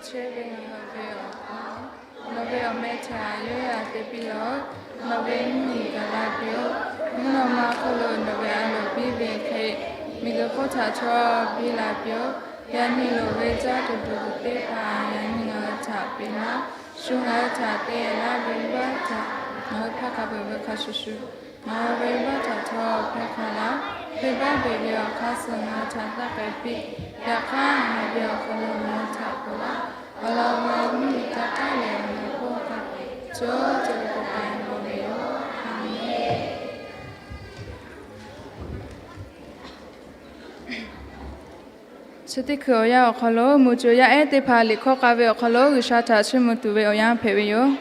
chehˇ ve ngaˬ hui ve awˬ pa, nawˬ ve awˬ meh htaꞈ yawˇ yaꞈ te piˇ laˬ-oꞈ. Nawˬ ve mvuhˇmiˬ gaˬ la piˇ-oˆ. Mvuhˇ naw ma hk'oˆ lo nawˬ ve a loˍ piˇ ve hk'e, miˬguiˬ hk'oˆ htaꞈ htawˇ piˇ la piˇ-oˆ. Yaꞈ nyi loˍ ve caˇ tuˬ tuˬ teˇ hpaˍ yaꞈ nyi ngaˬ hui htaꞈ piˇ laˇ. Shu ngaˬ hui htaꞈ te laˇ ve venˇbaˆ htaꞈ ngaˬ hui hpaˇ hk'a peuˬ ve hk'a shuˍ shuˍ, ngaˬ hui ve venˇbaˆ htaꞈ htawˇ hpaˇ hk'a laˇ. Venˇbaˆ beˬ ve awˬ hk'aˇ suh ngaˬ hui htaꞈ taˇ k'ai piˇ. Yaꞈ hk'aˇ, ngaˬ hui ve awˬ hk'aw lo ngaˬ hui htaꞈ ponˬ laˇ. Awˬ lawn ve mvuhˇmiˬ taˇ kaˉ leh awˬ lawn k'oˆ hk'a, co co k'ai ve yoˬ. Chi teˇ hkui awˬ yanˇ awˬ hk'aw lo mvuhˇ co yaˇ ehˉ teˇ hpaˍ liꞈ hkawˇ k'ai ve awˬ hk'aw lo G'uiˬsha htaꞈ chiˇ mvuh tuˬ ve awˬ yanˇ hpehꞈ ve yoˬ.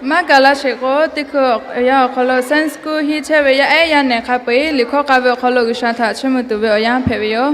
Maˇ gaˬ la sheˍ k'o, teˇ hkui awˬ yanˇ awˬ hk'aw lo Sunday school hiˆ chehˇ ve yaˇ ehˉ yaˇ nehˬ hk'a peu-eˬ liꞈ hkawˇ k'ai ve awˬ hk'aw lo G'uiˬsha htaꞈ chiˇ mvuh tuˬ ve awˬ yanˇ hpehꞈ ve yoˬ.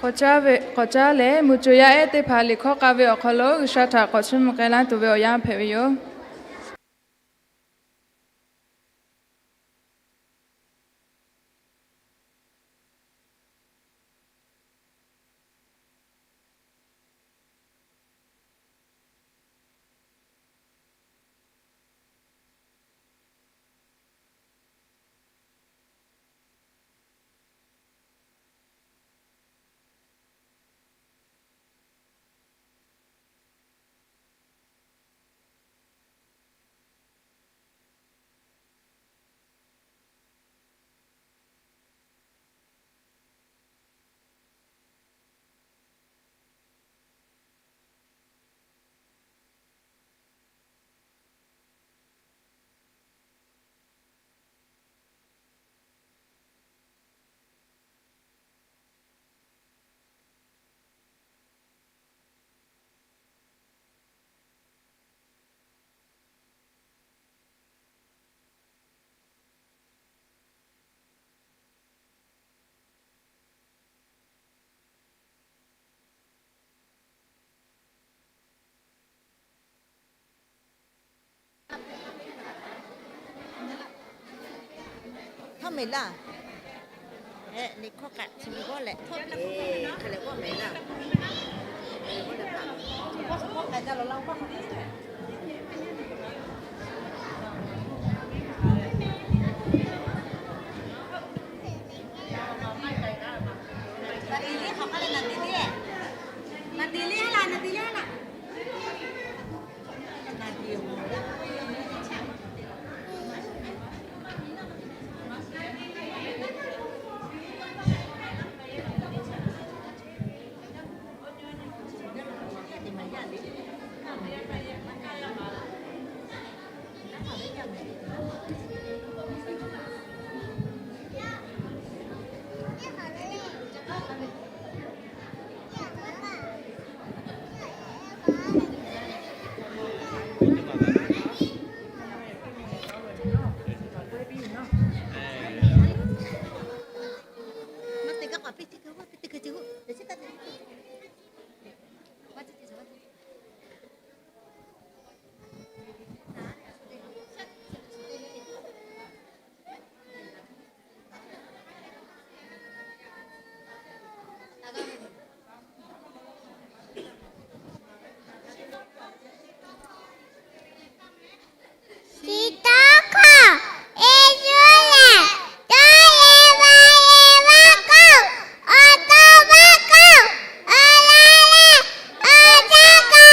K'awꞈ caˉ leh, mvuhˇ co yaˇ ehˉ teˇ hpaˍ liꞈ hkawˇ k'a ve awˬ hk'aw lo G'uiˬsha htaꞈ k'awꞈ chiˇ mvuh k'ai laˇ tuˬ ve awˬ yanˇ hpehꞈ ve yoˬ. Htawˇ mehˍ laˇ. Liꞈ hkawˇ kaꞈ chi mi g'awˇ leh htawˇ hk'a leh g'awˇ mehˍ laˇ. Chi tawˇ hkawˇ Iˉsaˍreˍlaˆ dawˇ leh va leh vaˇ k'oˆ, awˬ to vaˇ k'oˆ, awˬ laˬ leh awˬ jaˇ kaꞈ,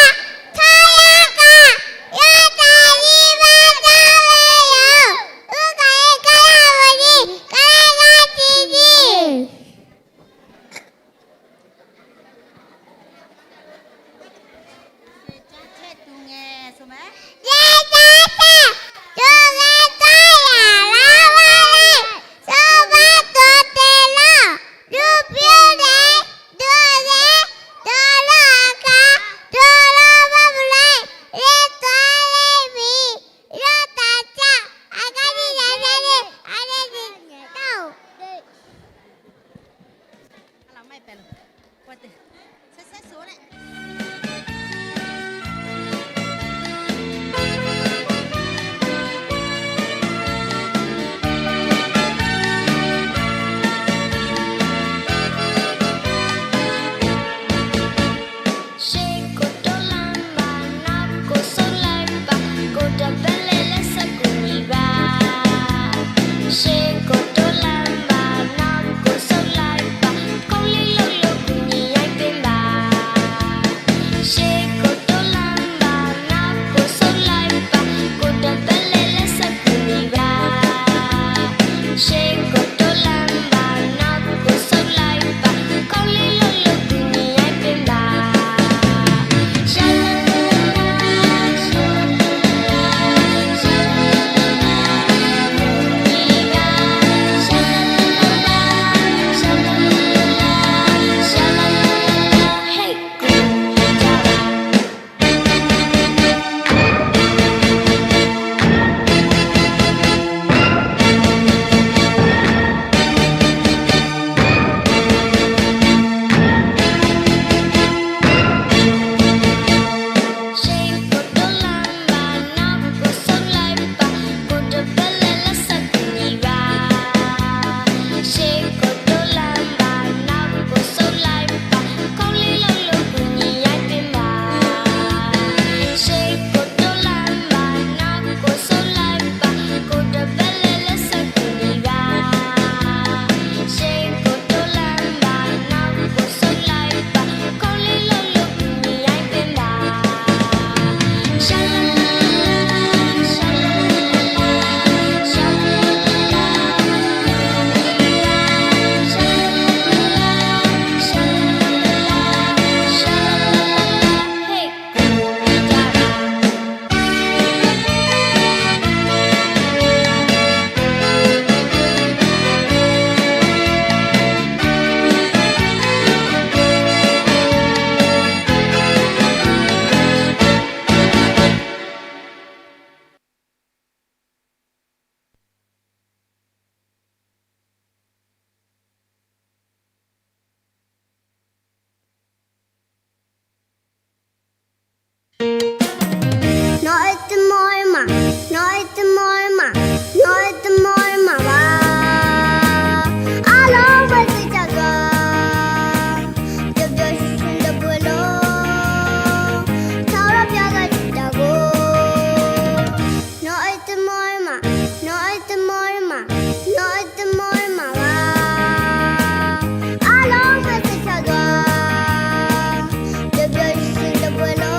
htawˇ yaˇ kaꞈ, yawˇ htaꞈ nyi ma jaˇ ve yoˬ. Uˉ kaꞈ e kaˇ yaˇ ve nyi kaˇ yaˇ chi nyi. Yehˬ caˇ chehˇ tuˬ ve tawˇ yaꞈ la va leh, shu maˇ tuˬ te laˇ. Luˇ piˇ leh, tuˬ leh, dawˬ laˇ kaꞈ, dawˬ laˇ maˇ bvuhꞈ leh, leh taˍ leh miˬ, yawˇ htaꞈ caˇ, a kaˇ nyi yaꞈ la leh, a leh nyi taˇ oˬ. Nawˬ hui te maw maˬ, nawˬ hui te maw maˬ, nawˬ hui te maw maˬ vaˬ. Aˉ lawˉ hk'a te ca gaˬ, cawˬ cawˬ shuˍ shuˍ dawˬ bvuhꞈ lo, chaw laˇ pyaˇ g'a tuˬ taˍ k'o, nawˬ hui te maw maˬ, nawˬ hui te maw maˬ, nawˬ hui te maw maˬ vaˬ. Aˉ lawˉ hk'a te ca gaˬ, cawˬ cawˬ shuˍ shuˍ dawˬ bvuhꞈ lo,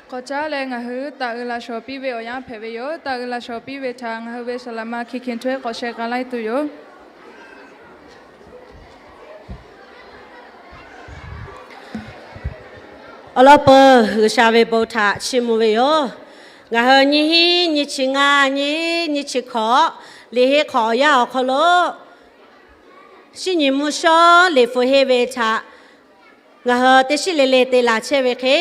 K'awꞈ caˉ leh ngaˬ hui taˍ uiˍ laꞈ shawˍ piˇ ve awˬ yanˇ hpehꞈ ve yoˬ. Taˍ uiˍ laꞈ shawˍ piˇ ve htaꞈ ngaˬ hui ve saˍ laꞈ ma Hkiˬ Hkiˬ Htuˇ k'awꞈ sheh k'ai laiˉ tuˬ yoˬ. Awˬ lawn peuˬ G'uiˬsha ve bon htaꞈ chiˇ mvuh ve yoˬ. Ngaˬ hui nyiˇ hinˉ nyiˇ chi ngaˇ nyiˇ nyiˇ chi hkawꞈ, liꞈ henˇ hk'awꞈ awˬ yanˇ awˬ hk'aw lo shinˉ nyi mvuhˇ shawˉ liꞈ hpu henˇ ve htaꞈ ngaˬ hui teˇ shinˉ le le te laˬ chehˇ ve hk'e,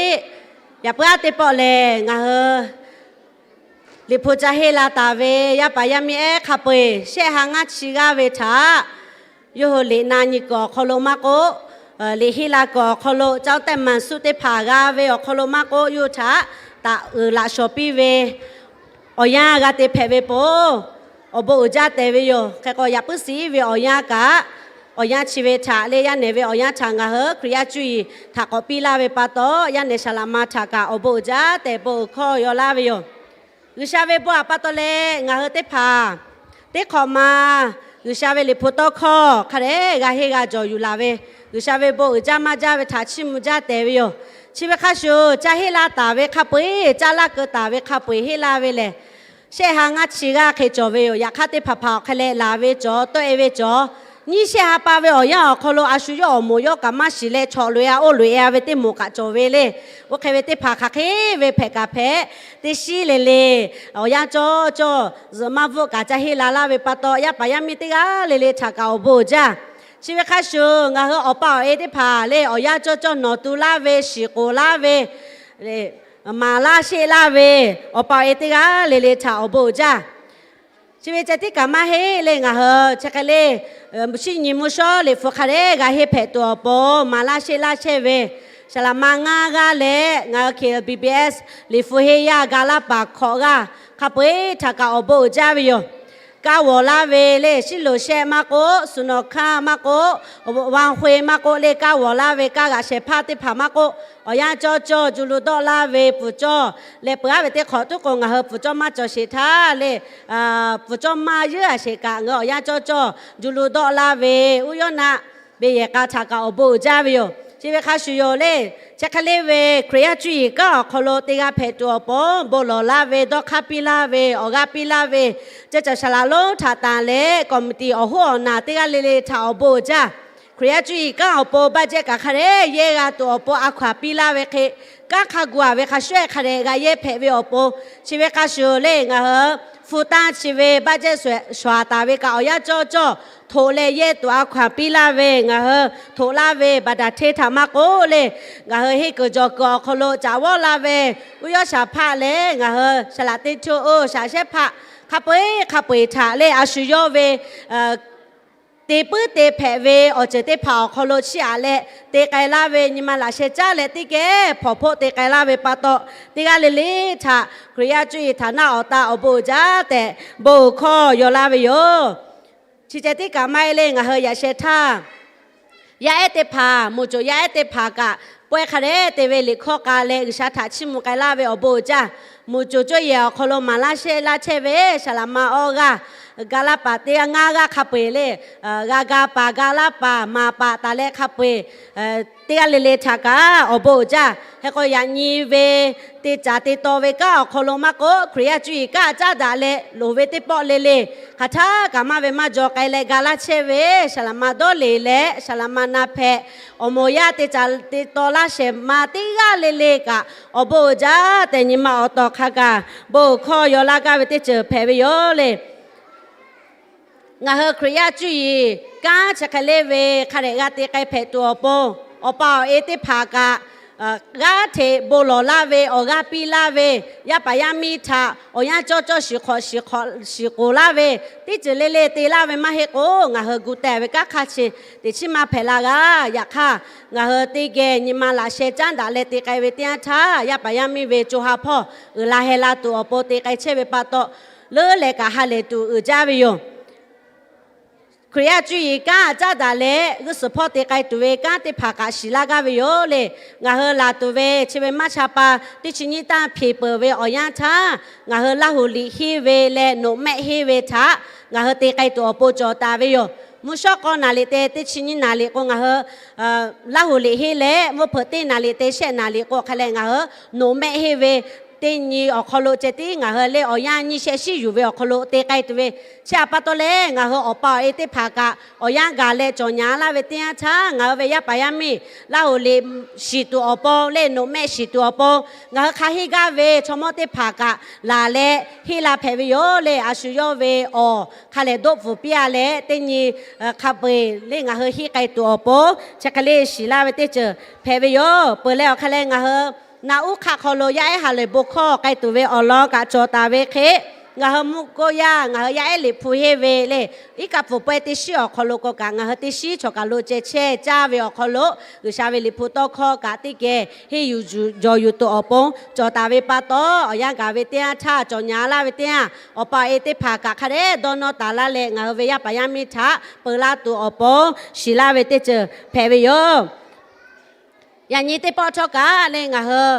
yaꞈ puiˉ aˉ teˇ pawˆ lehˬ ngaˬ hui liꞈ hpu ca henˇ la taˍ ve yaˇ paˍ yaˇ miˇ ehˉ hk'a peu-eˬ shehˆ ha ngaˇ chi g'aˇ ve htaꞈ yawˇ hui liꞈ na nyi kuiˬ awˬ hk'aw lo maˇ k'oˆ, liꞈ henˇ la kuiˬ awˬ hk'aw lo caˇ tehˆ maˬ suhˆ teˇ hpaˍ g'a ve awˬ hk'aw lo maˇ k'oˆ, yawˇ hui htaꞈ taˍ uiˍ laꞈ shawˍ piˇ ve awˬ yanˇ g'a te hpehꞈ ve po, awˬ bon uiˍ jaˇ tehꞈ ve yoˬ. Hk'e k'o, yaꞈ puiˉ shiˍ ve awˬ yanˇ kaꞈ, awˬ yanˇ chi ve htaꞈ leh yaˇ nehˬ ve awˬ yanˇ htaꞈ ngaˬ hui Hkriꞈ yaˇ cuˇ yiˍ htaꞈ k'awꞈ piˇ laˇ ve pa taw, yaˇ nehˬ saˍ laꞈ ma htaꞈ kaꞈ awˬ bon uiˍ jaˇ tehꞈ bon uiˍ hkawˇ yaw laˇ ve yoˬ. G'uiˬsha ve bon htaꞈ pa taw leh ngaˬ hui teˇ hpaˍ teˇ hk'awꞈ ma G'uiˬsha ve liꞈ hpu tawˇ hkawˇ hk'a dehꞈ g'a henˇ g'a jawˬ yuˬ laˬ ve, G'uiˬsha ve bon uiˍ jaˇ maˇ jaˇ ve htaꞈ chiˇ mvuh jaˇ tehꞈ ve yoˬ. Chi ve hk'a shuˍ, caˇ henˇ laˇ taˍ ve hk'a peu-eˬ, caˇ laˇ keu taˍ ve hk'a peu-eˬ henˇ la ve lehˬ, shehˆ ha ngaˇ chi g'aˇ hk'e cawˬ ve yoˬ. Yaꞈ hk'aˇ, teˇ hpaˍ hpaˍ awˬ hk'e leh laˬ ve cawˬ, tawˆ e ve cawˬ. Nyiˇ shehˆ ha pa ve awˬ yanˇ awˬ hk'aw lo a shu yawˇ awˬ moˍ yawˇ kaꞈ maˇ shiˍ leh, chawꞈ loꞈ e a, oˇ loꞈ e a ve teˇ moˍ kaꞈ cawˬ ve le. Oˇ hk'e ve teˇ hpaˍ hk'aˬ hk'e ve hpehꞈ kaꞈ hpehꞈ, teˇ shinˉ le le awˬ yanˇ cawˇ cawˇ zuhꞈ maˇ bvuhˆ kaꞈ caˇ henˇ la laˇ ve pa taw, yaˇ paˍ yaˇ miˇ teˇ g'aˇ le le htaꞈ kaꞈ awˬ bon uiˍ jaˇ. Chi ve hk'a shuˍ, ngaˬ hui awˬ pa awˬ e teˇ hpaˍ le awˬ yanˇ cawˇ cawˇ nawˬ tu laˇ ve, shiˍ k'oˍ laˇ ve, maˍ laˇ sheˆ laˇ ve awˬ pa awˬ e teˇ g'aˇ le le htaꞈ awˬ bon uiˍ jaˇ. Chi ve ceh tiˉ kaꞈ maˇ heˆ le, ngaˬ hui chi hk'e le shinˉ nyi mvuhˇ shawˉ liꞈ hpu hk'a dehꞈ g'a henˇ hpehꞈ tuˬ awˬ pon maˍ laˇ sheˆ laˇ chehˇ ve saˍ laꞈ ma ngaˇ g'aˇ leh ngaˬ hui K B B S liꞈ hpu henˇ yaˇ ga laˇ paˍ hkawꞈ g'aˇ hk'a peu-eˬ htaꞈ kaꞈ awˬ bon uiˍ jaˇ ve yoˬ. Kaˇ vawˬ laˇ ve le, shiˉ loˍ shehˆ maˇ k'oˆ, suhˍ nawˬ hkanˇ maˇ k'oˆ, vaˇ hk'oˆ maˇ k'oˆ le, kaˇ vawˬ laˇ ve kaˇ g'aꞈ shehˍ hpaˇ teˇ hpaˍ maˇ k'oˆ, awˬ yanˇ cawˇ cawˇ juˇ lu dawˆ laˇ ve pfuhˍ cawˇ leh peuˬ aˉ ve teˇ hk'awꞈ tuˉ k'o, ngaˬ hui pfuhˍ cawˇ maˇ cawˬ sheˍ htaˇ le, pfuhˍ cawˇ maˇ yeˉ a sheˍ kaꞈ, ngaˬ hui awˬ yanˇ cawˇ cawˇ juˇ lu dawˆ laˇ ve uˉ yawˇ naˆ ve yehˬ k'a htaꞈ kaꞈ awˬ bon uiˍ jaˇ ve yoˬ. Chi ve hk'a shuˍ yoˬ le, chi hk'e le ve Hkriꞈ yaˇ cuˇ yiˍ kanˉ awˬ hk'aw lo teˇ g'aˇ hpehꞈ tuˬ awˬ pon bon lawˬ laˇ ve, dawˇ hk'aˇ piˇ laˇ ve, awˬ g'aˇ piˇ laˇ ve, ceˇ caˬ saˍ laꞈ lonˉ htaꞈ tanˬ leh committee awˬ hoˉ awˬ naˬ teˇ g'aˇ le le htaꞈ awˬ bon uiˍ jaˇ. Hkriꞈ yaˇ cuˇ yiˍ kanˉ awˬ pon budget kaꞈ hk'a dehꞈ yehˇ g'a tuˬ awˬ pon a hkaw anˬ piˇ laˇ ve hk'e, kanˉ hk'a gu a ve hk'a shuˍ hk'a dehꞈ g'a yehˇ hpehꞈ ve awˬ pon, chi ve hk'a shuˍ le ngaˬ hui hpu tanˇ chi ve budget shawˍ taˍ ve kaꞈ awˬ yanˇ cawˇ cawˇ htoꞈ leh yehˇ tuˬ a hkaw anˬ piˇ laˇ ve, ngaˬ hui htoꞈ laˇ ve baˬ daꞈ hteˇ htaꞈ maˇ k'oˆ le, ngaˬ hui henˇ kuiˬ jawˬ kuiˬ awˬ hk'aw lo caꞈ vawˆ laˇ ve uˉ yawˇ shaˍ hpaˆ leh ngaˬ hui shaˍ laꞈ teˇ htoˇ oˇ shaˍ shehˉ hpaˆ hk'a peu-eˬ hk'a peu-eˬ htaꞈ le a shu yawˇ ve te puiˉ te hpehꞈ ve awˬ ceuˬ teˇ hpaˍ awˬ hk'aw lo chiˇ aꞈ leh te k'ai laˇ ve, nyi ma laꞈ sheh caˉ leh teˇ geh hpawnˬ hpoˆ te k'ai laˇ ve pa taw, teˇ g'aˇ le le htaꞈ Hkriꞈ yaˇ cuˇ yiˍ htaꞈ naˆ awˬ ta awˬ bon uiˍ jaˇ tehꞈ bon uiˍ hkawˇ yaw laˇ ve yoˬ. Chi ceh tiˉ kaꞈ maˇ heˆ le, ngaˬ hui yaꞈ sheh htaˇ yaˇ ehˉ teˇ hpaˍ, moˬ coˬ yaˇ ehˉ teˇ hpaˍ kaꞈ pawehˇ hk'a dehꞈ te ve liꞈ hkawˇ k'a leh G'uiˬsha htaꞈ chiˇ mvuh k'ai laˇ ve awˬ bon uiˍ jaˇ. Moˬ coˬ cawˇ yehˬ awˬ hk'aw lo maˍ laˇ shehˆ laˇ chehˇ ve saˍ laꞈ ma awˇ g'aˇ ga laˇ paˍ teˇ g'aˇ ngaˇ g'aˇ hk'a peu-eˬ le, g'a ga paˍ ga laˇ paˍ maˍ paˍ taˍ leh hk'a peu-eˬ teˇ g'aˇ le le htaꞈ kaꞈ awˬ bon uiˍ jaˇ. Hk'e k'o, yaꞈ nyi ve te caˍ te taw ve kanˉ awˬ hk'aw lo maˇ k'oˆ, Hkriꞈ yaˇ cuˇ yiˍ kanˉ caˉ daꞈ leh loˍ ve teˇ pawˆ le le hk'aˬ htaˇ kaꞈ maˇ ve maˇ jaw k'ai leh ga laˇ chehˇ ve saˍ laꞈ ma dawˇ leˬ leh saˍ laꞈ ma na hpehꞈ, awˬ moˍ yaˇ te caˍ te taw laˇ shehˍ ma teˇ g'aˇ le le kaꞈ awˬ bon uiˍ jaˇ tehꞈ nyi ma awˬ tawˍ hk'a gaˬ bon uiˍ hkawˇ yaw laˇ gaˇ ve teˇ ceuˬ hpehꞈ ve yoˬ le. Ngaˬ hui Hkriꞈ yaˇ cuˇ yiˍ kanˉ chi hk'e le ve hk'a dehꞈ g'a te k'ai hpehꞈ tuˬ awˬ pon, awˬ pa awˬ e teˇ hpaˍ kaꞈ g'aˇ hteꞈ bon lawˬ laˇ ve, awˬ g'aˇ piˇ laˇ ve, yaˇ paˍ yaˇ miˇ htaꞈ awˬ yanˇ cawˇ cawˇ shiˍ hk'awꞈ shiˍ k'oˍ laˇ ve, teˇ ceuˬ le le te laˇ ve maˇ heˆ k'o, ngaˬ hui gu teh ve kanˉ hk'aˇ chi teꞈ chiˉ maˇ hpehꞈ la g'a. Yaꞈ hk'aˇ, ngaˬ hui teˇ geh nyi ma laꞈ sheh caˉ daꞈ leh te k'ai ve teˇ yanˇ htaˇ, yaˇ paˍ yaˇ miˇ ve co ha hpawˇ uiˍ la heh la tuˬ awˬ pon te k'ai chehˇ ve pa taw, leuˉ leh kaꞈ ha lehˬ tuˬ uiˍ jaˇ ve yoˬ. Hkriꞈ yaˇ cuˇ yiˍ kanˉ caˉ daꞈ leh g'uˇ suhˍ hpawˇ te k'ai tuˬ ve kanˉ teˇ hpaˍ kaꞈ shiˍ laˇ gaˇ ve yoˬ le. Ngaˬ hui laˬ tuˬ ve chi ve March ha pa teˇ chi nyiˇ tanˇ hpeꞈ peuˬ ve awˬ yanˇ htaˇ, ngaˬ hui Laˇ huˍ liꞈ henˇ ve leh noꞈ mehˆ henˇ ve htaꞈ ngaˬ hui te k'ai tuˬ awˬ pon cawˬ taˍ ve yoˬ. Mvuhˇ shawˉ k'awˇ naˍ liꞈ te teˇ chi nyiˇ naˍ liꞈ k'o ngaˬ hui Laˇ huˍ liꞈ henˇ leh, mvuhˇ hpeuꞈ teˇ naˍ liꞈ te shehˆ naˍ liꞈ k'o hk'a leh ngaˬ hui noꞈ mehˆ henˇ ve teˇ nyi awˬ hk'aw lo ceh tiˉ ngaˬ hui lehˬ awˬ yanˇ nyiˇ shehˆ shiˉ yuˬ ve awˬ hk'aw lo te k'ai tuˬ ve. Chi htaꞈ pa taw leh ngaˬ hui awˬ pa awˬ e teˇ hpaˍ kaꞈ awˬ yanˇ gaˬ leh cawˬ nyaˍ laˇ ve teˇ yanˇ htaˇ, ngaˬ hui ve yaˇ paˍ yaˇ miˇ Laˇ huˍ liꞈ shiˍ tuˬ awˬ pon lehˬ, noꞈ mehˆ shiˍ tuˬ awˬ pon ngaˬ hui hk'a henˇ gaˇ ve chaw mawˇ teˇ hpaˍ kaꞈ laˬ leh henˇ la hpehꞈ ve yoˬ lehˬ. A shu yawˇ ve awˬ hk'a lehˬ doˆ pfuhˍ piˇ a leh teˇ nyi hk'a peu-eˬ lehˬ ngaˬ hui henˇ k'ai tuˬ awˬ pon chi hk'e lehˬ shiˍ laˇ ve teˇ ceuˬ hpehꞈ ve yoˬ. Peuˬ leh awˬ hk'a leh ngaˬ hui Naˍ uˉ hk'aˆ hk'aw lo yaˇ ehˉ ha lehˬ bon hkawˇ k'ai tuˬ ve awˬ lawn kaꞈ cawˬ taˍ ve hk'e, ngaˬ hui mvuhˇ koˇ yaˇ ngaˬ hui yaˇ ehˉ liꞈ hpu henˇ ve lehˬ, iˉ kaˆ pfuhˍ pawehˇ teˇ shiˉ awˬ hk'aw lo k'o kaꞈ ngaˬ hui teˇ shiˉ chaw kaˬ lo ceh chehˇ caˇ ve awˬ hk'aw lo G'uiˬsha ve liꞈ hpu tawˇ hkawˇ kaꞈ teˇ geh henˇ yuˬ jawˬ yuˬ tuˬ awˬ pon cawˬ taˍ ve pa taw, awˬ yanˇ gaˬ ve teˇ yanˇ htaˇ cawˬ nyaˍ laˇ ve teˇ yanˇ, awˬ pa awˬ e teˇ hpaˍ kaꞈ hk'a dehꞈ dawˇ nawˇ taˍ laˇ leh ngaˬ hui ve yaˇ paˍ yaˇ miˇ htaꞈ peu laˇ tuˬ awˬ pon shiˍ laˇ ve teˇ ceuˬ hpehꞈ ve yoˬ. Yaꞈ nyi teˇ pawˆ htawˇ kaꞈ lehˬ ngaˬ hui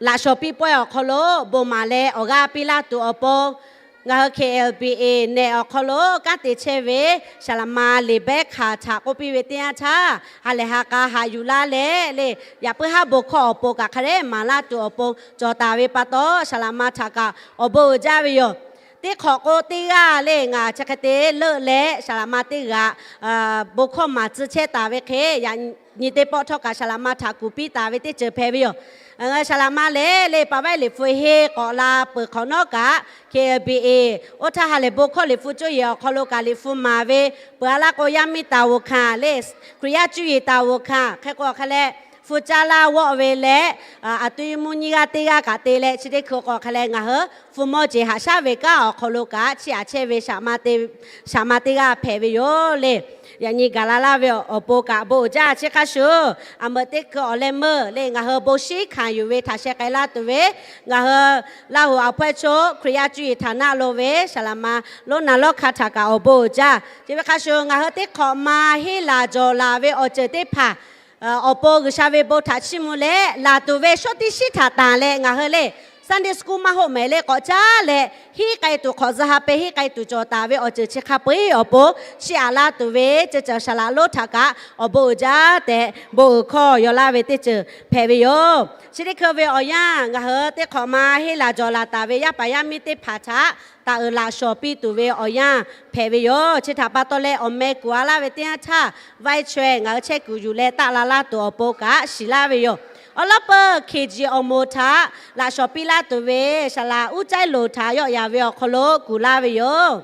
laꞈ shawnˍ piˇ pawehˇ awˬ hk'aw lo bon maˍ leh awˬ g'aˇ piˇ laˇ tuˬ awˬ pon, ngaˬ hui K L B A nehˬ awˬ hk'aw lo kanˉ te chehˇ ve saˍ laꞈ ma Liꞈ behˉ hkanˍ htaꞈ k'oˆ piˇ ve teˇ yanˇ htaˇ, ha lehˬ ha k'a haꞈ yuˬ laˇ leh lehˬ, yaꞈ puiˉ haˉ bon hkawˇ awˬ pon kaꞈ hk'a dehꞈ maˍ laˇ tuˬ awˬ pon cawˬ taˍ ve pa taw, saˍ laꞈ ma htaꞈ kaꞈ awˬ bon uiˍ jaˇ ve yoˬ. Teˇ hk'awꞈ k'o teˇ g'aˇ lehˬ ngaˬ chi hk'e te leuˆ leh saˍ laꞈ ma teˇ g'aꞈ bon hkawˇ maˍ tcuh chehˇ taˍ ve hk'e, yaꞈ nyi teˇ pawˆ htawˇ kaꞈ saˍ laꞈ ma htaꞈ kuˬ piˇ taˍ ve teˇ ceuˬ hpehꞈ ve yoˬ. Ngaˬ hui saˍ laꞈ ma lehˬ lehˬ paˍ vaiˉ liꞈ hpu henˇ k'awꞈ la peuˬ hk'awꞈ nawˉ kaꞈ, K L B A oˇ htaˇ ha lehˬ bon hkawˇ liꞈ hpu cuˇ yiˍ awˬ hk'aw lo kaꞈ liꞈ hpu maˍ ve peuˬ a laˇ k'o, yaˇ miˇ taˍ g'oˍ hkanˍ lehˬ Hkriꞈ yaˇ cuˇ yiˍ taˍ g'oˍ hkanˍ hk'e k'o hk'a leh, hpu caˇ laˇ g'awˆ ve leh, aˬ to mvuhˇ nyiˇ g'aˇ teˇ g'aˇ kaꞈ te leh chi teˇ hkui k'o hk'a leh ngaˬ hui hpu mawˇ jeˬ haꞈ shaˉ ve kanˉ awˬ hk'aw lo kaꞈ chiˇ aꞈ chehˇ ve saˍ ma teˇ g'aˇ hpehꞈ ve yoˬ lehˬ. Yaꞈ nyi gaˬ la laˇ ve awˬ pon kaꞈ bon uiˍ jaˇ. Chi hk'a shuˍ, aˬ meuꞈ teˇ hkui awˬ leh meuˇ lehˬ ngaˬ hui bon shinˉ hkanˍ yuˬ ve htaꞈ sheh k'ai laˇ tuˬ ve, ngaˬ hui Laˇ huˍ awˬ hpawehˇ choˆ Hkriꞈ yaˇ cuˇ yiˍ htaˍ naˆ lo ve saˍ laꞈ ma lonˉ na lawˉ hk'a htaꞈ kaꞈ awˬ bon uiˍ jaˇ. Chi ve hk'a shuˍ ngaˬ hui teˇ hk'awꞈ ma henˇ laˬ jawˬ laˬ ve awˬ ceuˬ teˇ hpaˍ awˬ pon G'uiˬsha ve bon htaꞈ chiˇ mvuh leh laˬ tuˬ ve shawˉ tiˉ shiˉ htaꞈ tanˬ leh ngaˬ hui lehˬ Sunday school maˇ hoˆ mehˍ leh k'awꞈ caˉ leh henˇ k'ai tuˬ hk'awꞈ zuh ha peh henˇ k'ai tuˬ cawˬ taˍ ve awˬ ceuˬ chi hk'a peu-eˬ awˬ pon chiˇ aꞈ laˇ tuˬ ve ceh cawˬ saˍ laꞈ lonˉ htaꞈ kaꞈ awˬ bon uiˍ jaˇ tehꞈ bon uiˍ hkawˇ yaw laˇ ve teˇ ceuˬ hpehꞈ ve yoˬ. Chi teˇ hkui ve awˬ yanˇ ngaˬ hui teˇ hk'awꞈ ma henˇ laˬ jawˬ laˬ taˍ ve yaˇ paˍ yaˇ miˇ teˇ hpaˍ htaꞈ taˍ uiˍ laꞈ shawnˍ piˇ tuˬ ve awˬ yanˇ hpehꞈ ve yoˬ. Chi htaꞈ pa taw leh awˬ meh kuˬ a laˇ ve teˇ yanˇ htaˇ, vaiˇ chaweh ngaˬ hui chehˇ kuiˬ yuˬ leh taˆ la laˇ tuˬ awˬ pon kaꞈ shiˍ laˇ ve yoˬ. Awˬ lawn peuˬ K G awˬ moˍ htaꞈ laꞈ shawnˍ piˇ laˇ tuˬ ve saˍ laꞈ uˉ caiˉ loˍ htaꞈ yawˆ yan ve awˬ hk'aw lo kuˬ laˇ ve yoˬ.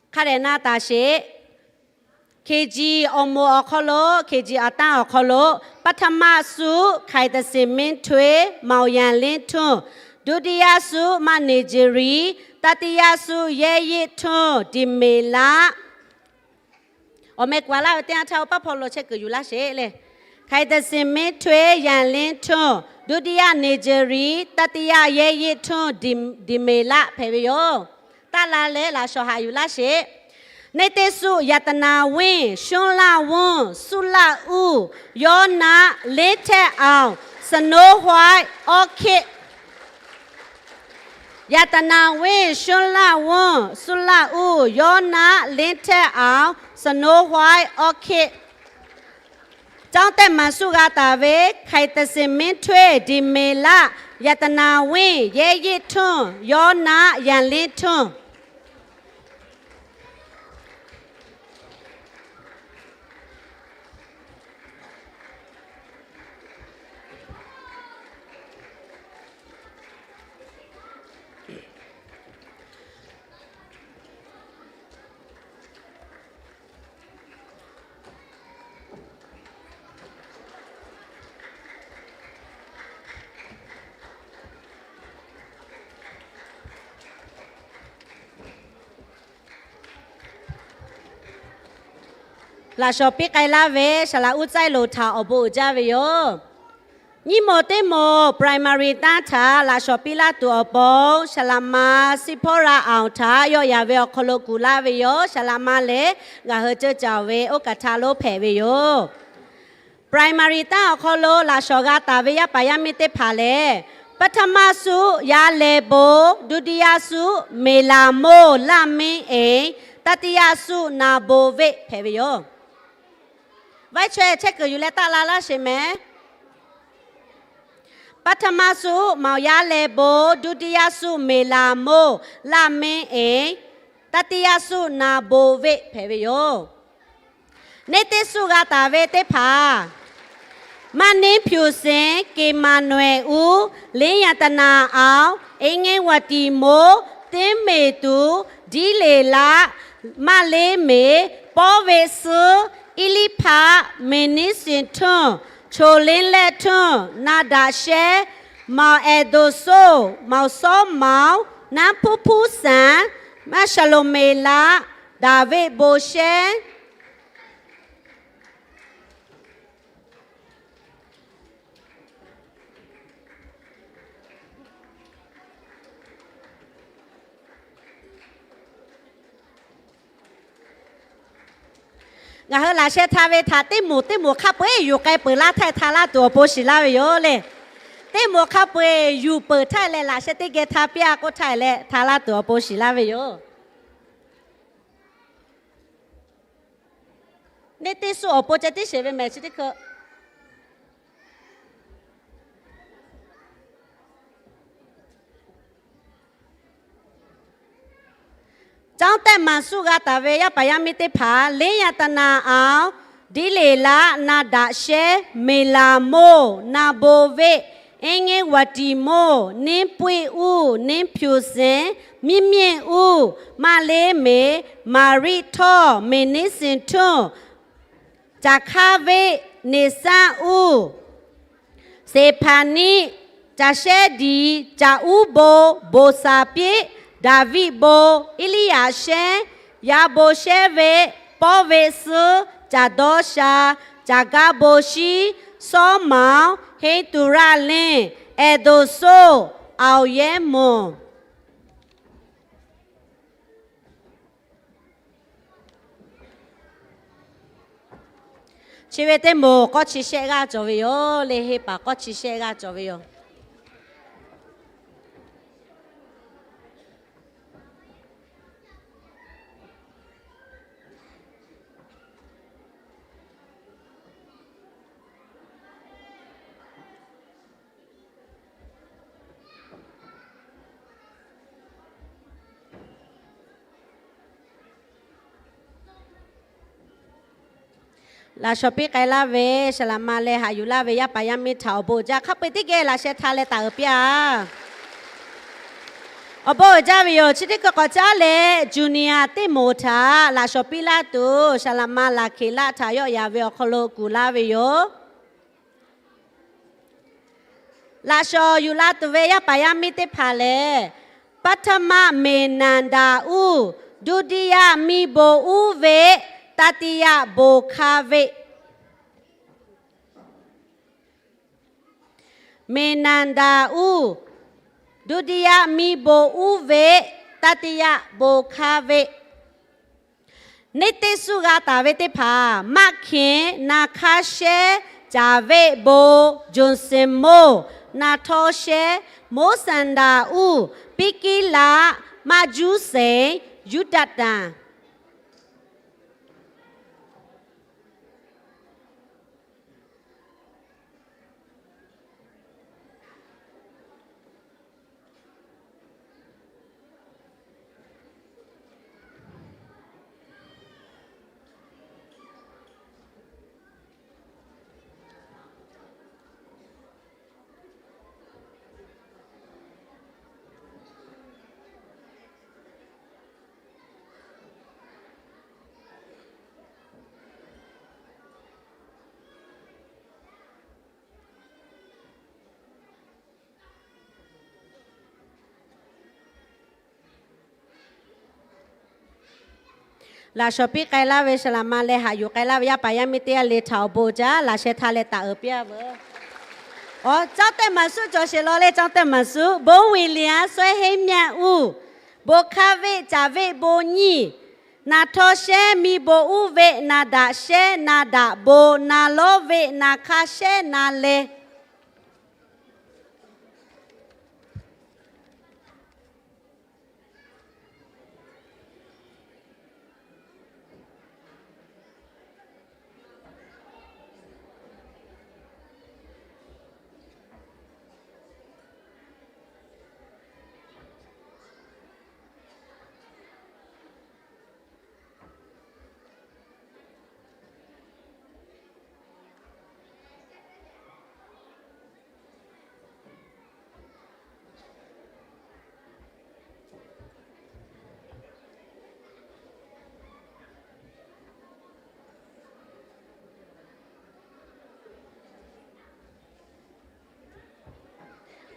Hk'a dehꞈ na taˍ sheˍ. K G awˬ moˍ awˬ hk'aw lo, K G aˍ tanˇ awˬ hk'aw lo, ပထမဆု Khai Tsin Min Htwe, Mawˬ Yan Lin Htun, ဒုတိယဆု မနေဇရီ, တတိယဆု ရဲရင့်ထွန်း ဒီမေလ Awˬ meh kuˬ a laˇ ve teˇ yanˇ htaˇ oˇ paˉ hpaw lo chehˇ kuiˬ yuˬ laˇ sheˍ lehˬ. Khai Tsin Min Htwe, Yan Lin Htun, ဒုတိယ နေဇရီ, တတိယ ရဲရင့်ထွန်း ဒီမေလ hpehꞈ ve yoˬ. Taˆ la leh laꞈ shawnˍ haꞈ yuˬ laˇ sheˍ. နှစ်သိပ်သု ရတနာဝင်း ရှုံးလဝင်း ဆုလပ်ဦး ရောန လင်းထက်အောင် Snow White Orchid. ရတနာဝင်း ရှုံးလဝင်း ဆုလပ်ဦး ရောန လင်းထက်အောင် Snow White Orchid. ကျောင်းတက်မန်ဆု ဂၤတာဝေး ခိုင်သဇင်မင်းထွေး ဒီမေလ ရတနာဝင်း ရဲရင့်ထွန်း ရောန ရန်လင်းထွန်း Laꞈ shawnˍ piˇ k'ai laˇ ve saˍ laꞈ uˉ caiˉ loˍ htaꞈ awˬ bon uiˍ jaˇ ve yoˬ. Nyiˇ moˍ teˇ moˍ primary tanˇ htaꞈ laꞈ shawnˍ piˇ laˇ tuˬ awˬ pon saˍ laꞈ ma Siˉhpawˇraˆ Awˬ htaꞈ yawˆ yan ve awˬ hk'aw lo kuˬ laˇ ve yoˬ. Saˍ laꞈ ma lehˬ ngaˬ hui ceuˇ caˬ ve oˇ kaˬ htaˇ lonˉ hpehꞈ ve yoˬ. Primary tanˇ awˬ hk'aw lo laꞈ shawnˍ g'a taˍ ve yaˇ paˍ yaˇ miˇ teˇ hpaˍ lehˬ, Paˍhtˍmaˇ suˆ yaˇ lehˬ bon, duˇtiˇyaˇ suˆ meˍlaˍmonˇ laˇ menˇ eˍ, taˇtiˇyaˇ suˆ naˍ bon veˆ hpehꞈ ve yoˬ. Vaˇ chaweh chehˇ kuiˬ yuˬ leh taˆ la laˇ sheˍ mehˍ. Paˍhtˍmaˇ suˆ maoˬ yaˇ lehˬ bon, duˇtiˇyaˇ suˆ meˍlaˍmonˇ laˇ menˇ eˍ, taˇtiˇyaˇ suˆ naˍ bon veˆ hpehꞈ ve yoˬ. Neˇ teˇ suˆ g'a taˍ ve teˇ hpaˍ, Maˇ neˇ Hpyuˍ Senˍ, Keˍmaˍnuˍehˍ uˉ, Liˉyaˍtaˍnaˍ awˬ, Eˇngeˇwaˍtiˍmonˇ, Teˇmeˍtuˍ, Diˇleˍlaˆ, Maˇleˇmeˍ, Pawˇveˆ suhˉ, Iˇliˇhpaˆ, Meˍniˉseˍhtunˇ, Choˍleˇlehˇhtunˇ, Naˍdaꞈshehˇ, Maoˬ Eˍdoˍsoˆ, Maoˬ Sawˉmaoˍ, Naˉ Hpuˇ Hpuˇsaˍ, Maˇ Shaˍlonˍmeˍlaˆ, Daˍveˆ bon shehˉ. Ngaˬ hui laꞈ sheh htaˇ ve htaꞈ teˇ moˍ teˇ moˍ hk'a peu-eˬ yuˬ k'ai peuˬ laˇ htaˇ htaˇ laˇ tuˬ awˬ pon shiˍ laˇ ve yoˬ le. Teˇ moˍ hk'a peu-eˬ yuˬ peuˬ htaˇ leh laꞈ sheh teˇ geh htaˇ piˇ-a k'oˆ htaˇ leh htaˇ laˇ tuˬ awˬ pon shiˍ laˇ ve yoˬ. Neˇ teˇ suˆ awˬ pon ceh tiˉ sheˍ ve mehˍ chi teˇ hkui. Caˉ tehˆ maˍ suˆ g'a taˍ ve yaˇ paˍ yaˇ miˇ teˇ hpaˍ, Liˉyaˍtaˍnaˍ awˬ, Diˇleˍlaˆ, Naˍdaꞈshehˇ, Meˍlaˍmonˇ, Naˍboˍveˆ, Eˇngeˇwaˍtiˍmonˇ, Neˇpuiˆ uˇ, Neˇhpyuˍseˍ, Miˇmieˇ uˇ, Maˇleˇmeˍ, Maˍriˆ htawˇ, Meˍniˉseˍhtunˇ, Caˍhkaˇveˆ, Neˍsanˇ uˇ, Seˍhpaˍniˆ, Caˍshehˇdiˍ, Caˍuˉbon, Boˍsaˍpiˆ, Daˍviˆ bon, Iˉliˇyaꞈ shehˉ, Yaˇ bon shehˉ ve, Pawˇveˆ suhˉ, Caˍdawˇsha, Caˍgaˇ bon shiˉ, Sawˉmaoˍ, Heˇtuˍraˆleˇ, Eˍdoˍsoˆ, Awˬ yehˉ moˍ. Chi ve teˇ moˍ k'awˇ chi shehˆ g'aˇ cawˬ ve yoˬ le. Heˇ paˍ k'awˇ chi shehˆ g'aˇ cawˬ ve yoˬ. Laꞈ shawnˍ piˇ k'ai laˇ ve, saˍ laꞈ ma leh haꞈ yuˬ laˇ ve yaˇ paˍ yaˇ miˇ htaꞈ awˬ bon jaˇ. Hk'a peu-eˬ teˇ geh laꞈ sheh htaꞈ leh taˍ uiˍ piˇ-a. Awˬ bon uiˍ jaˇ ve yoˬ. Chi teˇ hkui k'awꞈ caˉ leh, junior teˇ moˍ htaꞈ laꞈ shawnˍ piˇ laˇ tuˬ, saˍ laꞈ ma Laˍhkeˍlaˆ htaꞈ yawˆ yan ve awˬ hk'aw lo kuˬ laˇ ve yoˬ. Laꞈ shawnˍ yuˬ la tuˬ ve yaˇ paˍ yaˇ miˇ teˇ hpaˍ lehˬ, ပထမ Meˍnaˍdaꞈ uˇ, ဒုတိယ Miˇboˍuˉveˆ, တတိယ Boˍhkaˇveˆ. Meˍnaˍdaꞈ uˇ, ဒုတိယ Miˇboˍuˉveˆ, တတိယ Boˍhkaˇveˆ. Neˇ teˇ suˆ g'a taˍ ve teˇ hpaˍ, Maˇ Hkeˍ, Naˍhkaˇ shehˉ, Caˍveˆ bon, Joˬseˍmonˇ, Naˍhtawˇ shehˉ, Moˉsanˍdaꞈ uˇ, Piˇkiˉlaˆ, Maˇ Juˇseˍ, Yuˇdaꞈtanˍ. Laꞈ shawnˍ piˇ k'ai laˇ ve saˍ laꞈ ma leh haꞈ yuˬ k'ai laˇ ve yaˇ paˍ yaˇ miˇ teˇ g'aˇ le htaꞈ awˬ bon jaˇ. Laꞈ sheh htaꞈ leh taˍ uiˍ piˇ-a veuˬ. Awˬ, caˇ tehˆ maˍ suˆ cawˬ sheˍ law leh caˇ tehˆ maˍ suˆ, Boˉwuiˍliˍaˇ Sawehˇheˉmiˇaˆ uˇ, Boˍhkaˇveˆ Caˍveˆ bon nyiˇ, Naˍhtawˇ shehˉ Miˇboˍuˉveˆ, Naˍdaꞈ shehˉ Naˍdaꞈ bon, Naˍlawˇveˆ Naˍhkaˇ shehˉ Naˍleh.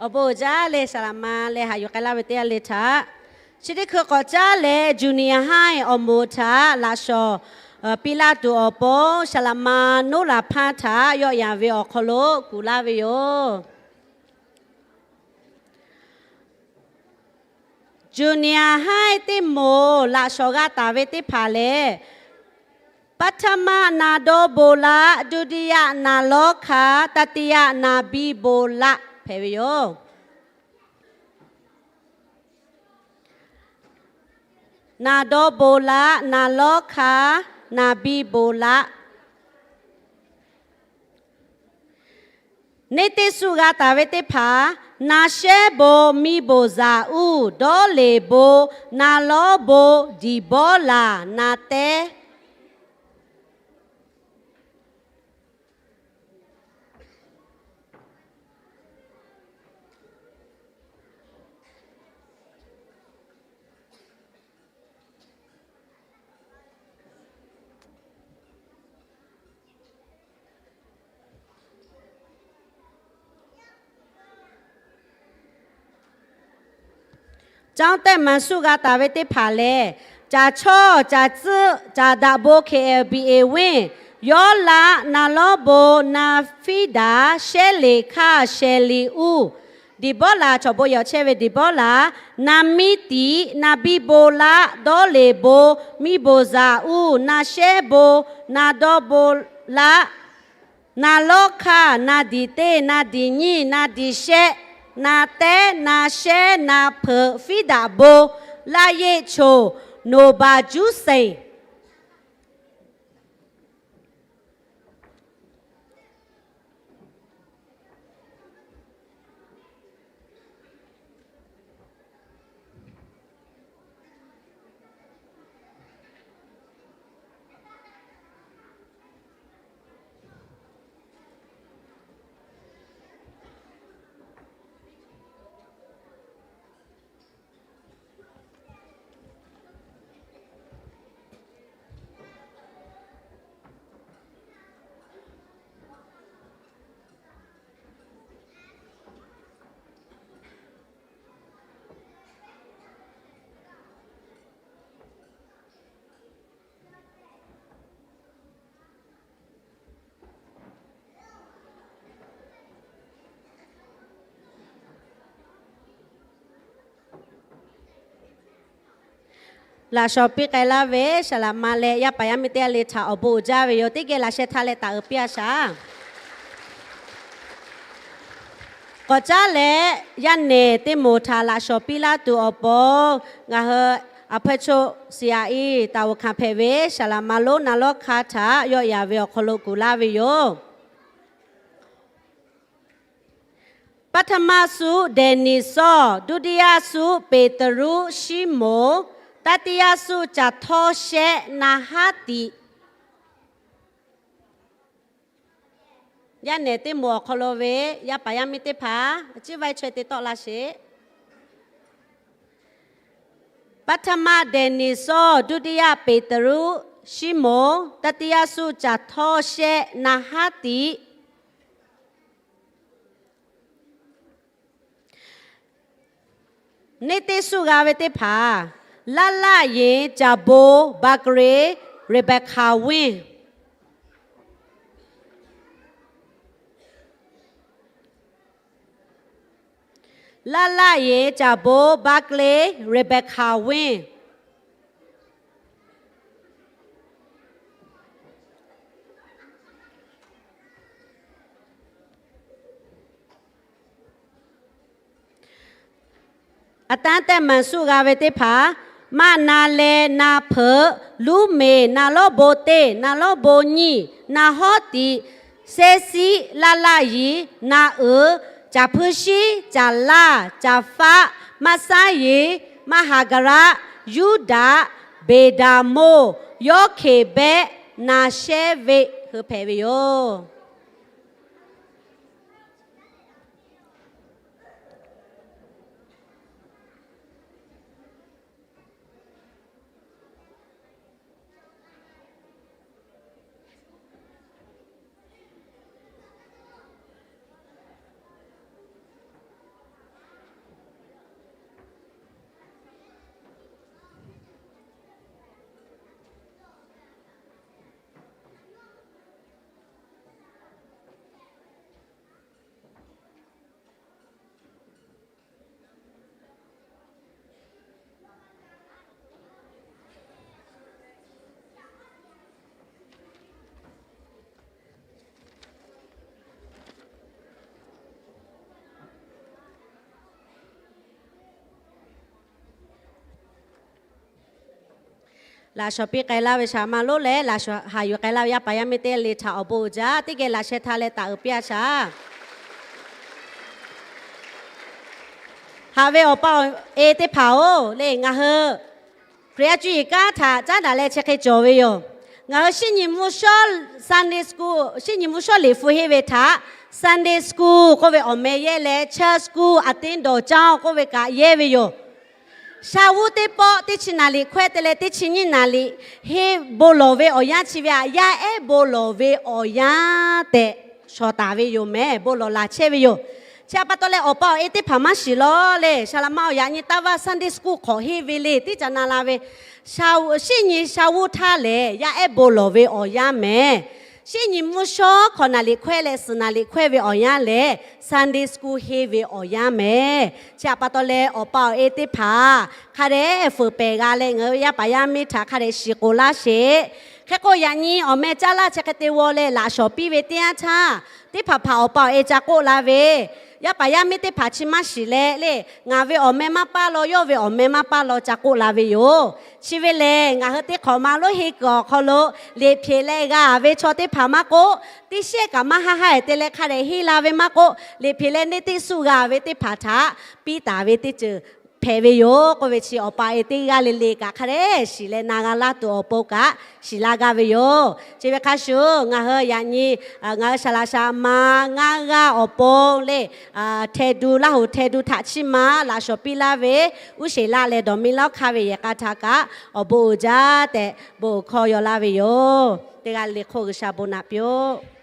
Awˬ bon uiˍ jaˇ leh saˍ laꞈ ma leh haꞈ yuˬ k'ai laˇ ve teˇ g'aˇ le htaꞈ, chi teˇ hkui k'awꞈ caˉ leh junior high awˬ moˍ htaꞈ laꞈ shawnˍ piˇ laˇ tuˬ awˬ pon, saˍ laꞈ ma Noˉlaˍ Hpaˇ htaꞈ yawˆ yan ve awˬ hk'aw lo kuˬ laˇ ve yoˬ. Junior high teˇ moˍ laꞈ shawnˍ g'a taˍ ve teˇ hpaˍ lehˬ, paˍhtaˇmaˆ na dawˇ bon laˆ, duˇtiˇyaˆ na lawˉ hkanˇ, taˇtiˇyaˆ na biˇ bon laˆ hpehꞈ ve yoˬ. Na dawˇ bon laˆ, na lawˉ hkanˇ, na biˇ bon laˆ. Neˇ teˇ suˆ g'a taˍ ve teˇ hpaˍ, na shehˉ bon miˇ bon zaˍ uˇ, dawˇ leˍ bon, na lawˉ bon, diˍ bawˇ laˬ, na tehˉ. Caˇ tehˆ maˍ suˆ g'a taˍ ve teˇ hpaˍ lehˬ, caˬ chawˇ, caˬ tcuhˆ, caˬ daꞈ bon K L B A venˇ, yawˇ laꞈ na lawˉ bon, na fiˉ daꞈ, shehˉ leˍ hkaˇ, shehˍ leˍ uˇ, diˍ bawˇ laˬ, chaw bon yawˬ chehˇ ve diˍ bawˇ laˬ, na miˇ tiꞈ, na biˇ bon laˆ, dawˇ leˍ bon, miˇ bon zaˍ uˇ, na shehˉ bon, na dawˇ bon laˆ, na lawˉ hkanˇ, na diˍ teˇ, na diˍ nyiˇ, na diˍ shehˆ, na tehˉ, na shehˉ, na hpeuꞈ, fiˉ daꞈ bon, laˇ yeˆ choˬ, noˬ baˬ juˇ seˍ. Laꞈ shawnˍ piˇ k'ai laˇ ve saˍ laꞈ ma leh yaˇ paˍ yaˇ miˇ teˇ g'aˇ le htaꞈ awˬ bon uiˍ jaˇ ve yoˬ. Teˇ geh laꞈ sheh htaˇ leh taˍ uiˍ piˇ a shaˍ. K'awꞈ caˉ leh yaˇ nehˬ teˇ moˍ htaꞈ laꞈ shawnˍ piˇ laˇ tuˬ awˬ pon, ngaˬ hui a hpawehˇ choˆ siˍ aꞈ iˉ taˍ uˍ hkanˍ hpehꞈ ve saˍ laꞈ ma lonˉ na lawˉ hkanˇ htaꞈ yawˆ yan ve awˬ hk'aw lo kuˬ laˇ ve yoˬ. Paˇhtaˇmaˆ suˆ Deˍniˍsawˇ, duˇtiˇyaˆ suˆ Peˍtruˆ Siˉmonˍ, taˇtiˇyaˆ suˆ Caˬ htawˇ shehˆ na haˉ tiꞈ. Yaˇ nehˬ teˇ moˍ awˬ hk'aw lo ve yaˇ paˍ yaˇ miˇ teˇ hpaˍ a ciˉ vaiˇ chaweh te tawˆ la sheˍ. Paˇhtaˇmaˆ Deˍniˍsawˇ, duˇtiˇyaˆ Peˍtruˆ Siˉmonˍ, taˇtiˇyaˆ suˆ Caˬ htawˇ shehˆ na haˉ tiꞈ. Neˇ teˇ suˆ g'a ve teˇ hpaˍ, laˇ laˆ yeˍ Caˬ bon Baˇ k'le Reˍbeˍhkaˍ venˇ. Laˇ laˆ yeˍ Caˬ bon Baˇ k'le Reˍbeˍhkaˍ venˇ. Aˬ tanˉ tehˆ maˍ suˆ g'a ve teˇ hpaˍ, maˇ na leh na hpeuꞈ, luˉ meˍ na lawˉ bon teˇ, na lawˉ bon nyiˇ, na hawˉ tiꞈ, sehˉ siˆ laˇ laˆ yiˍ, na uiˍ, Caˬ hpuˇ shiˉ, Caˬ laˇ, Caˬ faˆ, maˇ saˉ yeˍ, maˇ haˍ gaˬ laˆ, Yuˇdaꞈ, Beˍdaˍmonˇ, Yawˇhkeˍ behˆ, na shehˉ veˆ hui hpehꞈ ve yoˬ. Laꞈ shawˍ piˇ k'ai laˇ ve shaˍ ma lonˉ leh laꞈ shawˍ haꞈ yuˬ k'ai laˇ ve yaˇ paˍ yaˇ miˇ teˇ le htaꞈ awˬ bon uiˍ jaˇ. Teˇ geh laꞈ sheh htaˇ leh taˍ uiˍ piˇ a shaˍ. Haꞈ ve awˬ pa awˬ e teˇ hpaˍ-oˬ, le ngaˬ hui Hkriꞈ yaˇ cuˇ yiˍ kanˉ htaꞈ caˉ daꞈ leh chi hk'e cawˬ ve yoˬ. Ngaˬ hui Shinˉ nyi mvuhˇ shawˉ Sunday school, Shinˉ nyi mvuhˇ shawˉ liꞈ hpu henˇ ve htaꞈ Sunday school k'oˆ ve awˬ meh yehˇ leh church school a teˇ dawˬ caˇ k'oˆ ve kaꞈ yehˇ ve yoˬ. Sha vuˇ teˇ pawˆ teˇ chi naˍ liꞈ hkawehˇ te leh teˇ chi nyiˇ naˍ liꞈ henˇ bon lawˬ ve awˬ yanˇ chi ve htaꞈ yaˇ ehˉ bon lawˬ ve awˬ yanˇ tehꞈ shawˍ taˍ ve yoˬ mehˍ. Bon lawˬ laˬ chehˇ ve yoˬ. Chi htaꞈ pa taw leh awˬ pa awˬ e teˇ hpaˍ maˇ shiˍ lawˬ le. Saˍ laꞈ ma awˬ yaꞈ nyi taˇ vaˇ Sunday school hk'awꞈ henˇ ve le tiˉ ca na la ve, Shinˉ nyi sha vuˇ htaˇ lehˬ yaˇ ehˉ bon lawˬ ve awˬ yanˇ mehˍ. Shinˉ nyi mvuhˇ shawˉ hkawꞈ naˍ liꞈ hkawehˇ leh suhˍ naˍ liꞈ hkawehˇ ve awˬ yanˇ lehˬ Sunday school henˇ ve awˬ yanˇ mehˍ. Chi htaꞈ pa taw leh awˬ pa awˬ e teˇ hpaˍ hk'a dehꞈ fuiˍ pehˍ g'a leh ngaˬ hui yaˇ paˍ yaˇ miˇ htaꞈ hk'a dehꞈ shiˍ k'oˍ laˇ sheˍ. Hk'e k'o yaꞈ nyi awˬ meh caˇ laˇ chi hk'e te g'aw leh laꞈ shawˍ piˇ ve teˇ yanˇ htaˇ, teˇ hpaˍ hpaˍ awˬ pa awˬ e ca k'oˆ la ve, yaˇ paˍ yaˇ miˇ teˇ hpaˍ chi maˇ shiˍ leh le, ngaˬ ve awˬ meh maˇ paˇ law, yawˇ ve awˬ meh maˇ paˇ law ca k'oˆ la ve yoˬ. Chi ve lehˬ ngaˬ hui teˇ hk'awꞈ ma lonˉ henˇ kuiˬ awˬ hk'aw lo liꞈ hpeꞈ leh g'a ve chaw teˇ hpaˍ maˇ k'oˆ, teˇ shehˆ kaꞈ maˇ haˆ haˆ-eˬ te leh hk'a dehꞈ henˇ la ve maˇ k'oˆ, liꞈ hpeꞈ leh neˇ teˇ suˆ g'a ve teˇ hpaˍ htaꞈ piˇ taˍ ve teˇ ceuˬ hpehꞈ ve yoˬ k'oˆ ve chi awˬ pa awˬ e teˇ g'aˇ le le kaꞈ hk'a dehꞈ shiˍ leh na g'a laˇ tuˬ awˬ pon kaꞈ shiˍ laˇ gaˇ ve yoˬ. Chi ve hk'a shuˍ ngaˬ hui yaꞈ nyi ngaˬ hui saˍ laꞈ saˍ ma ngaˇ g'aˇ awˬ pon le, hteˇ du Laˇ huˍ hteˇ du htaꞈ chiˇ ma laꞈ shawˍ piˇ laˇ ve, uˉ sheˍ laˆ leh dawˬ miˇ lawˉ hk'aˇ ve yehˬ k'a htaꞈ kaꞈ awˬ bon uiˍ jaˇ tehꞈ bon uiˍ hkawˇ yaw laˇ ve yoˬ. Teˇ g'aˇ le le hk'oˆ G'uiˬsha bon naꞈ piˇ-oˆ.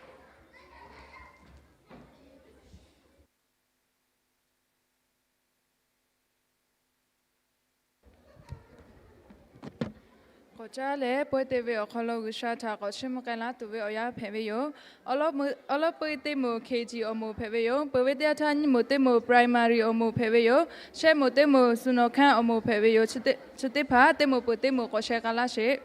K'awꞈ caˉ leh pawehˇ te ve awˬ hk'aw lo G'uiˬsha htaꞈ k'awꞈ chiˇ mvuh k'ai laˇ tuˬ ve awˬ yanˇ hpehꞈ ve yoˬ. Awˉ lawˉ peuˇ teˇ moˍ K G awˬ moˍ hpehꞈ ve yoˬ. Peuˬ ve teˇ yanˇ htaˇ nyiˇ moˍ teˇ moˍ Primary awˬ moˍ hpehꞈ ve yoˬ. Shehˆ moˍ teˇ moˍ suhˍ nawˬ hkanˇ awˬ moˍ hpehꞈ ve yoˬ. Chi teˇ hpaˍ teˇ moˍ peuˬ teˇ moˍ k'awꞈ sheh k'a laˇ sheˍ.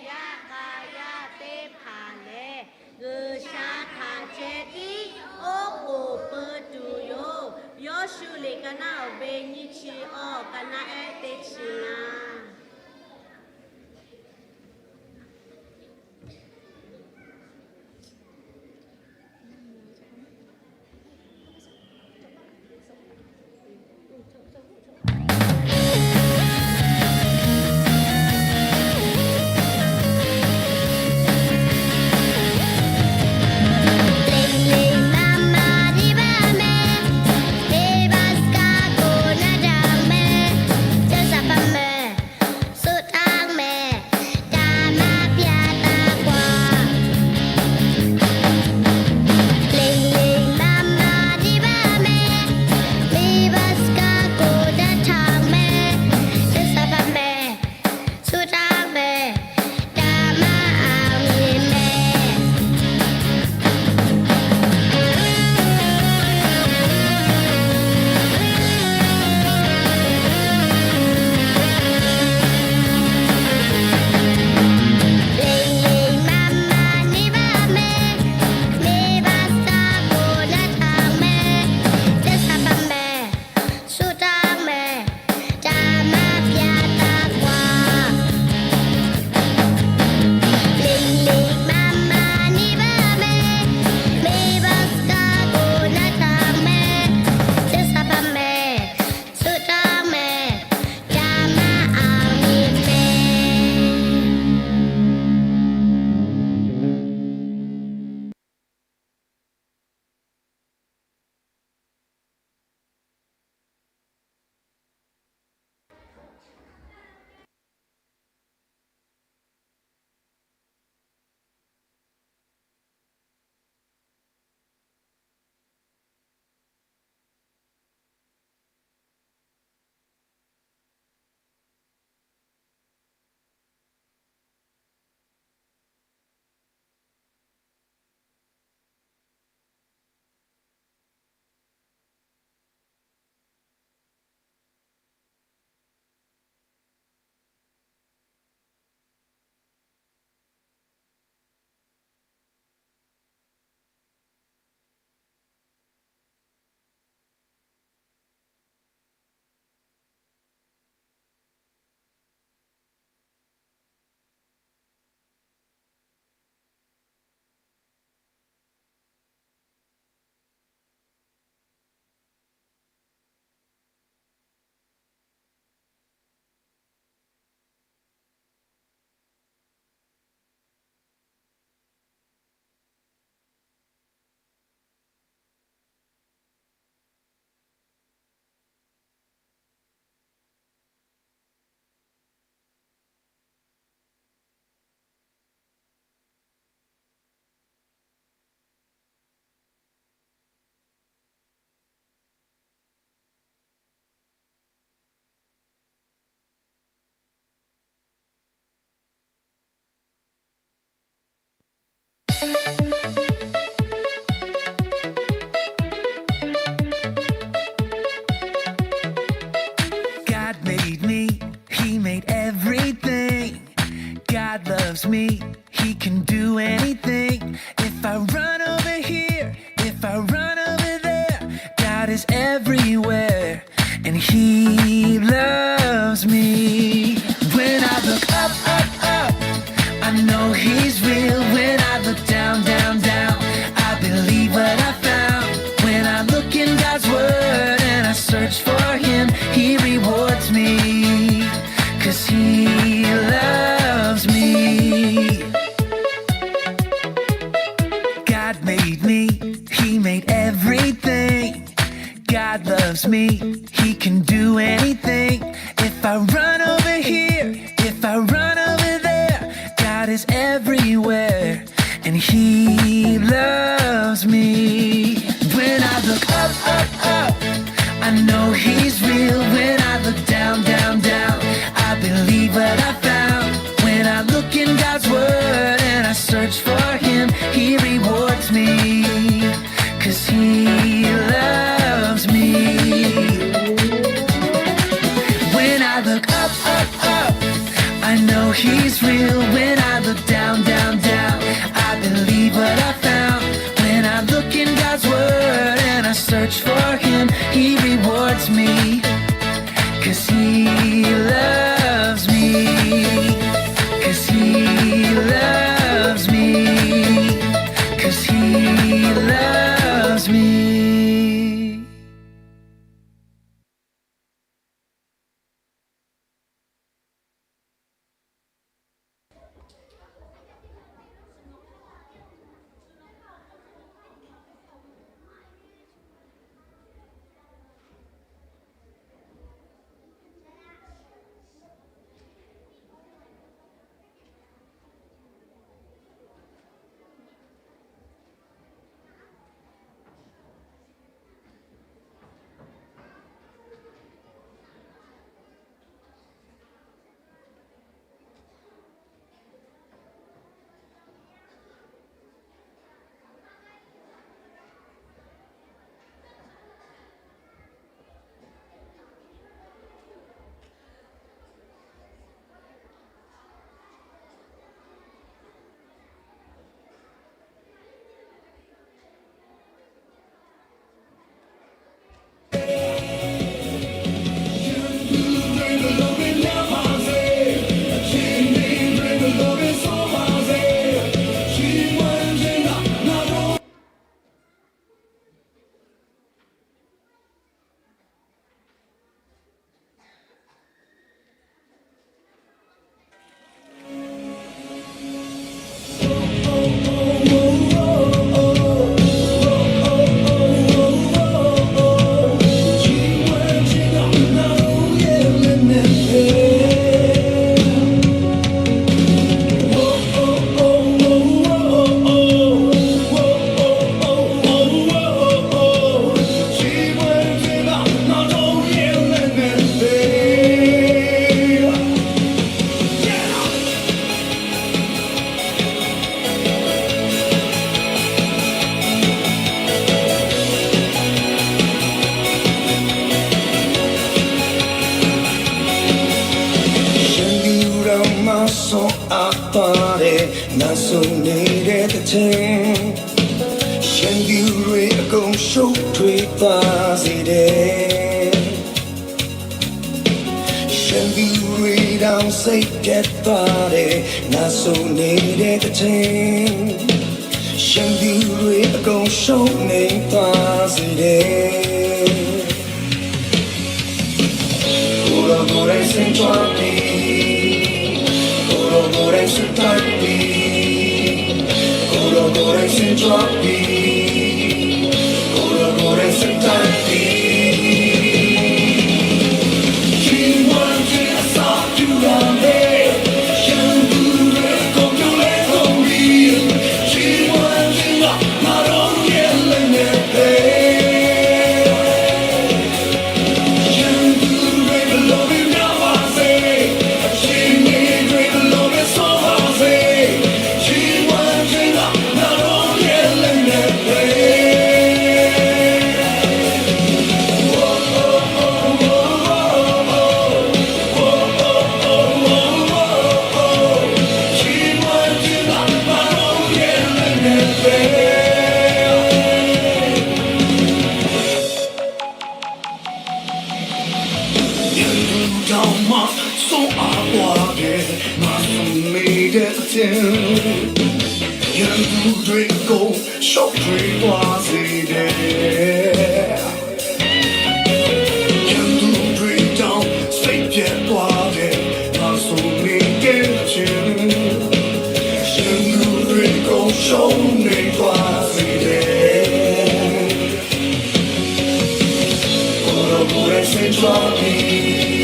Yaˇ k'a yaˇ teˇ hpaˍ lehˬ, G'uiˬsha htaꞈ ceh tiˉ oˉ k'oˍ pui tuˬ yoˬ. Yawˇshuˆ liꞈ ka naˆ awˬ ve nyiˇ chi awˬ ka naˆ ehˉ teˇ chi ngaˇ. I run over here, if I run over there, God is everywhere, and He loves me. When I look up, up, up, I know He's real. When I look down, down, down, I believe what I found. When I look in God's Word and I search for Him, He rewards me, 'cause He loves me. When I look up, up, up, I know He's real. When I look down, down, down, I believe what I found. When I look in God's Word and I search for Him, He rewards me, 'cause He loves me, 'cause He loves me, 'cause He loves me. Sheh nduˇ rawˇ maˇ sawˉ aꞈ pa leh, ngaˬ suh ne deh teˇ ceuˬ, sheh nduˇ ve a kong shoˉ htoꞈ e pa zeˬ deh. Sheh nduˇ ve daꞈ seˆ kehˉ pa leh, ngaˬ suh ne deh teˇ ceuˬ, sheh nduˇ ve a kong shoˉ ne pa zeˬ deh. Awˬ lawn k'o leh suh taiˍ piˇ, awˬ lawn k'o leh suh taiˍ piˇ, awˬ lawn k'o leh suh taiˍ piˇ, awˬ lawn k'o leh suh taiˍ piˇ. Chi ma ce a sa tu la le, sheh nduˇ ve k'awꞈ tu leh k'awꞈ piˇ, chi ma ce ngaˬ maˇ dawˇ yehˬ leh nehˬ le. Yehˬ nduˇ daꞈ maˇ sawˉ aꞈ pa leh, ngaˬ suh ne deh teˇ ceuˬ, yehˬ nduˇ ve k'o shoˉ htoꞈ e pa zeˬ deh. Yehˬ nduˇ ve daꞈ seˆ pehˍ pa leh, ngaˬ suh ne deh teˇ ceuˬ, yehˬ nduˇ ve k'o shoˉ ne pa zeˬ deh. Awˬ lawn k'o leh suh taiˍ piˇ,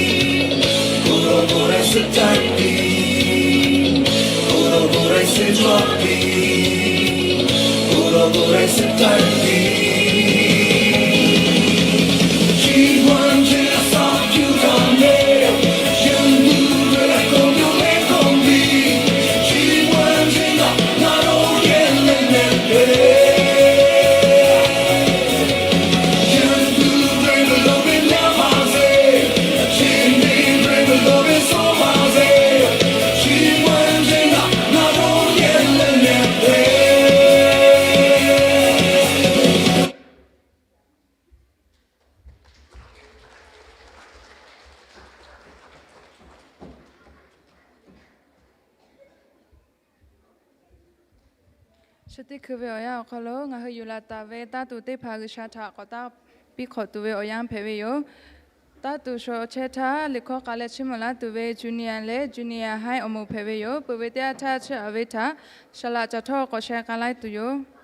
Chi teˇ hkui ve awˬ yanˇ awˬ hk'aw lo ngaˬ hui yuˬ laˬ taˍ ve taˇ tuˬ teˇ hpaˍ G'uiˬsha htaꞈ k'awꞈ taˇ piˇ hk'awꞈ tuˬ ve awˬ yanˇ hpehꞈ ve yoˬ. Taˇ tuˬ shaw chehˇ htaˇ, liꞈ hkawˇ k'ai leh chiˇ mvuh laˇ tuˬ ve junior leh junior high awˬ moˍ hpehꞈ ve yoˬ. Peuˬ ve teˇ yanˇ htaˇ, chi a ve htaꞈ saˍ laꞈ caˬ htawˇ k'awꞈ sheh k'ai laiˉ tuˬ yoˬ.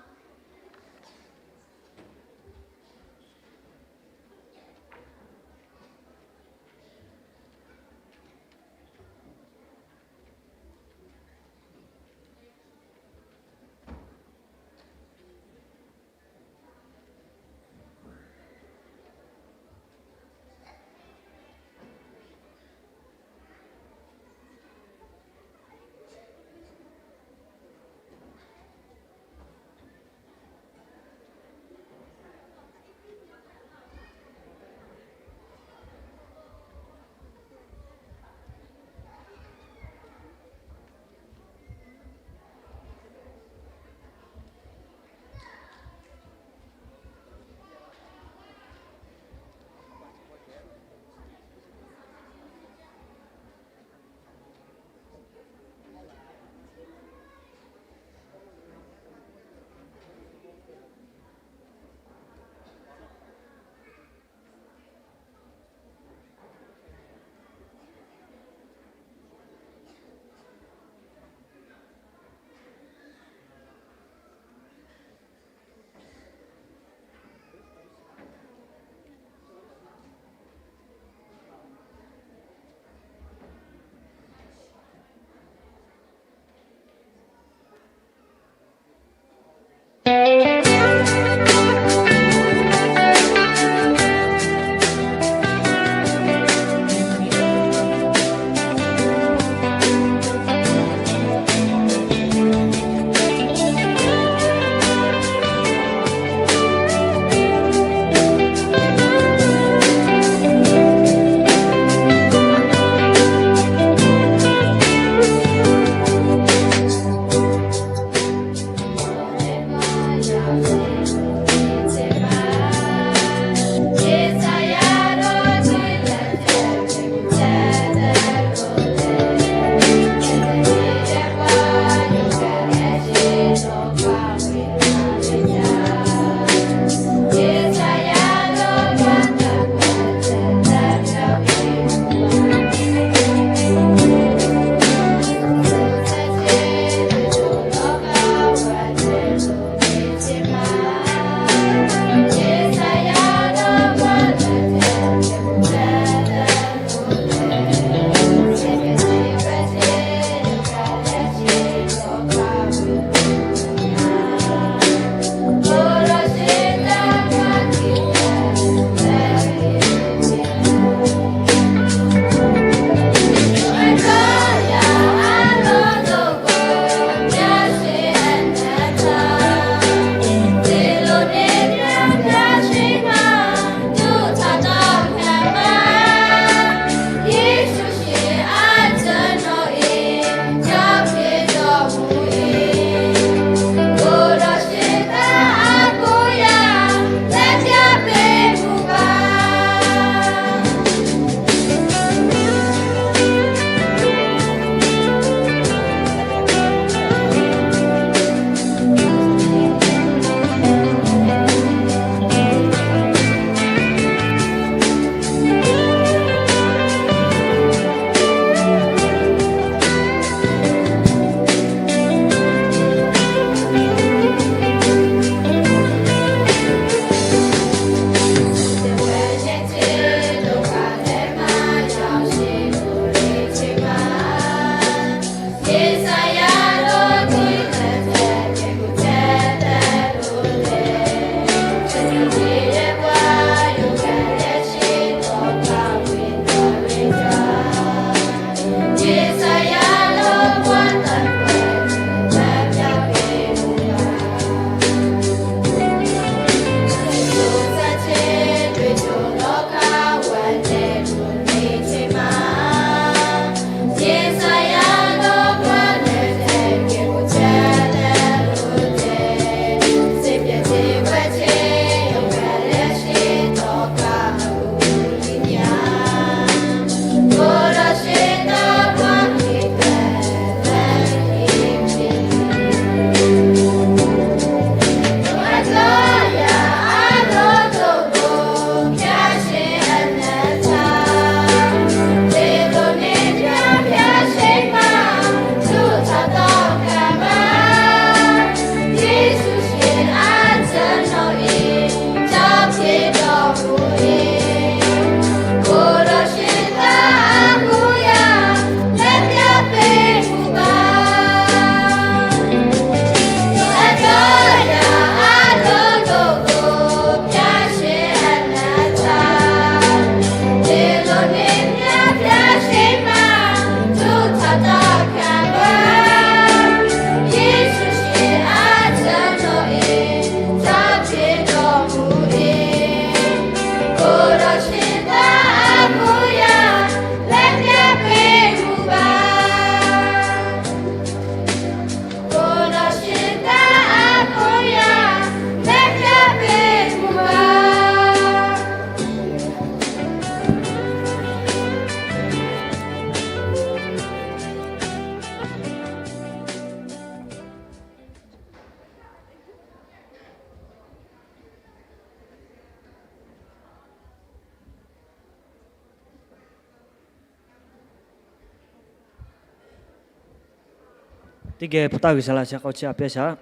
Teˇ geh hpu taˇ G'uiˬsha laꞈ sha k'aw chiˇ aꞈ piˇ a shaꞈ.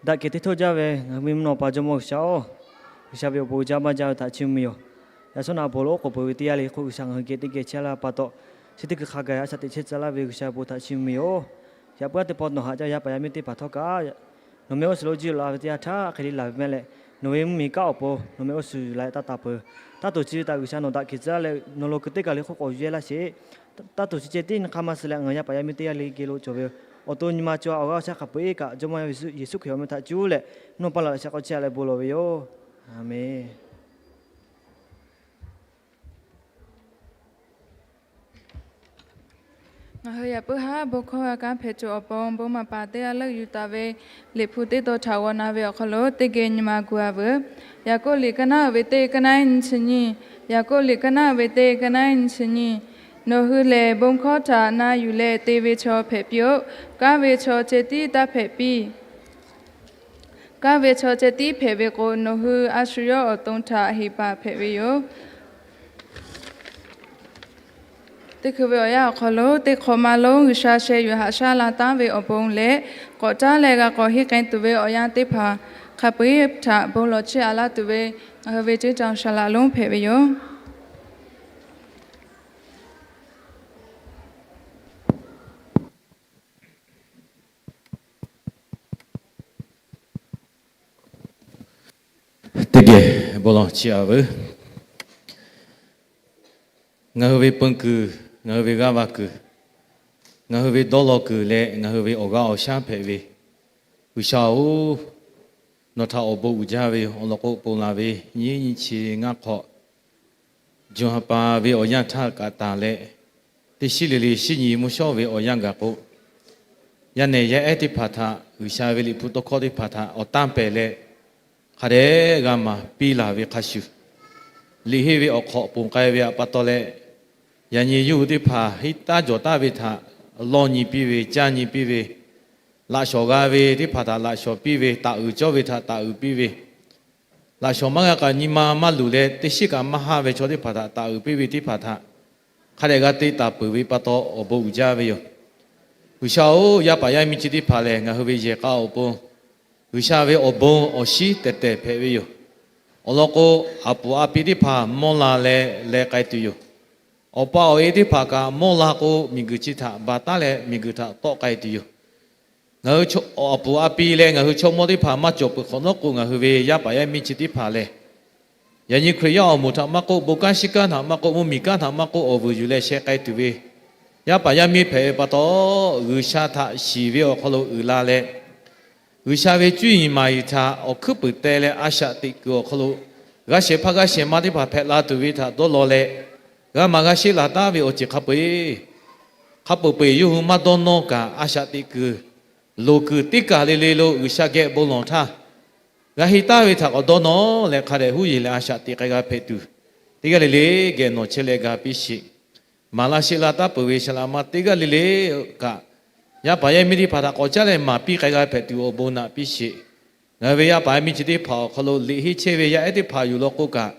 Daꞈ kehˬ teˇ htoˇ jaˇ ve ngaˬ hui ve mvuhˇ naw pa Jawˇmawˇ G'uiˬsha-oˬ, G'uiˬsha ve awˬ bon uiˍ jaˇ maˇ jaˇ ve htaꞈ chiˇ mvuh ve yoˬ. Yaꞈ shawˉ naꞈ awˬ bon lo oˉ k'oˍ peuˬ ve teˇ yanˇ le hk'oˆ G'uiˬsha ngaˬ hui geh teˇ geh chehˇ laˇ pa taw, chi teˇ hkui hk'a gaˬ a shaꞈ teꞈ chehˇ tcuh laˇ ve G'uiˬsha awˬ bon htaꞈ chiˇ mvuh ve yoˬ. Yaꞈ puiˉ a teˇ pawˆ nawˬ haꞈ jaˇ yaˇ paˍ yaˇ miˇ teˇ hpaˍ htawˇ kaꞈ, nawˬ meh oˇ suhˍ lo jiˇ lo la ve teˇ yanˇ htaˇ hk'e le laˬ ve mehˆ leh, nawˬ ve mvuhˇmiˬ kanˉ awˬ pon nawˬ meh oˇ suhˍ la taˇ taˍ peuˬ. Taˇ toˍ chi ve htaꞈ G'uiˬsha nawˬ daꞈ kehˬ tcuh laˇ leh nawˬ lo kuiˬ teˇ kaˬ le hk'oˆ k'awꞈ yuˬ yehˇ laˇ sheˍ. Taˇ toˍ chi ceh tiˉ nyi hk'aˇ maˇ suh leh ngaˬ hui yaˇ paˍ yaˇ miˇ teˇ g'aˇ le geh lo cawˬ ve awˬ to nyi ma cawˬ awˬ g'aˇ awˬ shaˉ hk'a peu-eˬ kaꞈ Jawˇmawˇ Yaˇ ve Yeˍsuˆ Hkriꞈ awˬ meh htaꞈ cuˉ leh, mvuhˇ naw pa laꞈ sha k'aw chiˇ aꞈ leh bon lawˬ ve yoˬ. Aˬmenˍ. Ngaˬ hui yaꞈ puiˉ haˉ bon hkawˇ g'a kanˉ hpehꞈ tuˬ awˬ pon bon maˍ paˍ teˇ g'aˇ leuˆ yuˬ taˍ ve Liꞈ hpu teˇ tawn htaꞈ g'aw na ve awˬ hk'aw lo teˇ geh nyi ma gu-a veuˬ. Yaˍkoˆ liꞈ ka naˉ uiˍ ve teˇ ka naˉ nyi chi nyiˇ. Yaˍkoˆ liꞈ ka naˉ uiˍ ve teˇ ka naˉ nyi chi nyiˇ. Nawˬ hui lehˬ bon hkawˇ htaꞈ na yuˬ leh te ve chaw hpehꞈ piˇ-oˆ. Kanˉ ve chaw ceh tiˉ taˇ hpehꞈ piˇ. Kanˉ ve chaw ceh tiˉ hpehꞈ ve k'o, nawˬ hui a shu yawˇ awˬ to htaꞈ heˍ paˍ hpehꞈ ve yoˬ. Teˇ hkui ve awˬ yanˇ awˬ hk'aw lo teˇ hk'awꞈ ma lonˉ G'uiˬsha sheh yuˬ haꞈ shaˉ la taˉ ve awˬ bon leh, k'awꞈ caˉ leh g'a k'awꞈ henˇ k'ai tuˬ ve awˬ yanˇ teˇ hpaˍ hk'a peu-eˬ htaꞈ bon lawˬ chehˇ a laˇ tuˬ ve ngaˬ hui ve ceˇ caoˬ shaˍ laꞈ lonˉ hpehꞈ ve yoˬ. Teˇ geh bon lawˬ chehˇ a veuˬ. Ngaˬ hui ve peun kuiˬ, ngaˬ hui ve g'aˇ va kuiˬ, ngaˬ hui ve dawˇ law kuiˬ leh ngaˬ hui ve awˬ g'aˇ awˬ shaˉ hpehꞈ ve G'uiˬsha-oˬ, nawˬ htaꞈ awˬ bon uiˍ jaˇ ve yoˬ. Awˬ lawn k'o, ponˬ laˬ ve nyiˇ nyiˇ chi ngaˇ hk'awꞈ, June ha pa ve awˬ yanˇ htaˇ kaꞈ tanˬ leh, teˇ shiˉ le le shiˉ nyi mvuhˇ shawˉ ve awˬ yanˇ gaˬ k'o, yaˇ nehˬ yaˇ ehˉ teˇ hpaˍ htaꞈ G'uiˬsha ve Liꞈ hpu tawˇ hkawˇ teˇ hpaˍ htaꞈ awˬ tanˇ pehˍ leh, hk'a dehꞈ g'a maˍ piˇ laˬ ve hk'a shuˍ, liꞈ henˇ ve awˬ hk'awꞈ ponˬ k'ai ve pa taw leh, yaꞈ nyi yawˇ hui teˇ hpaˍ henˇ taˉ jawˬ taˉ ve htaꞈ lawˇ nyi piˇ ve, caˇ nyi piˇ ve, laꞈ shawˍ g'a ve teˇ hpaˍ htaꞈ laꞈ shawˍ piˇ ve, taˍ uiˍ cawˇ ve htaꞈ taˍ uiˍ piˇ ve, laꞈ shawˍ maˇ g'a kaꞈ nyi ma maˇ luˬ leh teˇ shiˉ kaꞈ maˇ haˆ ve chaw teˇ hpaˍ htaꞈ taˍ uiˍ piˇ ve teˇ hpaˍ htaꞈ hk'a dehꞈ g'a te taˍ peuˬ ve pa taw awˬ bon uiˍ jaˇ ve yoˬ. G'uiˬsha-oˬ, yaˇ paˍ yaˇ miˇ chi teˇ hpaˍ lehˬ ngaˬ hui ve yehˬ k'a awˬ pon G'uiˬsha ve awˬ bon awˬ shinˉ tehˬ tehˬ hpehꞈ ve yoˬ. Awˬ lawn k'o, aˬ puˍ a pi teˇ hpaˍ mawˇ la leh leh k'ai tuˬ yoˬ. Awˬ pa awˬ e teˇ hpaˍ kaꞈ mawˇ la k'o, miˬguiˬ chi htaꞈ baˬ taˉ leh miˬguiˬ htaꞈ tawˆ k'ai tuˬ yoˬ. Ngaˬ hui aˬ puˍ a pi leh ngaˬ hui chaw mawˇ teˇ hpaˍ maˇ cawˬ peuˬ hk'awꞈ nawˉ k'o, ngaˬ hui ve yaˇ paˍ yaˇ miˇ chi teˇ hpaˍ lehˬ, yaꞈ nyi Hkriꞈ yaˇ awˬ moˍ htaꞈ maˇ k'oˆ, bon kanˉ shiˉ kanˉ htaꞈ maˇ k'oˆ, mvuhˇmiˬ kanˉ htaꞈ maˇ k'oˆ, awˬ vuiˬ yuˬ leh sheh k'ai tuˬ ve yaˇ paˍ yaˇ miˇ hpehꞈ ve pa taw, G'uiˬsha htaꞈ shiˍ ve awˬ hk'aw lo uiˍ la leh, G'uiˬsha ve cuˇ yiˍ maˍ yiˍ htaꞈ awˬ hkuiˉ puiˍ teh leh a shaꞈ teꞈ kuiˬ awˬ hk'aw lo g'aˇ shehˍ hpaˇ g'aˇ shehˍ ma teˇ hpaˍ hpehꞈ la tuˬ ve htaꞈ dawˇ law leh, g'a maˍ g'a sheˆ laˬ taˉ ve awˬ ceuˬ hk'a peu-eˬ, hk'a peu-eˬ yawˇ hui maˇ dawˇ nawˇ kaꞈ a shaꞈ teꞈ kuiˬ, loˍ kuiˬ teˇ kaˬ le le lo G'uiˬsha geh bon lawˬ htaˇ, g'a henˇ taˉ ve htaꞈ k'awꞈ dawˇ nawˇ leh hk'a dehꞈ huˉ yeˬ leh a shaꞈ teꞈ k'ai g'a hpehꞈ tuˬ, teˇ g'aˇ le le geh nawˬ chehˇ leh ga piˇ sheˍ. Maˍ laˇ sheˆ laˇ taˉ peuˬ ve saˍ laꞈ ma teˇ g'aˇ le le kaꞈ, yaˇ paˍ yaˇ miˇ teˇ hpaˍ htaꞈ k'awꞈ caˉ leh maˍ piˇ k'ai g'a hpehꞈ tuˬ awˬ bon naꞈ piˇ sheˍ. Ngaˬ hui ve yaˇ paˍ yaˇ miˇ chi teˇ hpaˍ awˬ hk'aw lo liꞈ henˇ chehˇ ve yaˇ ehˉ teˇ hpaˍ yuˬ law k'oˆ kaꞈ,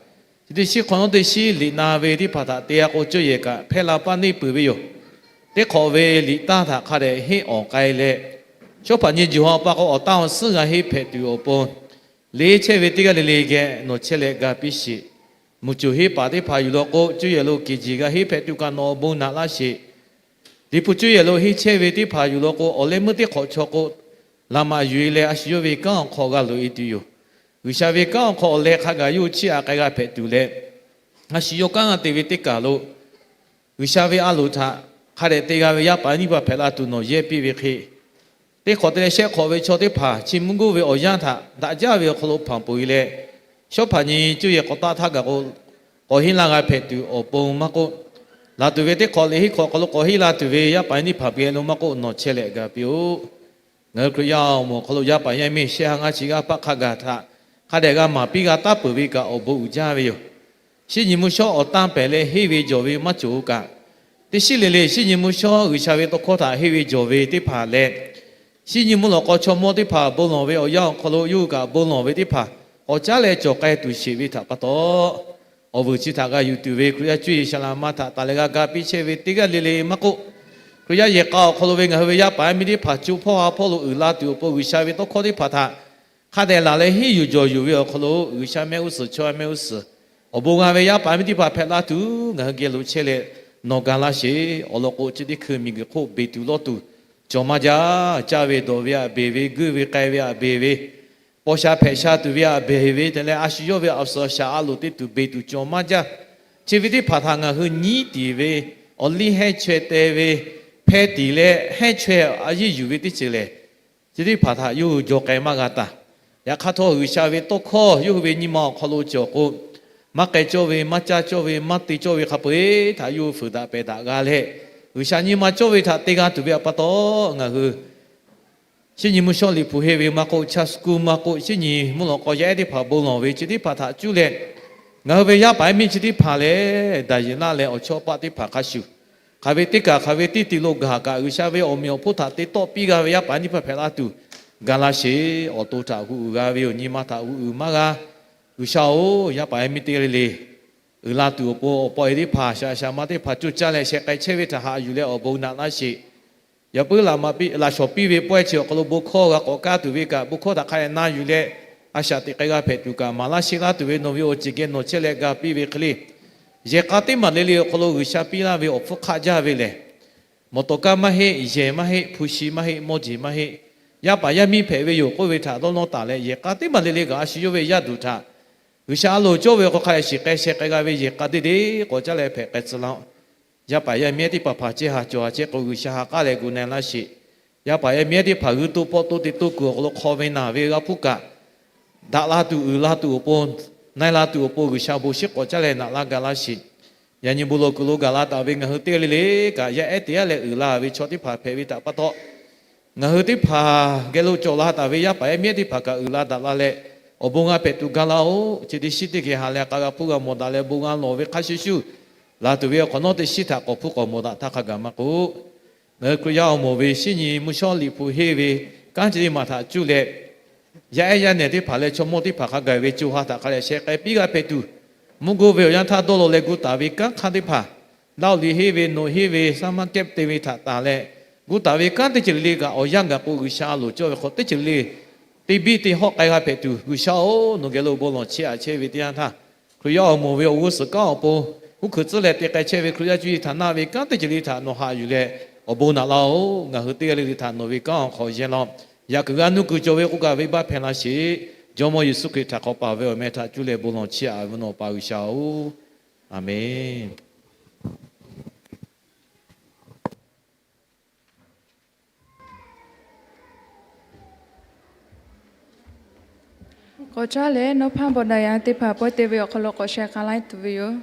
chi teˇ shiˉ hk'awꞈ nawˉ teˇ shiˉ liꞈ na ve teˇ hpaˍ htaꞈ te-a k'o, cuˇ yehˬ kaꞈ hpehˇ la paˇ neˇ peuˬ ve yoˬ. Teˇ hk'awꞈ ve liꞈ taˇ htaꞈ hk'a dehꞈ henˇ awˬ k'ai leh, shawˉ hpaˍ nyi juˬ ha pa k'o awˬ taˇ awˬ suhˉ g'a henˇ hpehꞈ tuˬ awˬ pon, liꞈ henˇ chehˇ ve teˇ g'aˇ le le geh nawˬ chehˇ leh ga piˇ sheˍ. Muˬ coˬ henˇ paˍ teˇ hpaˍ yuˬ law k'o, cuˇ yehˬ lo kehˬ jiˬ g'a henˇ hpehꞈ tuˬ kaꞈ nawˬ awˬ bon naꞈ laˇ sheˍ. Liꞈ hpu cuˇ yehˬ lo henˇ chehˇ ve teˇ hpaˍ yuˬ law k'o, awˬ leh meuˇ teˇ hk'awꞈ chaw k'o, laꞈ maꞈ yuˬ-e leh a shu yawˇ ve kanˉ awˬ hk'aw g'a loꞈ-e tuˬ yoˬ. G'uiˬsha ve kanˉ awˬ hk'aw awˬ leh hk'a gaˬ yawˇ hui chiˇ aꞈ k'ai g'a hpehꞈ tuˬ leh, a shu yawˇ kanˉ g'a te ve teˇ kaˬ lo G'uiˬsha ve a loˍ htaꞈ hk'a dehꞈ te g'a ve yaˇ paˍ yaˇ miˇ teˇ hpaˍ hpehꞈ la tuˬ nawˬ yehˇ piˇ ve hk'e, teˇ hk'awꞈ te leh shehˆ hk'awꞈ ve chaw teˇ hpaˍ chi mvuhˇ guˇ ve awˬ yanˇ htaꞈ daꞈ jaˇ ve awˬ hk'aw lo hpanˍ peuˬ-e leh, shawˉ hpaˍ nyi cuˇ yehˬ k'awꞈ taˆ htaˇ gaˬ k'o, k'awꞈ henˇ la g'a hpehꞈ tuˬ awˬ pon maˇ k'oˆ, laˬ tuˬ ve teˇ hk'awꞈ liꞈ henˇ hk'awꞈ hk'aw lo k'awꞈ henˇ la tuˬ ve yaˇ paˍ yaˇ miˇ teˇ hpaˍ geh lo maˇ k'oˆ, nawˬ chehˇ leh ga piˇ-oˆ. Ngaˬ hui Hkriꞈ yaˇ awˬ moˍ awˬ hk'aw lo yaˇ paˍ yaˇ miˇ shehˆ ha ngaˇ chi g'aˇ paˆ hk'a gaˬ htaꞈ hk'a dehꞈ g'a maˍ piˇ g'a taˉ peuˬ ve kaꞈ awˬ bon uiˍ jaˇ ve yoˬ. Shinˉ nyi mvuhˇ shawˉ awˬ tanˇ pehˍ leh henˇ ve jawˬ ve maˇ cawˬ-o kaꞈ, teˇ shinˉ le le shinˉ nyi mvuhˇ shawˉ G'uiˬsha ve tawˇ hkawˇ htaꞈ henˇ ve jawˬ ve teˇ hpaˍ leh, shinˉ nyi mvuhˇ lawꞈ k'aw chaw mawˇ teˇ hpaˍ bon lawˬ ve awˬ yanˇ awˬ hk'aw lo yawˇ hui kaꞈ bon lawˬ ve teˇ hpaˍ k'awꞈ caˉ leh cawˬ k'ai tuˬ sheˍ ve htaꞈ pa taw, awˬ vuiˬ chi htaꞈ g'a yuˬ tuˬ ve Hkriꞈ yaˇ cuˇ yehˬ saˍ laꞈ ma htaꞈ taˍ leh g'a ga piˇ chehˇ ve teˇ g'aˇ le le maˇ k'oˆ, Hkriꞈ yaˇ yehˬ k'a awˬ hk'aw lo ve ngaˬ hui ve yaˇ paˍ yaˇ miˇ teˇ hpaˍ co hpawˇ ha hpawˇ lo uiˍ la tuˬ awˬ pon G'uiˬsha ve tawˇ hkawˇ teˇ hpaˍ htaꞈ hk'a dehꞈ laˬ leh henˇ yuˬ jawˬ yuˬ ve awˬ hk'aw lo G'uiˬsha mehˆ g'uˇ suhˍ chaw mehˆ g'uˇ suhˍ awˬ bon g'a ve yaˇ paˍ yaˇ miˇ teˇ hpaˍ hpehꞈ la tuˬ ngaˬ hui geh lo chehˇ leh nawˬ ga laˇ sheˍ. Awˬ lawn k'o, chi teˇ hkui miˬguiˬ hk'oˆ beˬ tuˬ lawˇ tuˬ cawˬ maˇ jaˇ. Caˇ ve dawˬ ve aꞈ beˬ ve, guiˇ ve k'ai ve aꞈ beˬ ve, paw sha hpehꞈ sha tuˬ ve aꞈ beˬ ve te leh, a shu yawˇ ve awˬ suhˍ awˬ shaˍ a loˍ te tuˬ beˬ tuˬ cawˬ maˇ jaˇ. Chi ve teˇ hpaˍ htaꞈ ngaˬ hui nyiˉ tiˍ ve, awˬ liˇ hehnˇ chaweh te ve, hpeh tiˍ leh hehnˇ chaweh a yeˇ yuˬ ve teˇ ceuˬ lehˬ, chi teˇ hpaˍ htaꞈ yawˇ hui jaw k'ai maˇ g'a taˍ. Yaꞈ hk'aˇ htawˇ, G'uiˬsha ve tawˇ hkawˇ yawˇ hui ve nyi ma awˬ hk'aw lo cawˬ k'o, maˇ k'ai cawˇ ve, maˇ caˇ cawˇ ve, maˇ te cawˇ ve hk'a peu-eˬ htaꞈ yawˇ hui fuiˍ daꞈ pehˬ daꞈ g'a leh, G'uiˬsha nyi ma cawˇ ve htaꞈ te g'a tuˬ ve awˬ pa taw, ngaˬ hui shinˉ nyi mvuhˇ shawˉ liꞈ hpu henˇ ve maˇ k'oˆ, chaˇ school maˇ k'oˆ, shinˉ nyi mvuhˇ lawꞈ k'aw yaˇ ehˉ teˇ hpaˍ bon lawˬ ve chi teˇ hpaˍ htaꞈ cuˇ leh, ngaˬ hui ve yaˇ paˍ yaˇ miˇ chi teˇ hpaˍ lehˬ, daꞈ yeˬ naˆ leh awˬ chawˇ paˆ teˇ hpaˍ hk'a shuˍ, hk'aˬ ve teˇ kaˬ hk'aˬ ve teˇ ti lo gaˬ kaꞈ, G'uiˬsha ve awˬ meꞈ awˬ hponˇ htaꞈ te tawˆ piˇ g'a ve yaˇ paˍ yaˇ miˇ teˇ hpaˍ hpehꞈ la tuˬ ga laˇ sheˍ. Awˬ to htaꞈ hu uiˍ g'a ve yoˬ. Nyi ma htaꞈ hu uiˍ maˇ g'a. G'uiˬsha-oˬ, yaˇ paˍ yaˇ miˇ teˇ g'aˇ le le uiˍ la tuˬ awˬ pon awˬ pa awˬ e teˇ hpaˍ, shaˍ shaˍ ma teˇ hpaˍ coˇ caˇ leh sheh k'ai chehˇ ve htaꞈ haꞈ yuˬ leh awˬ bon naꞈ laˇ sheˍ. Yaꞈ puiˉ laꞈ shawˍ piˇ ve pawehˇ chi awˬ hk'aw lo bon hkawˇ g'a k'awꞈ kaˇ tuˬ ve kaꞈ, bon hkawˇ htaꞈ hk'a dehꞈ na yuˬ leh, a shaꞈ teꞈ k'ai g'a hpehꞈ tuˬ kaꞈ maˍ laˇ sheˆ laˇ tuˬ ve nawˬ ve awˬ ceuˬ geh nawˬ chehˇ leh ga piˇ ve hk'e le, yehˬ k'a teˇ maˬ le le awˬ hk'aw lo G'uiˬsha piˇ laˇ ve awˬ hpfuhˇ hk'aˆ jaˇ ve lehˬ, mawˬ tawˍ kaˇ maˇ heˆ, yehˬ maˇ heˆ, hpu shi maˇ heˆ, mawˇ jeˬ maˇ heˆ, yaˇ paˍ yaˇ miˇ hpehꞈ ve yoˬ k'oˆ ve htaꞈ dawˇ nawˇ taˍ leh, yehˬ k'a teˇ maˬ le le kaꞈ a shu yawˇ ve yaˇ duˬ htaꞈ G'uiˬsha a loˍ cawˇ ve awˬ hk'aw hk'a dehꞈ shiˍ k'ai sheh k'ai g'a ve yehˬ k'a deˇ deˇ k'awꞈ caˇ leh hpehꞈ k'ai tcuh laˇ-oˆ. Yaˇ paˍ yaˇ miˇ ehˉ teˇ hpaˍ hpaˍ ceh haˍ cawˬ haˍ chehˇ k'o, G'uiˬsha ha k'aˉ leh gu na laˇ sheˍ. Yaˇ paˍ yaˇ miˇ ehˉ teˇ hpaˍ g'uiˇ toˇ pawˆ toˇ te toˇ kuiˬ awˬ hk'aw lo hk'aw ve naˬ ve g'a hpuˇ kaꞈ, daꞈ la tuˬ, uiˍ la tuˬ awˬ pon, na e la tuˬ awˬ pon G'uiˬsha bon shiˉ k'awꞈ caˇ leh naꞈ laˇ ga laˇ sheˍ. Yaꞈ nyi bon lawˬ kuiˬ lo gaˬ la taˍ ve ngaˬ hui teˇ g'aˇ le le kaꞈ, yaˇ ehˉ teˇ g'aˇ leh uiˍ la ve chaw teˇ hpaˍ hpehꞈ ve htaꞈ pa taw, ngaˬ hui teˇ hpaˍ geh lo cawˬ la taˍ ve yaˇ paˍ yaˇ miˇ ehˉ teˇ hpaˍ kaꞈ uiˍ la daꞈ la leh, awˬ bon g'a hpehꞈ tuˬ ga laˇ-oˆ. Chi teˇ shinˉ teˇ geh ha leh k'a g'a hpuˇ g'a mawˬ daꞈ leh bon g'a lawˬ ve hk'a shuˍ shuˍ, laˬ tuˬ ve awˬ hk'awꞈ nawˉ teˇ shinˉ htaꞈ k'awꞈ hpuˇ k'awꞈ mawˬ daꞈ htaˇ hk'a gaˬ maˇ k'oˆ, ngaˬ hui Hkriꞈ yaˇ awˬ moˍ ve shinˉ nyi mvuhˇ shawˉ liꞈ hpu henˇ ve kanˉ chi teˇ maˬ htaꞈ cuˇ leh, yaˇ ehˉ yaˇ nehˬ teˇ hpaˍ leh chaw mawˇ teˇ hpaˍ hk'a gaˬ ve co ha htaꞈ hk'a dehꞈ sheh k'ai piˇ g'a hpehꞈ tuˬ, mvuhˇ goˇ ve awˬ yanˇ htaˇ dawˇ law leh gu taˍ ve kanˉ hk'aˇ teˇ hpaˍ, Laˇ-oˬ liꞈ henˇ ve, Noꞈ henˇ ve, Saˍmaꞈ kehˉ te ve htaꞈ tanˬ leh, gu taˍ ve kanˉ teˇ ceuˬ le le kaꞈ awˬ yanˇ gaˬ k'o G'uiˬsha a loˍ cawˇ ve hk'aw teˇ ceuˬ le le te biˇ te hawˆ k'ai g'a hpehꞈ tuˬ, G'uiˬsha-oˬ, nawˬ geh lo bon lawˬ chiˇ aꞈ chehˇ ve teˇ yanˇ htaˇ, Hkriꞈ yaˇ awˬ moˍ ve awˬ g'uˇ suhˍ kanˉ awˬ pon, uˉ hkuiꞈ tcuhˉ leh te k'ai chehˇ ve Hkriꞈ yaˇ cuˇ yiˍ htaꞈ naˆ ve kanˉ teˇ ceuˬ le le htaꞈ nawˬ haꞈ yuˬ leh awˬ bon naꞈ laˇ-oˆ. Ngaˬ hui teˇ g'aˇ le le htaꞈ nawˬ ve kanˉ awˬ hk'aw yehˇ law. Yaꞈ kuiˬ g'a nuˇ kuiˬ cawˬ ve k'oˆ kaꞈ venˇbaˆ hpehˇ laˇ sheˍ. Jawˇmawˇ Yeˍsuˆ Hkriꞈ htaꞈ hk'awꞈ paˍ ve awˬ meh htaꞈ cuˇ leh bon lawˬ chiˇ aꞈ ve nawˬ pa G'uiˬsha-oˬ, Aˍmenˬ. K'awꞈ caˉ leh nawˇ hpaˇ bawˬ daꞈ yaˇ teˇ hpaˍ pawehˇ te ve awˬ hk'aw lo k'awꞈ sheh k'ai laˇ tuˬ ve yoˬ.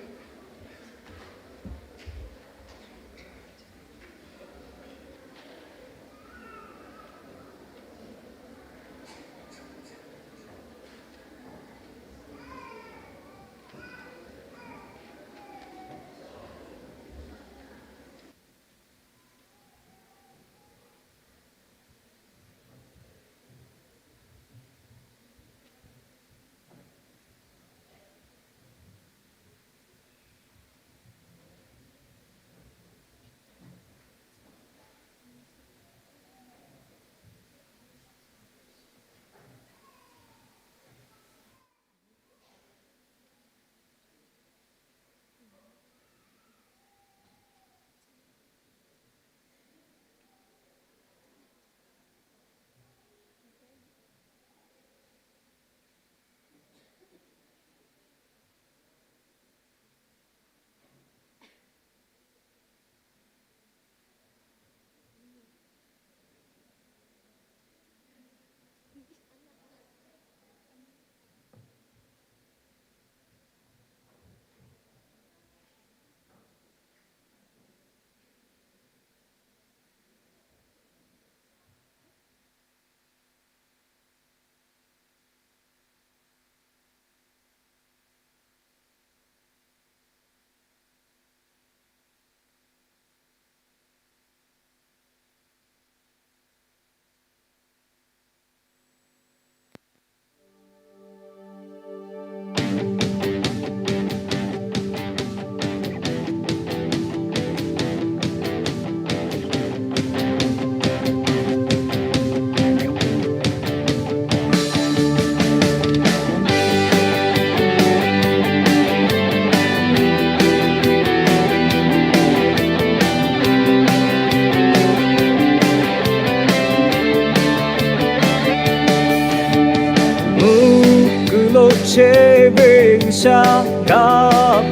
chehˇ ve G'uiˬsha, g'a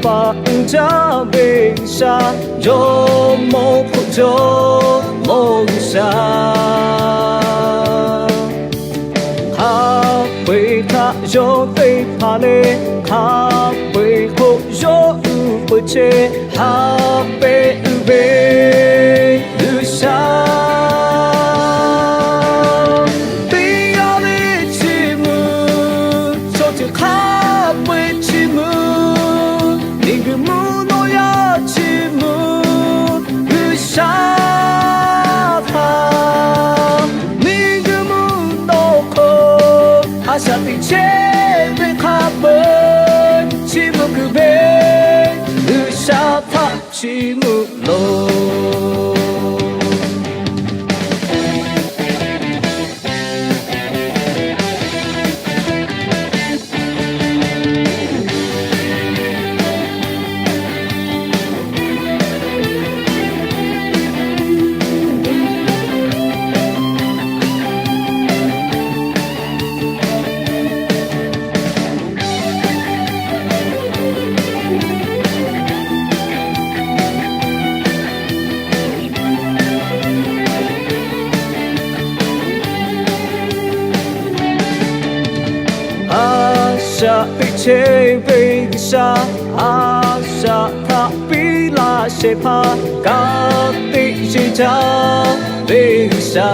paˍ uiˍ jaˇ ve G'uiˬsha, jawˇmawˇ hk'oˆ jawˇmawˇ G'uiˬsha. Hk'a peu-eˬ htaꞈ yawˇ teˇ hpaˍ leh, hk'a peu-eˬ hk'oˆ yawˇ uiˍ peuˬ chehˇ, haꞈ pehnˇ uiˍ ve G'uiˬsha. Teˇ g'aˇ le chi mvuh, chaw ceuˬ hk'a peu-eˬ chi mvuh, miˬguiˬ mvuhˇ naw yaˇ chi mvuh, G'uiˬsha htaꞈ miˬguiˬ mvuhˇ naw hk'oˆ a shaꞈ teꞈ chehˇ ve hk'a peu-eˬ chi mvuh kuiˬ ve, G'uiˬsha htaꞈ chi mvuh loˬ. A shaꞈ teꞈ chehˇ ve G'uiˬsha, a shaꞈ htaꞈ piˇ laˇ shehˍ hpaˇ ka tiꞈ yeˬ jaˇ ve G'uiˬsha.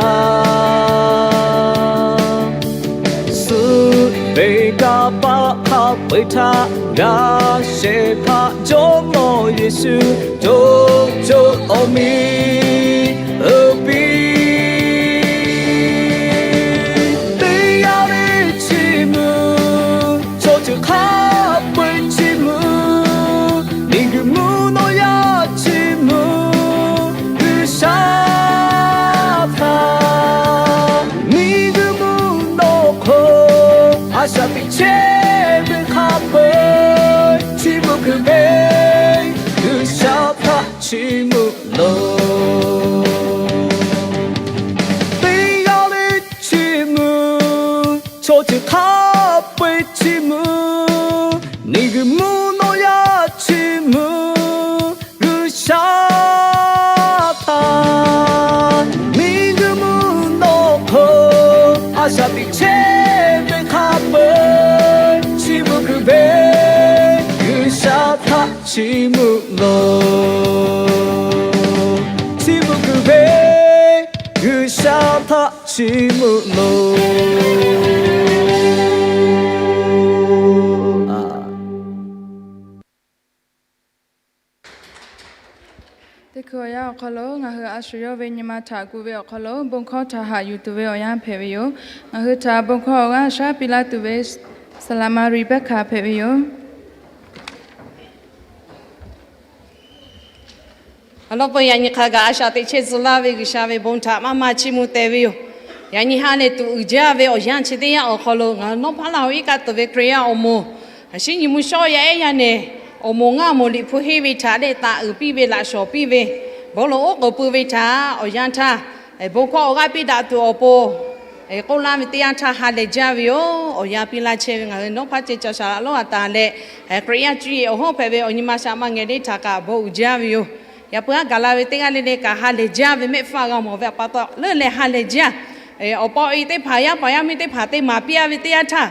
Suh ve kanˇ paˆ hk'a peu-eˬ htaꞈ g'a shehˍ hpaˇ Jawˇmawˇ Yeˍsuˆ co co awˬ miˬ uiˍ piˇ. Teˇ g'aˇ le chi mvuh, chaw ceuˬ hk'a peu-eˬ chi mvuh, miˬguiˬ mvuhˇ naw yaˇ chi mvuh, G'uiˬsha htaꞈ miˬguiˬ mvuhˇ naw hk'oˆ a shaꞈ teꞈ chehˇ ve hk'a peu-eˬ chi mvuh kuiˬ ve, G'uiˬsha htaꞈ chi mvuh loˬ. Teˇ g'aˇ le chi mvuh, chaw ceuˬ hk'a peu-eˬ chi mvuh, miˬguiˬ mvuhˇ naw yaˇ chi mvuh, G'uiˬsha htaꞈ miˬguiˬ mvuhˇ naw hk'oˆ a shaꞈ teꞈ chehˇ ve hk'a peu-eˬ chi mvuh kuiˬ ve, G'uiˬsha htaꞈ chi mvuh loˬ. Chi mvuh kuiˬ ve, G'uiˬsha htaꞈ chi mvuh loˬ. Teˇ hkui awˬ yanˇ awˬ hk'aw lo ngaˬ hui a shu yawˇ ve nyi ma htaꞈ gu ve awˬ hk'aw lo bon hkawˇ htaꞈ haꞈ yuˬ tuˬ ve awˬ yanˇ hpehꞈ ve yoˬ. Ngaˬ hui htaꞈ bon hkawˇ awˬ g'aˇ shaˉ piˇ laˇ tuˬ ve Saˍ laꞈ ma Riˍbehˇhkaˍ hpehꞈ ve yoˬ. Awˬ lawn k'o, yaꞈ nyi hk'a gaˬ a shaꞈ teꞈ chehˇ tcuh laˇ ve G'uiˬsha ve bon htaꞈ maˇ maˇ chiˇ mvuh teh ve yoˬ. Yaꞈ nyi ha lehˬ tuˬ uiˍ jaˇ ve awˬ yanˇ chi teˇ yanˇ awˬ hk'aw lo ngaˬ hui nawˉ hpaˇ laˇ hoꞈ iˉ kaˆ tuˬ ve Hkriꞈ yaˇ awˬ moˍ, shinˉ nyi mvuhˇ shawˉ yaˇ ehˉ yaˇ nehˬ, awˬ moˍ ngaˇ moˍ Liꞈ hpu henˇ ve htaꞈ leh taˍ uiˍ piˇ ve laꞈ shawˍ piˇ ve, bon lawˬ oˉ k'oˍ pui ve htaꞈ awˬ yanˇ htaˇ, bon hkawˇ awˬ g'aˇ piˇ daꞈ tuˬ awˬ pon k'oˆ laˇ ve teˇ yanˇ htaˇ ha lehˬ jaˇ ve yoˬ. Awˬ yanˇ piˇ laˇ chehˇ ve ngaˬ hui nawˉ hpaˇ ceh ca shaˍ laꞈ lonˉ a taˍ leh, Hkriꞈ yaˇ cuˇ yiˍ awˬ hawˉ hpehꞈ ve awˬ nyi ma shaꞈ ma ngehˬ le htaꞈ kaꞈ bon uiˍ jaˇ ve yoˬ. Yaꞈ puiˉ aˉ gaˬ la ve teˇ g'aˇ le le kaꞈ ha lehˬ jaˇ ve mehˆ hpfuhˇ g'a mawˬ ve awˬ pa taw leuˉ leh ha lehˬ jaˇ. Awˬ pa awˬ e teˇ hpaˍ yaˇ paˍ yaˇ miˇ teˇ hpaˍ te maˍ piˇ a ve teˇ yanˇ htaˇ,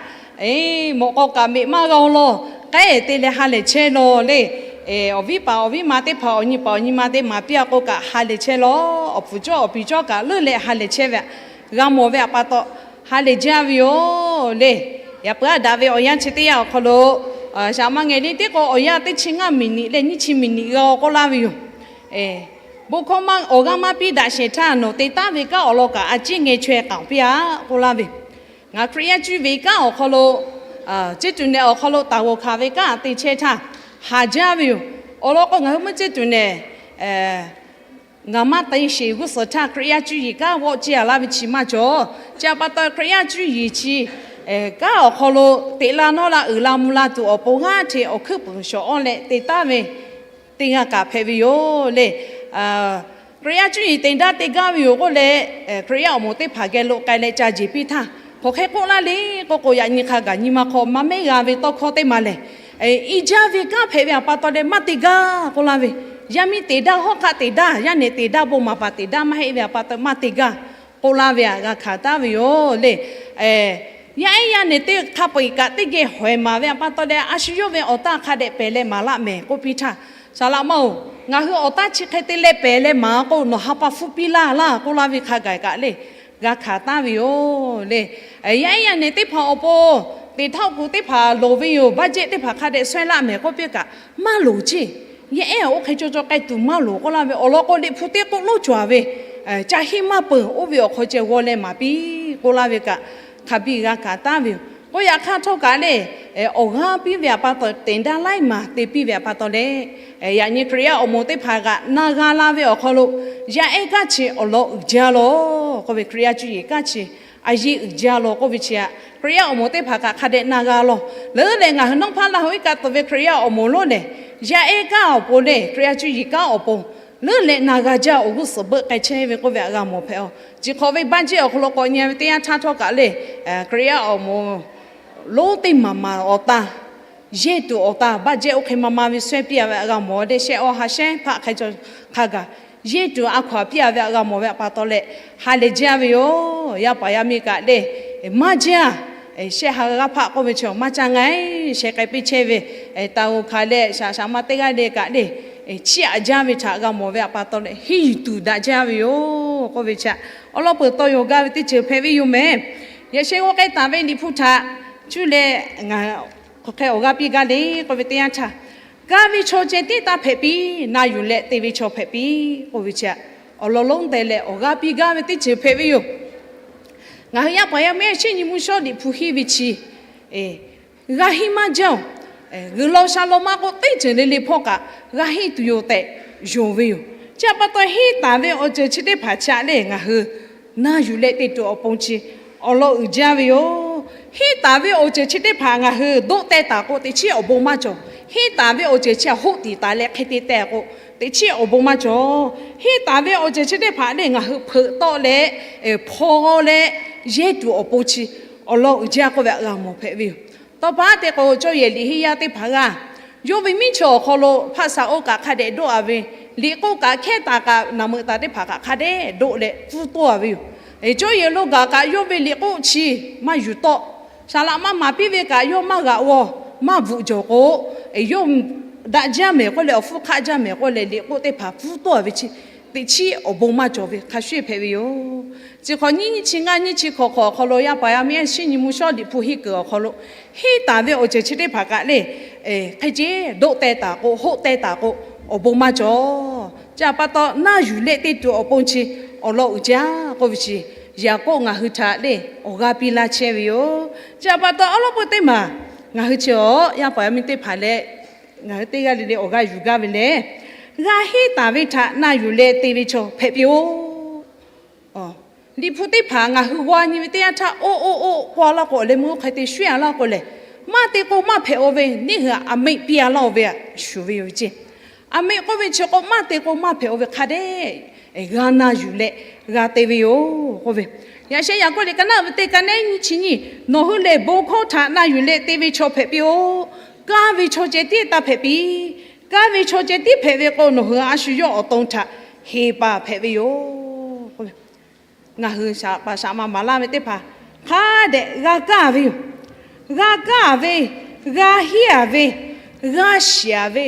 mawꞈ k'aw kaꞈ meꞈ maˇ g'a-o law, k'ehˉ te leh ha lehˬ chehˇ law le. Awˬ viˉ paˍ awˬ viˉ ma teˇ hpaˍ awˬ nyi paˍ awˬ nyi ma te maˍ piˇ a k'o kaꞈ ha lehˬ chehˇ law. Awˬ pfuhˍ cawˇ awˬ piˍ cawˇ kaꞈ leuˉ leh ha lehˬ chehˇ ve g'a mawˬ ve awˬ pa taw ha lehˬ jaˇ ve yoˬ le. Yaꞈ puiˉ aˉ daꞈ ve awˬ yanˇ chi teˇ yanˇ awˬ hk'aw lo, shaꞈ ma ngehˬ le teˇ k'o awˬ yanˇ teˇ chi ngaˇ miˬniꞈ leh nyiˇ chi miˬniꞈ g'a-o k'oˆ laˇ ve yoˬ. Bon hkawˇ maˇ awˬ g'aˇ maˇ piˇ daꞈ shehˍ htaˇ nawˬ te taˉ ve kanˉ awˬ lawn kaꞈ a ciˉ ngeh chaweh k'aoˍ piˇ-a k'oˆ laˇ ve. Ngaˬ Hkriꞈ yaˇ cuˇ ve kanˉ awˬ hk'aw lo ceˇ tuˬ nehˬ awˬ hk'aw lo taˍ g'awˬ hkanˍ ve kanˉ te chehˇ htaˇ haˍ jaˇ ve yoˬ. Awˬ lawn k'o ngaˬ hui mvuhˇ ceˇ tuˬ nehˬ ngaˬ maˇ te sheˍ g'uˇ suhˍ htaˇ Hkriꞈ yaˇ cuˇ yiˍ kanˉ g'awˆ ciˇ a laˇ ve chi maˇ cawˬ. Chi awˬ pa taw Hkriꞈ yaˇ cuˇ yiˍ chi kanˉ awˬ hk'aw lo teꞈ la nawˇ la uiˍ la mvuh la tuˬ awˬ pon g'aˇ hteꞈ awˬ hkuiˉ puiˍ shawˍ awˇ leh te taˉ ve teˇ g'aˇ kaꞈ hpehꞈ ve yoˬ le. Hkriꞈ yaˇ cuˇ yiˍ te daˇ te gaˇ ve yoˬ k'oˆ leh, Hkriꞈ yaˇ awˬ moˍ teˇ hpaˍ geh lo k'ai leh ca jeˬ piˇ htaˇ, Hk'aˬ hk'e k'oˆ laˇ le k'oˆ k'o, yaꞈ nyi hk'a gaˬ nyi ma hk'aw maˇ mehˉ g'a ve tawˇ hkawˇ teˇ ma lehˬ, i jaˇ ve kanˉ hpehꞈ ve awˬ pa taw leh maˇ te gaˇ k'oˆ laˇ ve, yaˇ miˇ teꞈ daˇ, hawˉ hk'aˆ teꞈ daˇ, yaˇ nehˬ teꞈ daˇ, bon maˍ paˍ teꞈ daˇ maˇ heˆ ve awˬ pa taw maˇ te gaˇ k'oˆ laˇ ve htaꞈ g'a hkanˍ taˍ ve yoˬ le. Yaˇ ehˉ yaˇ nehˬ teˇ hk'a peu-eˬ kaꞈ teˇ geh hawehˬ maˍ ve awˬ pa taw leh, a shu yawˇ ve awˬ taˇ hk'a dehꞈ pehˬ leh maˍ laˆ mehˍ k'oˆ piˇ htaˇ, Saˍ laꞈ ma-oˬ, ngaˬ hui awˬ taˇ chi hk'e te leh pehˬ leh maˍ k'o, nawˬ ha pa hpfuhˇ piˇ laˇ laˇ k'oˆ laˇ ve hk'a gaˬ kaꞈ le, g'a hkanˍ taˍ ve yoˬ le. Yaˇ ehˉ yaˇ nehˬ teˇ hpaˍ awˬ pon teꞈ htaˇ kuˬ teˇ hpaˍ loˍ ve yoˬ, budget teˇ hpaˍ hk'a dehꞈ shawehˇ laˆ mehˍ k'oˆ piˇ kaꞈ, maˇ loˍ ceˇ. Yaˇ ehˉ oˇ hk'e caw caw k'ai tuˬ maˇ loˍ k'oˆ laˇ ve awˬ lawn k'o, Liꞈ hpu teˇ k'oˆ lonˉ cawˬ ve, ca henˇ maˇ peuˬ, oˇ ve awˬ hk'aw ceh g'aw leh maˍ piˇ k'oˆ laˇ ve kaꞈ, hk'a biˇ g'a hkanˍ taˍ ve yoˬ. K'o yaꞈ hk'aˇ htawˇ kaꞈ le, awˬ g'aˇ piˇ ve awˬ pa taw teꞈ daˇ laiˉ maˬ te piˇ ve awˬ pa taw leh, yaꞈ nyi Hkriꞈ yaˇ awˬ moˍ teˇ hpaˍ kaꞈ na g'a la ve awˬ hk'aw lo, yaˇ ehˉ kanˉ chi awˬ lawn uiˍ jaˇ lawˬ k'oˆ ve, Hkriꞈ yaˇ cuˇ yiˍ kanˉ chi a yiˇ uiˍ jaˇ lawˬ k'oˆ ve chi aꞈ, Hkriꞈ yaˇ awˬ moˍ teˇ hpaˍ kaꞈ hk'a dehꞈ na g'a lawˬ. Leuˉ leh ngaˬ hui Nanˉ hpaˇ Laˇ hoꞈ iˉ kaˆ tuˬ ve Hkriꞈ yaˇ awˬ moˍ lonˉ lehˬ, yaˇ ehˉ kanˉ awˬ pon lehˬ, Hkriꞈ yaˇ cuˇ yiˍ kanˉ awˬ pon leuˉ leh na g'a jaˇ, awˬ g'uˇ suhˍ beuˆ k'ai chehˇ ve k'oˆ ve htaꞈ g'a mawˬ hpehꞈ-oˬ. Chi hk'awꞈ ve budget awˬ hk'aw lo k'awꞈ nyi ve teˇ yanˇ htaˇ htawˇ kaꞈ le, Hkriꞈ yaˇ awˬ moˍ lonˉ teˇ maˍ maˍ awˬ taˇ, yehˇ tuˬ awˬ taˇ budget oˇ hk'e ma ma ve shawehˇ piˇ-a ve htaꞈ g'a mawˬ leh, shehˆ awˇ ha shehˉ hpaˆ hk'a caw hk'a gaˬ yehˇ tuˬ a hkaw-anˬ piˇ-a ve htaꞈ g'a mawˬ ve awˬ pa taw leh, ha lehˬ jaˇ ve yoˬ. Yaˇ paˍ yaˇ miˇ kaꞈ le, maˇ jaˇ, shehˆ ha g'aˇ hpaˆ k'oˆ ve chi maˇ caˇ nga-e, sheh k'ai piˇ chehˇ ve, taˍ g'oˬ hkanˍ leh shaˍ shaˍ ma teˇ g'aˇ le kaꞈ le, chiˇ aꞈ jaˇ ve htaꞈ g'a mawˬ ve awˬ pa taw leh, henˇ yuˬ tuˬ daꞈ jaˇ ve yoˬ k'oˆ ve chi aꞈ, awˬ lawn peuˬ tawˇ yaw gaˇ ve teˇ ceuˬ hpehꞈ ve yoˬ mehˍ. Yaꞈ sheh g'aw k'ai taˍ ve Liꞈ hpu htaꞈ cuˇ leh ngaˬ hk'aˬ hk'e awˬ g'aˇ piˇ gaˇ le k'oˆ ve teˇ yanˇ htaˇ, gaˇ ve chaw ceh tiˉ taˇ hpehꞈ piˇ, na yuˬ leh te ve chaw hpehꞈ piˇ k'oˆ ve chi aꞈ, awˬ lawn lonˉ teh leh awˬ g'aˇ piˇ gaˇ ve teˇ ceuˬ hpehꞈ ve yoˬ. Ngaˬ hui yaˇ paˍ yaˇ miˇ shinˉ nyi mvuhˇ shawˉ Liꞈ hpu henˇ ve chi g'a henˇ maˇ jaˇ-oˬ. G'uiˬ law sha law maˇ k'oˆ, teˇ ceuˬ le le hpawˇ kaꞈ g'a henˇ tuˬ yoˬ tehꞈ yonˍ ve yoˬ. Chi awˬ pa taw henˇ taˍ ve awˬ ceuˬ chi teˇ hpaˍ chi aꞈ lehˬ, ngaˬ hui na yuˬ leh te tuˬ awˬ pon chi awˬ lawn uiˍ jaˇ ve yoˬ. Henˇ taˍ ve awˬ ceuˬ chi teˇ hpaˍ ngaˬ hui doˆ teh taˍ k'o, teꞈ chiˉ awˬ bon maˇ cawˬ. Henˇ taˍ ve awˬ ceuˬ chi aꞈ hoˆ tiˍ taˍ leh hk'e te teh k'o, teꞈ chiˉ awˬ bon maˇ cawˬ. Henˇ taˍ ve awˬ ceuˬ chi teˇ hpaˍ lehˬ, ngaˬ hui hpeuꞈ tawˆ leh hpaw leh yehˇ tuˬ awˬ pon chi awˬ lawn uiˍ jaˇ k'oˆ ve htaꞈ g'a mawˬ hpehꞈ ve yoˬ. Tawˇ pa teˇ k'o, cawˇ yehˬ liꞈ henˇ yaˇ teˇ hpaˍ g'aˇ yawˇ ve miˉ chaw awˬ hk'aw lo hpaˆ saˍ oˇ kaꞈ hk'a dehꞈ doˆ-a ve, liꞈ k'oˆ kaꞈ hkehˇ taˍ kaꞈ naˬ meuꞈ taˍ teˇ hpaˍ kaꞈ hk'a dehꞈ doˆ leh pfuhˇ tawˆ-a ve yoˬ. Cawˇ yehˬ lo gaˬ kaꞈ yawˇ ve liꞈ k'oˆ chi maˇ yuˬ tawˆ. Saˍ laꞈ maˇ maˍ piˇ ve kaꞈ yawˇ maˇ g'aꞈ g'aw, maˇ bvuhꞈ jawˬ k'o, yawˇ daꞈ jaˇ mehˍ k'oˆ leh, awˬ hpfuhˇ hk'aˆ jaˇ mehˍ k'oˆ leh, liꞈ k'oˆ teˇ hpaˍ pfuhˇ tawˆ-a ve chi, teꞈ chiˉ awˬ bon maˇ cawˬ ve hk'a shuˍ hpehꞈ ve yoˬ. Chi hk'awꞈ nyiˇ nyiˇ chi ngaˇ nyiˇ chi hkawꞈ hk'awꞈ awˬ hk'aw lo yaˇ paˍ yaˇ miˇ shinˉ nyi mvuhˇ shawˉ Liꞈ hpu henˇ kuiˬ awˬ hk'aw lo, henˇ taˍ ve awˬ ceuˬ chi teˇ hpaˍ kaꞈ lehˬ, hk'e ceˇ doˆ teh taˍ k'o, hoˆ teh taˍ k'o, awˬ bon maˇ cawˬ. Chi aꞈ pa taw, na yuˬ leh te tuˬ awˬ pon chi awˬ lawn uiˍ jaˇ k'oˆ ve chi, Yaˍkoˆ ngaˬ hui htaꞈ lehˬ awˬ g'aˇ piˇ laˇ chehˇ ve yoˬ. Chi aꞈ pa taw, awˉ lawˉ peu teˇ maˬ ngaˬ hui chi awˬ yaˇ paˍ yaˇ miˇ teˇ hpaˍ leh, ngaˬ hui teˇ g'aˇ le le awˬ g'aˇ yuˬ gaˇ ve lehˬ, g'a henˇ taˍ ve htaꞈ na yuˬ leh te ve chaw hpehꞈ piˇ-oˆ. Liꞈ hpu teˇ hpaˍ ngaˬ hui g'aw nyi ve teˇ yanˇ htaˇ, oˇ oˇ oˇ k'oˆ-a laˇ k'o, leh meuˇ oˇ hk'e te shuˉ-a laˇ k'o lehˬ, maˇ te k'o maˇ hpehꞈ-o ve, neˇ hui aˬ meꞈ piˇ-a laˇ-o ve htaꞈ shuˍ ve yoˬ ceˇ. Aˬ meꞈ k'oˆ ve chi k'o, maˇ te k'o maˇ hpehꞈ-o ve hk'a dehꞈ g'a na yuˬ leh g'a te ve yoˬ k'oˆ ve. Yaꞈ sheh Yaˍkoˆ liꞈ ka naˆ ve teˇ ka nehˉ nyiˇ chi nyiˇ, nawˬ hui lehˬ bon hkawˇ htaꞈ na yuˬ leh te ve chaw hpehꞈ piˇ-oˆ. Kaˇ ve chaw ceh tiˉ taˇ hpehꞈ piˇ. Kaˇ ve chaw ceh tiˉ hpehꞈ ve k'o, nawˬ hui a shu yawˇ awˬ to htaꞈ heˍ paˍ hpehꞈ ve yoˬ. Ngaˬ hui shaꞈ paˍ shaꞈ ma maˍ laˇ ve teˇ hpaˍ hk'a dehꞈ g'a kaˇ ve yoˬ. G'a kaˇ ve, g'a henˇ-a ve, g'a shiˍ-a ve,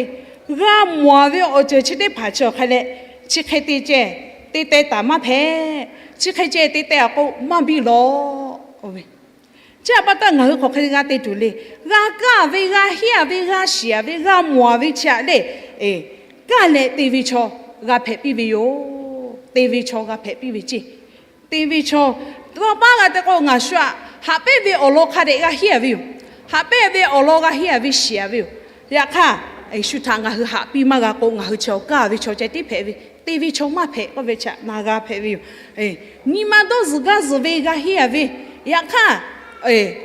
g'a mawˬ-a ve awˬ ceuˬ chi teˇ hpaˍ chi awˬ hk'a leh, chi hk'e te ceh te teh taˍ maˇ hpehꞈ. Chi hk'e ceh te teh-a k'o, maˇ biˇ lawˬ-oˬ ve. Chi aꞈ pa taw, ngaˬ hui hk'aˬ hk'e g'a te tuˬ le. G'a kaˇ ve, g'a henˇ-a ve, g'a shiˍ-a ve, g'a mawˬ-a ve chi aꞈ lehˬ, kaˇ leh te ve chaw g'a hpehꞈ piˇ ve yoˬ. Te ve chaw g'a hpehꞈ piˇ ve ceˇ. Te ve chaw, tawˇ paˉ g'a te k'o, ngaˬ shu aꞈ haꞈ pehnˇ ve awˬ lawn hk'a dehꞈ g'a henˇ-a ve yoˬ. Haꞈ pehnˇ ve awˬ lawn g'a henˇ-a ve, shiˍ-a ve yoˬ. Yaꞈ hk'aˇ, shu htaꞈ ngaˬ hui haꞈ piˇ maˇ g'a k'o, ngaˬ hui chi awˬ kaˇ ve chaw ceh tiˉ hpehꞈ ve, te ve chaw maˇ hpehꞈ k'oˆ ve chi aꞈ na g'a hpehꞈ ve yoˬ. Nyi ma dawˇ zuhˬ gaˇ zuhˬ ve g'a henˇ-a ve, yaꞈ hk'aˇ,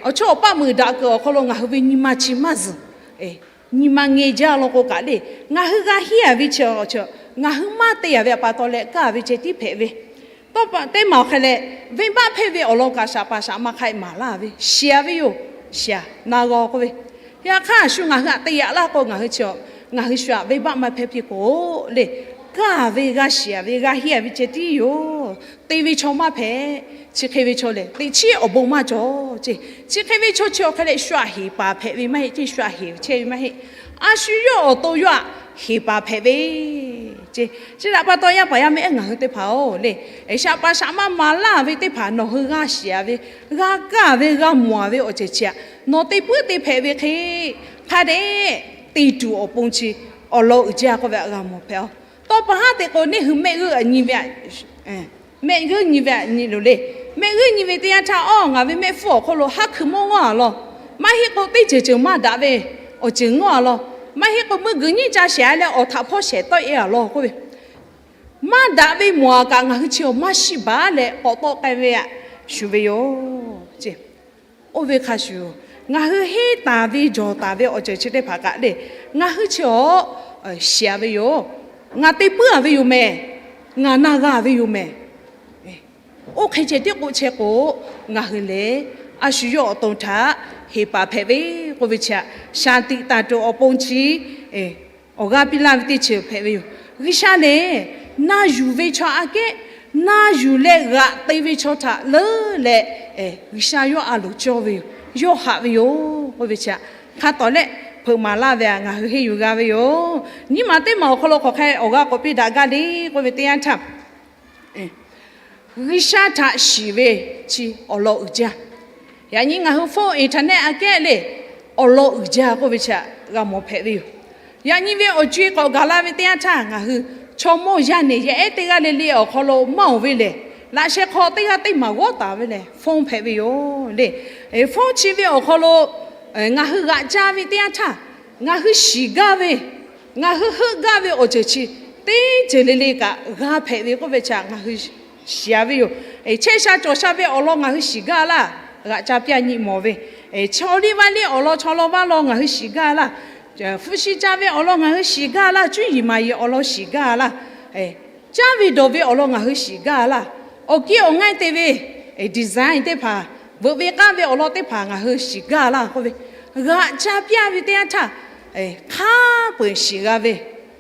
awˬ chawˇ awˬ paˆ meuꞈ daꞈ kuiˬ awˬ hk'aw lo ngaˬ hui ve nyi ma chi maˇ zuhˬ. Nyi ma ngeh jaˇ law k'o kaꞈ le, ngaˬ hui g'a henˇ-a ve chi, ngaˬ hui maˇ te-a ve aꞈ pa taw leh kaˇ ve ceh tiˉ hpehꞈ ve, Tawˇ pa teˇ maˬ awˬ hk'e leh, venˇbaˆ hpehˇ ve awˬ lawn kaꞈ shaˍ paˍ shaˍ ma hk'a maˍ laˇ ve, shiˍ ve yoˬ. Shiˍ na g'aw k'oˆ ve, yaꞈ hk'aˇ shu ngaˬ hui htaꞈ te yaꞈ laˇ k'o, ngaˬ hui chi, ngaˬ hui shu htaꞈ venˇbaˆ maˇ hpehˇ piˇ k'o le, kaˇ ve g'a shiˍ ve g'a henˇ ve ceh tiˉ yoˬ. Te ve chaw maˇ hpehꞈ. Chi hk'e ve chaw lehˬ, teꞈ chiˉ awˬ bon maˇ cawˬ ce. Chi hk'e ve chaw chi awˬ hk'e leh shu htaꞈ heˍ paˍ hpehꞈ ve maˇ heˆ ce, shu htaꞈ heˍ chehˇ ve maˇ heˆ. A shu yawˇ awˬ to yawˇ htaꞈ heˍ paˍ hpehꞈ ve ce. Chi htaꞈ pa taw, yaˇ paˍ yaˇ mehˆ ngaˬ hui teˇ hpaˍ-oˬ le, shaˍ paˍ shaˍ ma maˍ laˇ ve teˇ hpaˍ nawˬ hui g'a shiˍ ve, g'a kaˇ ve, g'a mawˬ ve awˬ ceuˬ chi htaꞈ nawˬ te puiˉ te hpehꞈ ve hk'e, hk'a dehꞈ te tuˬ awˬ pon chi awˬ lawn uiˍ jaˇ k'oˆ ve htaꞈ g'a mawˬ hpehꞈ-oˬ. Tawˇ pa haˉ te k'o, neˇ hui mehˆ g'euˆ nyi ve, mehˆ g'euˆ nyi ve nyi loˬ le. Mehˆ g'euˆ nyi ve teˇ yanˇ htaˇ, aw, ngaˬ ve mehˆ hpfuhˇ awˬ hk'oˆ lo haˉ hkui mawˇ ngawˇ-a law. Maˇ heˆ k'o, teˇ ceuˬ ceuˬ maˇ daꞈ ve awˬ ceuˬ ngawˇ-a law. Maˇ heˆ k'o, meuˇ g'uiˬ nyiˉ ca shehˍ-a leh awˬ htaꞈ hpawˇ shehˍ tawˆ-e-a law k'oˆ ve, maˇ daꞈ ve mawˬ-a kaꞈ ngaˬ hui chi awˬ maˇ shiˍ baˬ leh k'awꞈ tawˆ k'ai ve htaꞈ shuˍ ve yoˬ ce. Oˇ ve hk'a shuˍ, ngaˬ hui henˇ taˍ ve jawˬ taˍ ve awˬ ceuˬ chi teˇ hpaˍ kaꞈ le, ngaˬ hui chi awˬ shiˍ-a ve yoˬ. Ngaˬ te puiˉ-a ve yoˬ mehˍ. Ngaˬ na g'a ve yoˬ mehˍ. Oˇ hk'e ceh tiˉ k'oˆ chehˇ k'o, ngaˬ hui lehˬ a shu yawˇ awˬ to htaꞈ heˍ paˍ hpehꞈ ve k'oˆ ve chi htaꞈ shaˍ tiꞈ taˍ tuˬ awˬ pon chi awˬ g'aˇ piˇ laˇ ve teˇ ceuˬ hpehꞈ ve yoˬ. G'uiˬsha lehˬ, na yuˬ ve chaw aꞈ kehˉ, na yuˬ leh g'aꞈ te ve chaw htaꞈ leuˉ leh, G'uiˬsha yawˇ a loˍ cawˇ ve yoˬ. Yawˇ haꞈ ve yoˬ k'oˆ ve chi htaꞈ hk'a tawˍ leh hpeuꞈ maˍ laˇ ve htaꞈ ngaˬ hui henˇ yuˬ g'a ve yoˬ. Nyiˇ maˬ teˇ maˬ awˬ hk'aw lo k'awꞈ hk'e awˬ g'aˇ k'awꞈ piˇ daꞈ gaˇ le k'oˆ ve teˇ yanˇ htaˇ, G'uiˬsha htaꞈ shiˍ ve chi awˬ lawn uiˍ jaˇ. Yaꞈ nyi ngaˬ hui phone internet aꞈ kehˉ le awˬ lawn uiˍ jaˇ k'oˆ ve chi htaꞈ g'a mawˬ hpehꞈ ve yoˬ. Yaꞈ nyi ve awˬ co-e k'awꞈ gaˬ la ve teˇ yanˇ htaˇ, ngaˬ hui chaw mawˇ yaˇ nehˬ yaˇ ehˉ teˇ g'aˇ le le awˬ hk'aw lo maˇ oˬ ve lehˬ, laꞈ sheh hk'aw teˇ g'aˇ teˇ maˬ g'awˇ taˍ ve lehˬ phone hpehꞈ ve yoˬ le. Phone chi ve awˬ hk'aw lo ngaˬ hui g'aꞈ ca ve teˇ yanˇ htaˇ, ngaˬ hui shiˍ gaˇ ve, ngaˬ hui heuˆ gaˇ ve awˬ ceuˬ chi teˇ ceuˬ le le kaꞈ g'a hpehꞈ ve k'oˆ ve chi htaꞈ ngaˬ hui shiˍ-a ve yoˬ. Chehˇ sha cawˬ sha ve awˬ lawn ngaˬ hui shiˍ gaˇ laˇ. G'aꞈ ca piˇ-a nyi mawˬ ve, chaw liˇ vaˇ liˇ awˬ lawn chaw lawn vaˇ lawn ngaˬ hui shiˍ gaˇ laˇ. Hpu shi ca ve awˬ lawn ngaˬ hui shiˍ gaˇ laˇ. Cuˇ yiˍ maˍ yiˍ awˬ lawn shiˍ gaˇ laˇ. Caˉ ve dawˬ ve awˬ lawn ngaˬ hui shiˍ gaˇ laˇ. Awˬ kiˇ awˬ ngaiˇ te ve design teˇ hpaˍ, veuꞈ ve k'aˉ ve awˬ lawn teˇ hpaˍ ngaˬ hui shiˍ gaˇ laˇ k'oˆ ve, g'aꞈ ca piˇ-a ve teˇ yanˇ htaˇ, hk'a peu-eˬ shiˍ g'a ve,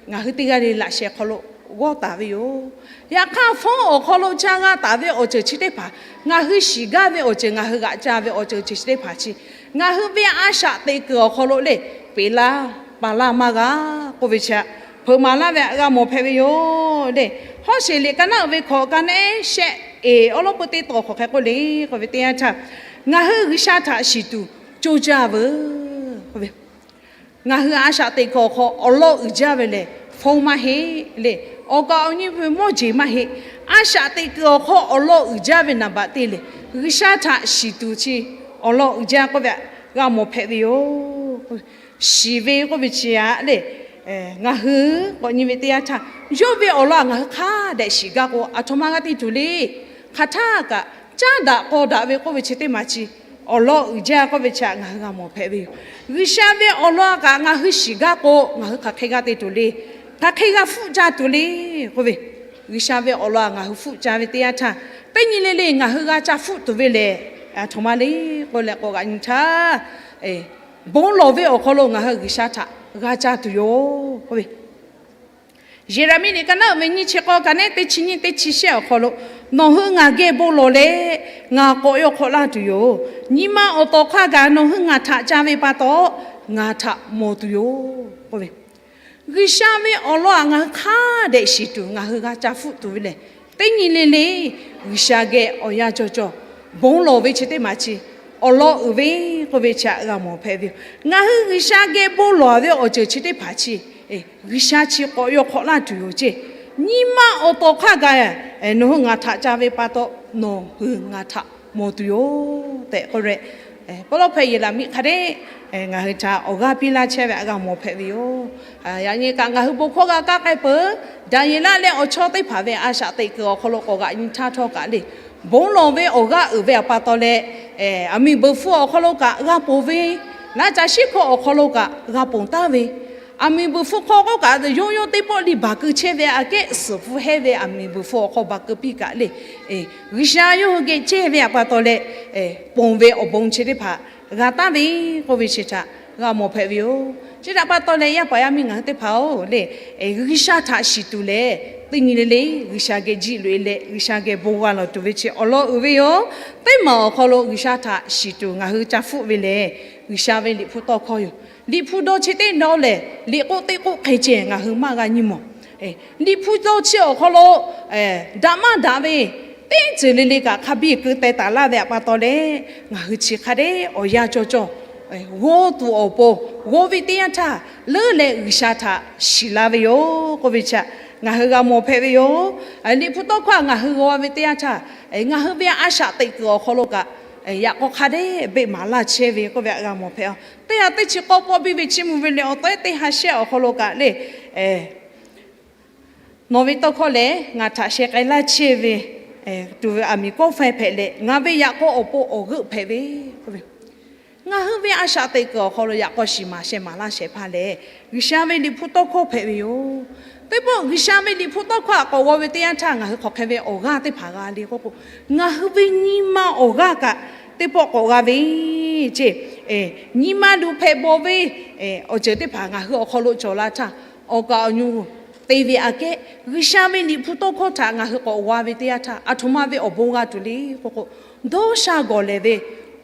ngaˬ hui teˇ g'aˇ le laꞈ sheh hk'aw lo g'awˇ taˍ ve yoˬ. Yaꞈ hk'aˇ, phone awˬ hk'aw lo ca g'a taˍ ve awˬ ceuˬ chi teˇ hpaˍ, ngaˬ hui shiˍ gaˇ ve awˬ ceuˬ, ngaˬ hui g'aꞈ ca ve awˬ ceuˬ chi teˇ hpaˍ chi, ngaˬ hui ve a shaꞈ teꞈ kuiˬ awˬ hk'aw lo le, peꞈ laˇ, pa laˇ maˇ g'a k'oˆ ve chi htaꞈ hpeuꞈ maˍ laˇ ve htaꞈ g'a mawˬ hpehꞈ ve yoˬ le. Hawˉsheˍ liꞈ ka naˉ uiˍ ve hkawꞈ ka nehˉ shehˆ eˍ awˉ lawˉ peu teˇ tawˬ hk'awꞈ hk'e k'oˆ le k'oˆ ve teˇ yanˇ htaˇ, ngaˬ hui G'uiˬsha htaꞈ shiˍ tuˬ coˇ caˇ veuˬ k'oˆ ve, ngaˬ hui a shaꞈ teꞈ kuiˬ awˬ hk'aw awˬ lawn uiˍ jaˇ ve lehˬ, phone maˇ heˆ le. Awˬ kaˍ awˬ nyi ve mawˇ jeˬ maˇ heˆ. A shaꞈ teꞈ kuiˬ awˬ hk'aw awˬ lawn uiˍ jaˇ ve naˍ baꞈ te lehˬ, G'uiˬsha htaꞈ shiˍ tuˬ chi awˬ lawn uiˍ jaˇ k'oˆ ve htaꞈ g'a mawˬ hpehꞈ ve yoˬ. Shiˍ ve k'oˆ ve chi htaꞈ le, ngaˬ hui k'awꞈ nyi ve teˇ yanˇ htaˇ, yawˇ ve awˬ lawn htaꞈ ngaˬ hui hk'a dehꞈ shiˍ gaˇ k'o, aˬ htoꞈ ma g'a te tuˬ le. Hk'aˬ htaˇ kaꞈ caˉ daꞈ k'aw daꞈ ve k'oˆ ve chi teˇ maˬ chi awˬ lawn uiˍ jaˇ k'oˆ ve chi htaꞈ ngaˬ hui g'a mawˬ hpehꞈ ve yoˬ. G'uiˬsha ve awˬ lawn kaꞈ ngaˬ hui shiˍ gaˇ k'o, ngaˬ hui hk'aˬ hk'e g'a te tuˬ le. Hk'aˬ hk'e g'a hpfuhˆ ca tuˬ le k'oˆ ve, G'uiˬsha ve awˬ lawn ngaˬ hui hpfuhˆ ca ve teˇ yanˇ htaˇ, teˇ nyi le le ngaˬ hui g'a ca hpfuhˆ tuˬ ve lehˬ, aˬ htoꞈ ma le k'oˆ leh k'awꞈ g'aꞈ nyi htaˇ, bon lawˬ ve awˬ hk'aw lo ngaˬ hui G'uiˬsha htaꞈ g'a ca tuˬ yoˬ k'oˆ ve, Yeˍraˍmiˆ liꞈ ka naˉ uiˍ ve nyiˇ chi k'awˇ ka nehˉ teˇ chi nyiˇ teˇ chi shehˆ awˬ hk'aw lo, nawˬ hui ngaˬ geh bon lawˬ leh, ngaˬ k'awꞈ yaw hk'awꞈ laˇ tuˬ yoˬ. Nyi ma awˬ tawˍ hk'a gaˬ nawˬ hui ngaˬ htaꞈ ca ve pa taw, ngaˬ htaꞈ mawˬ tuˬ yoˬ k'oˆ ve, G'uiˬsha ve awˬ lawn htaꞈ ngaˬ hui hk'a dehꞈ shiˍ tuˬ ngaˬ hui g'a ca hpfuhˆ tuˬ ve lehˬ, teˇ nyi le le G'uiˬsha geh awˬ yanˇ cawˬ cawˬ bon lawˬ ve chi teˇ maˬ chi awˬ lawn uiˍ ve k'oˆ ve chi htaꞈ g'a mawˬ hpehꞈ ve yoˬ. Ngaˬ hui G'uiˬsha geh bon lawˬ ve awˬ ceuˬ chi teˇ hpaˍ chi G'uiˬsha chi k'awꞈ yaw hk'awꞈ laˇ tuˬ yoˬ ceˇ. Nyi ma awˬ tawˍ hk'a gaˬ nawˬ hui ngaˬ htaꞈ ca ve pa taw, nawˬ hui ngaˬ htaꞈ mawˬ tuˬ yoˬ tehꞈ k'oˆ leh, pawˇ lawˇ hpehꞈ Yeˍraˍmiˆ hk'a dehꞈ ngaˬ hui htaꞈ awˬ g'aˇ piˇ laˇ chehˇ ve htaꞈ g'a mawˬ hpehꞈ ve yoˬ. Yaꞈ nyi kaꞈ ngaˬ hui bon hkawˇ g'a kaˇ k'ai peuˬ. Daˍyeˍlaˆ leh awˬ chawˇ teˇ hpaˍ ve a shaꞈ teꞈ kuiˬ awˬ hk'aw lo k'awꞈ g'aꞈ nyi htaˇ htawˇ kaꞈ le, bon lawˬ ve awˬ g'aˇ uiˍ ve awˬ pa taw leh, aˬ miˍ beuˬ hpfuh awˬ hk'aw lo kaꞈ g'a ponˬ ve, laˇ ca shiˉ hkawˇ awˬ hk'aw lo kaꞈ g'a ponˬ taˍ ve, Aˬ miˍ beuˬ hpfuh hk'aw k'oˆ kaꞈ, yawˇ yawˇ teˇ pawˆ liˇ baˬ keu chehˇ ve aꞈ kehˉ suhˍ hpu hehˇ ve aˬ miˍ beuˬ hpfuh awˬ hk'aw baˬ keu piˇ kaꞈ le, G'uiˬsha yawˇ hui geh chehˇ ve aꞈ pa taw leh, ponˬ ve awˬ bon chi teˇ hpaˍ g'a taˍ ve k'oˆ ve chi htaꞈ g'a mawˬ hpehꞈ ve yoˬ. Chi htaꞈ pa taw leh, yaˇ paˍ yaˇ miˇ ngaˬ hui teˇ hpaˍ-oˬ le, G'uiˬsha htaꞈ shiˍ tuˬ lehˬ, teˇ nyi le le G'uiˬsha geh jiˇ loꞈ e leh G'uiˬsha geh bon g'a lawˬ tuˬ ve chi awˬ lawn uiˍ ve yoˬ. Teˇ maˬ awˬ hk'aw lo G'uiˬsha htaꞈ shiˍ tuˬ ngaˬ hui ca hpfuhˆ ve lehˬ, G'uiˬsha ve Liꞈ hpu tawˇ hkawˇ yoˬ. Liꞈ hpu dawˇ chi teˇ dawˇ lehˬ, liꞈ k'oˆ teˇ k'oˆ hk'e ceh ngaˬ hui maˇ g'a nyi mawˬ. Liꞈ hpu dawˇ chi awˬ hk'aw lo daꞈ maˇ daꞈ ve teˇ ceuˬ le le kaꞈ hk'a biˇ keu teh taˍ laˇ ve aꞈ pa taw leh, ngaˬ hui chi hk'a dehꞈ awˬ yanˇ cawˇ cawˇ g'aw tuˬ awˬ pon, g'aw ve teˇ yanˇ htaˇ leuˉ leh G'uiˬsha htaꞈ shiˍ la ve yoˬ k'oˆ ve chi htaꞈ ngaˬ hui g'a mawˬ hpehꞈ ve yoˬ. Liꞈ hpu tawˇ hkawˇ htaꞈ ngaˬ hui g'aw ve teˇ yanˇ htaˇ, ngaˬ hui ve a shaꞈ teꞈ kuiˬ awˬ hk'aw lo kaꞈ, yaꞈ k'aw hk'a dehꞈ beˆ maˍ laˇ chehˇ ve k'oˆ ve htaꞈ g'a mawˬ hpehꞈ-oˬ. Teˇ ha teˇ chi k'awˇ pawˆ biˇ ve chiˇ mvuh ve lehˬ, awˬ tawehˉ teˇ ha shehˆ awˬ hk'aw lo kaꞈ le, nawˬ ve tawˇ hkawˇ lehˬ ngaˬ htaꞈ sheh k'ai laˇ chehˇ ve, tuˬ ve aˬ miˍ kawˆ faiˇ hpehꞈ leh, ngaˬ ve yaꞈ k'aw awˬ pon awˬ g'euˆ hpehꞈ ve k'oˆ ve, ngaˬ hui ve a shaꞈ teꞈ kuiˬ awˬ hk'aw lo yaꞈ k'aw shiˍ maˍ sheh maˍ laˇ shehˍ hpaˇ lehˬ, G'uiˬsha ve Liꞈ hpu tawˇ hkawˇ hpehꞈ ve yoˬ. Teˇ pawˆ G'uiˬsha ve Liꞈ hpu tawˇ hkawˇ htaꞈ k'awꞈ g'aw ve teˇ yanˇ htaˇ ngaˬ hui hk'aˬ hk'e ve awˬ g'aˇ teˇ hpaˍ g'a le k'oˆ k'o, ngaˬ hui ve nyi ma awˬ g'aˇ kaꞈ teˇ pawˆ k'awꞈ g'a ve ceˇ, nyi ma luˬ hpehꞈ bawˬ ve awˬ ceuˬ teˇ hpaˍ ngaˬ hui awˬ hk'aw lo cawˬ la htaˇ, awˬ kaˍ awˬ nyi te ve aꞈ kehˉ G'uiˬsha ve Liꞈ hpu tawˇ hkawˇ htaꞈ ngaˬ hui k'awꞈ g'aw ve teˇ yanˇ htaˇ, aˬ htoꞈ ma ve awˬ bon g'a tuˬ le k'oˆ k'o, dawˇ sha gawˬ lehˬ ve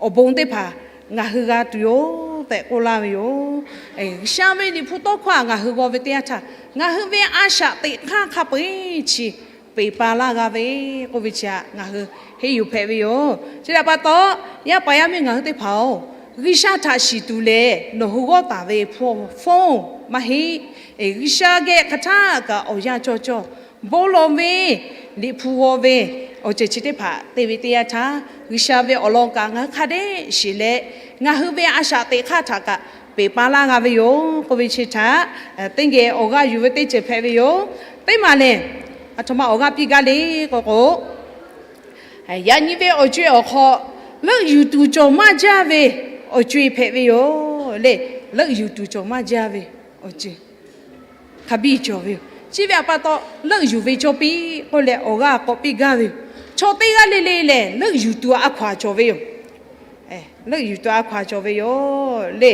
awˬ bon teˇ hpaˍ ngaˬ hui g'a tuˬ yoˬ tehꞈ k'oˆ laˇ ve yoˬ. G'uiˬsha ve Liꞈ hpu tawˇ hkawˇ htaꞈ ngaˬ hui g'aw ve teˇ yanˇ htaˇ, ngaˬ hui ve a shaꞈ teꞈ hk'aˇ hk'a peu-eˬ chi peˬ pa laˇ g'a ve k'oˆ ve chi htaꞈ ngaˬ hui henˇ yuˬ hpehꞈ ve yoˬ. Chi htaꞈ pa taw, yaˇ paˍ yaˇ miˇ ngaˬ hui teˇ hpaˍ-oˬ, G'uiˬsha htaꞈ shiˍ tuˬ lehˬ, nawˬ hui g'awˇ taˍ ve hpu fawˉ maˇ heˆ. G'uiˬsha geh hk'aˬ htaˆ kaꞈ awˬ yanˇ cawˇ cawˇ bon lawˬ ve, Liꞈ hpu g'aw ve awˬ ceuˬ chi teˇ hpaˍ te ve teˇ yanˇ htaˇ, G'uiˬsha ve awˬ lawn kaꞈ ngaˬ hui hk'a dehꞈ shiˍ leh, ngaˬ hui ve a shaꞈ teꞈ hk'aˇ htaꞈ kaꞈ peˬ pa laˇ g'a ve yoˬ k'oˆ ve chi htaꞈ teˇ geh awˬ g'aˇ yuˬ ve teˇ ceuˬ hpehꞈ ve yoˬ. Teˇ maˬ lehˬ, aˬ htoꞈ ma awˬ g'aˇ piˇ gaˇ le k'oˆ k'o, yaꞈ nyi ve awˬ co-e awˬ hk'aw leuˆ yuˬ tuˬ cawˬ maˇ jaˇ ve awˬ co-e hpehꞈ ve yoˬ le. Leuˆ yuˬ tuˬ cawˬ maˇ jaˇ ve awˬ co-e hk'a biˇ cawˬ ve yoˬ. Chi ve aꞈ pa taw, leuˆ yuˬ ve cawˇ piˇ k'oˆ leh awˬ g'aˇ k'awꞈ piˇ gaˇ ve yoˬ. Chaw teˇ g'aˇ le le lehˬ, leuˆ yuˬ tuˬ a hkaw-anˬ cawˬ ve yoˬ. Leuˆ yuˬ tuˬ a hkaw-anˬ cawˬ ve yoˬ le.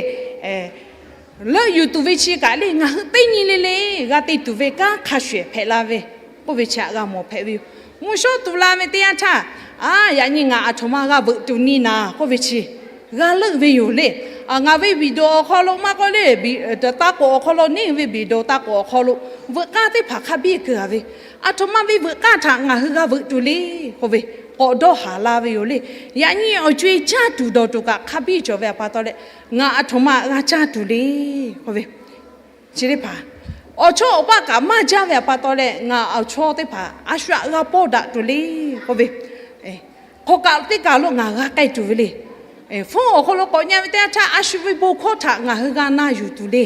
Leuˆ yuˬ tuˬ ve chi kaꞈ le, ngaˬ hui teˇ nyi le le g'a te tuˬ ve kanˉ hk'a shuˍ ehˍ hpehꞈ la ve k'oˆ ve chi htaꞈ g'a mawˬ hpehꞈ ve yoˬ. Mvuhˇ shawˉ tuˬ la ve teˇ yanˇ htaˇ, a, yaꞈ nyi ngaˬ aˬ htoꞈ ma g'a veuꞈ tuˬ ni naˍ k'oˆ ve chi g'a leuˆ ve yoˬ le. Ngaˬ ve video awˬ hk'aw lo maˇ k'oˆ le, taˇ k'oˍ awˬ hk'aw lo neˇ ve video taˇ k'oˍ awˬ hk'aw lo veuꞈ k'aˇ teˇ hpaˍ hk'a biˇ keu-a ve, aˬ htoꞈ ma ve veuꞈ k'aˇ htaꞈ ngaˬ hui g'a veuꞈ tuˬ le k'oˆ ve k'awꞈ dawˇ haˍ la ve yoˬ le. Yaꞈ nyi awˬ co-e caˇ tuˬ dawˬ tuˬ kaꞈ hk'a biˇ cawˬ ve aꞈ pa taw leh, ngaˬ aˬ htoꞈ ma g'a caˇ tuˬ le k'oˆ ve, chi teˇ hpaˍ awˬ chawˇ awˬ paˆ kaꞈ maˇ jaˇ ve aꞈ pa taw leh, ngaˬ awˬ chawˇ teˇ hpaˍ a shu aꞈ g'a pawˇ daꞈ tuˬ le k'oˆ ve, hk'aw kaꞈ teˇ kaˬ lo ngaˬ g'a k'ai tuˬ ve le. Fon awˬ hk'aw lo k'awꞈ nyi ve teˇ yanˇ htaˇ, a shu ve bon hkawˇ htaꞈ ngaˬ hui g'a na yuˬ tuˬ le.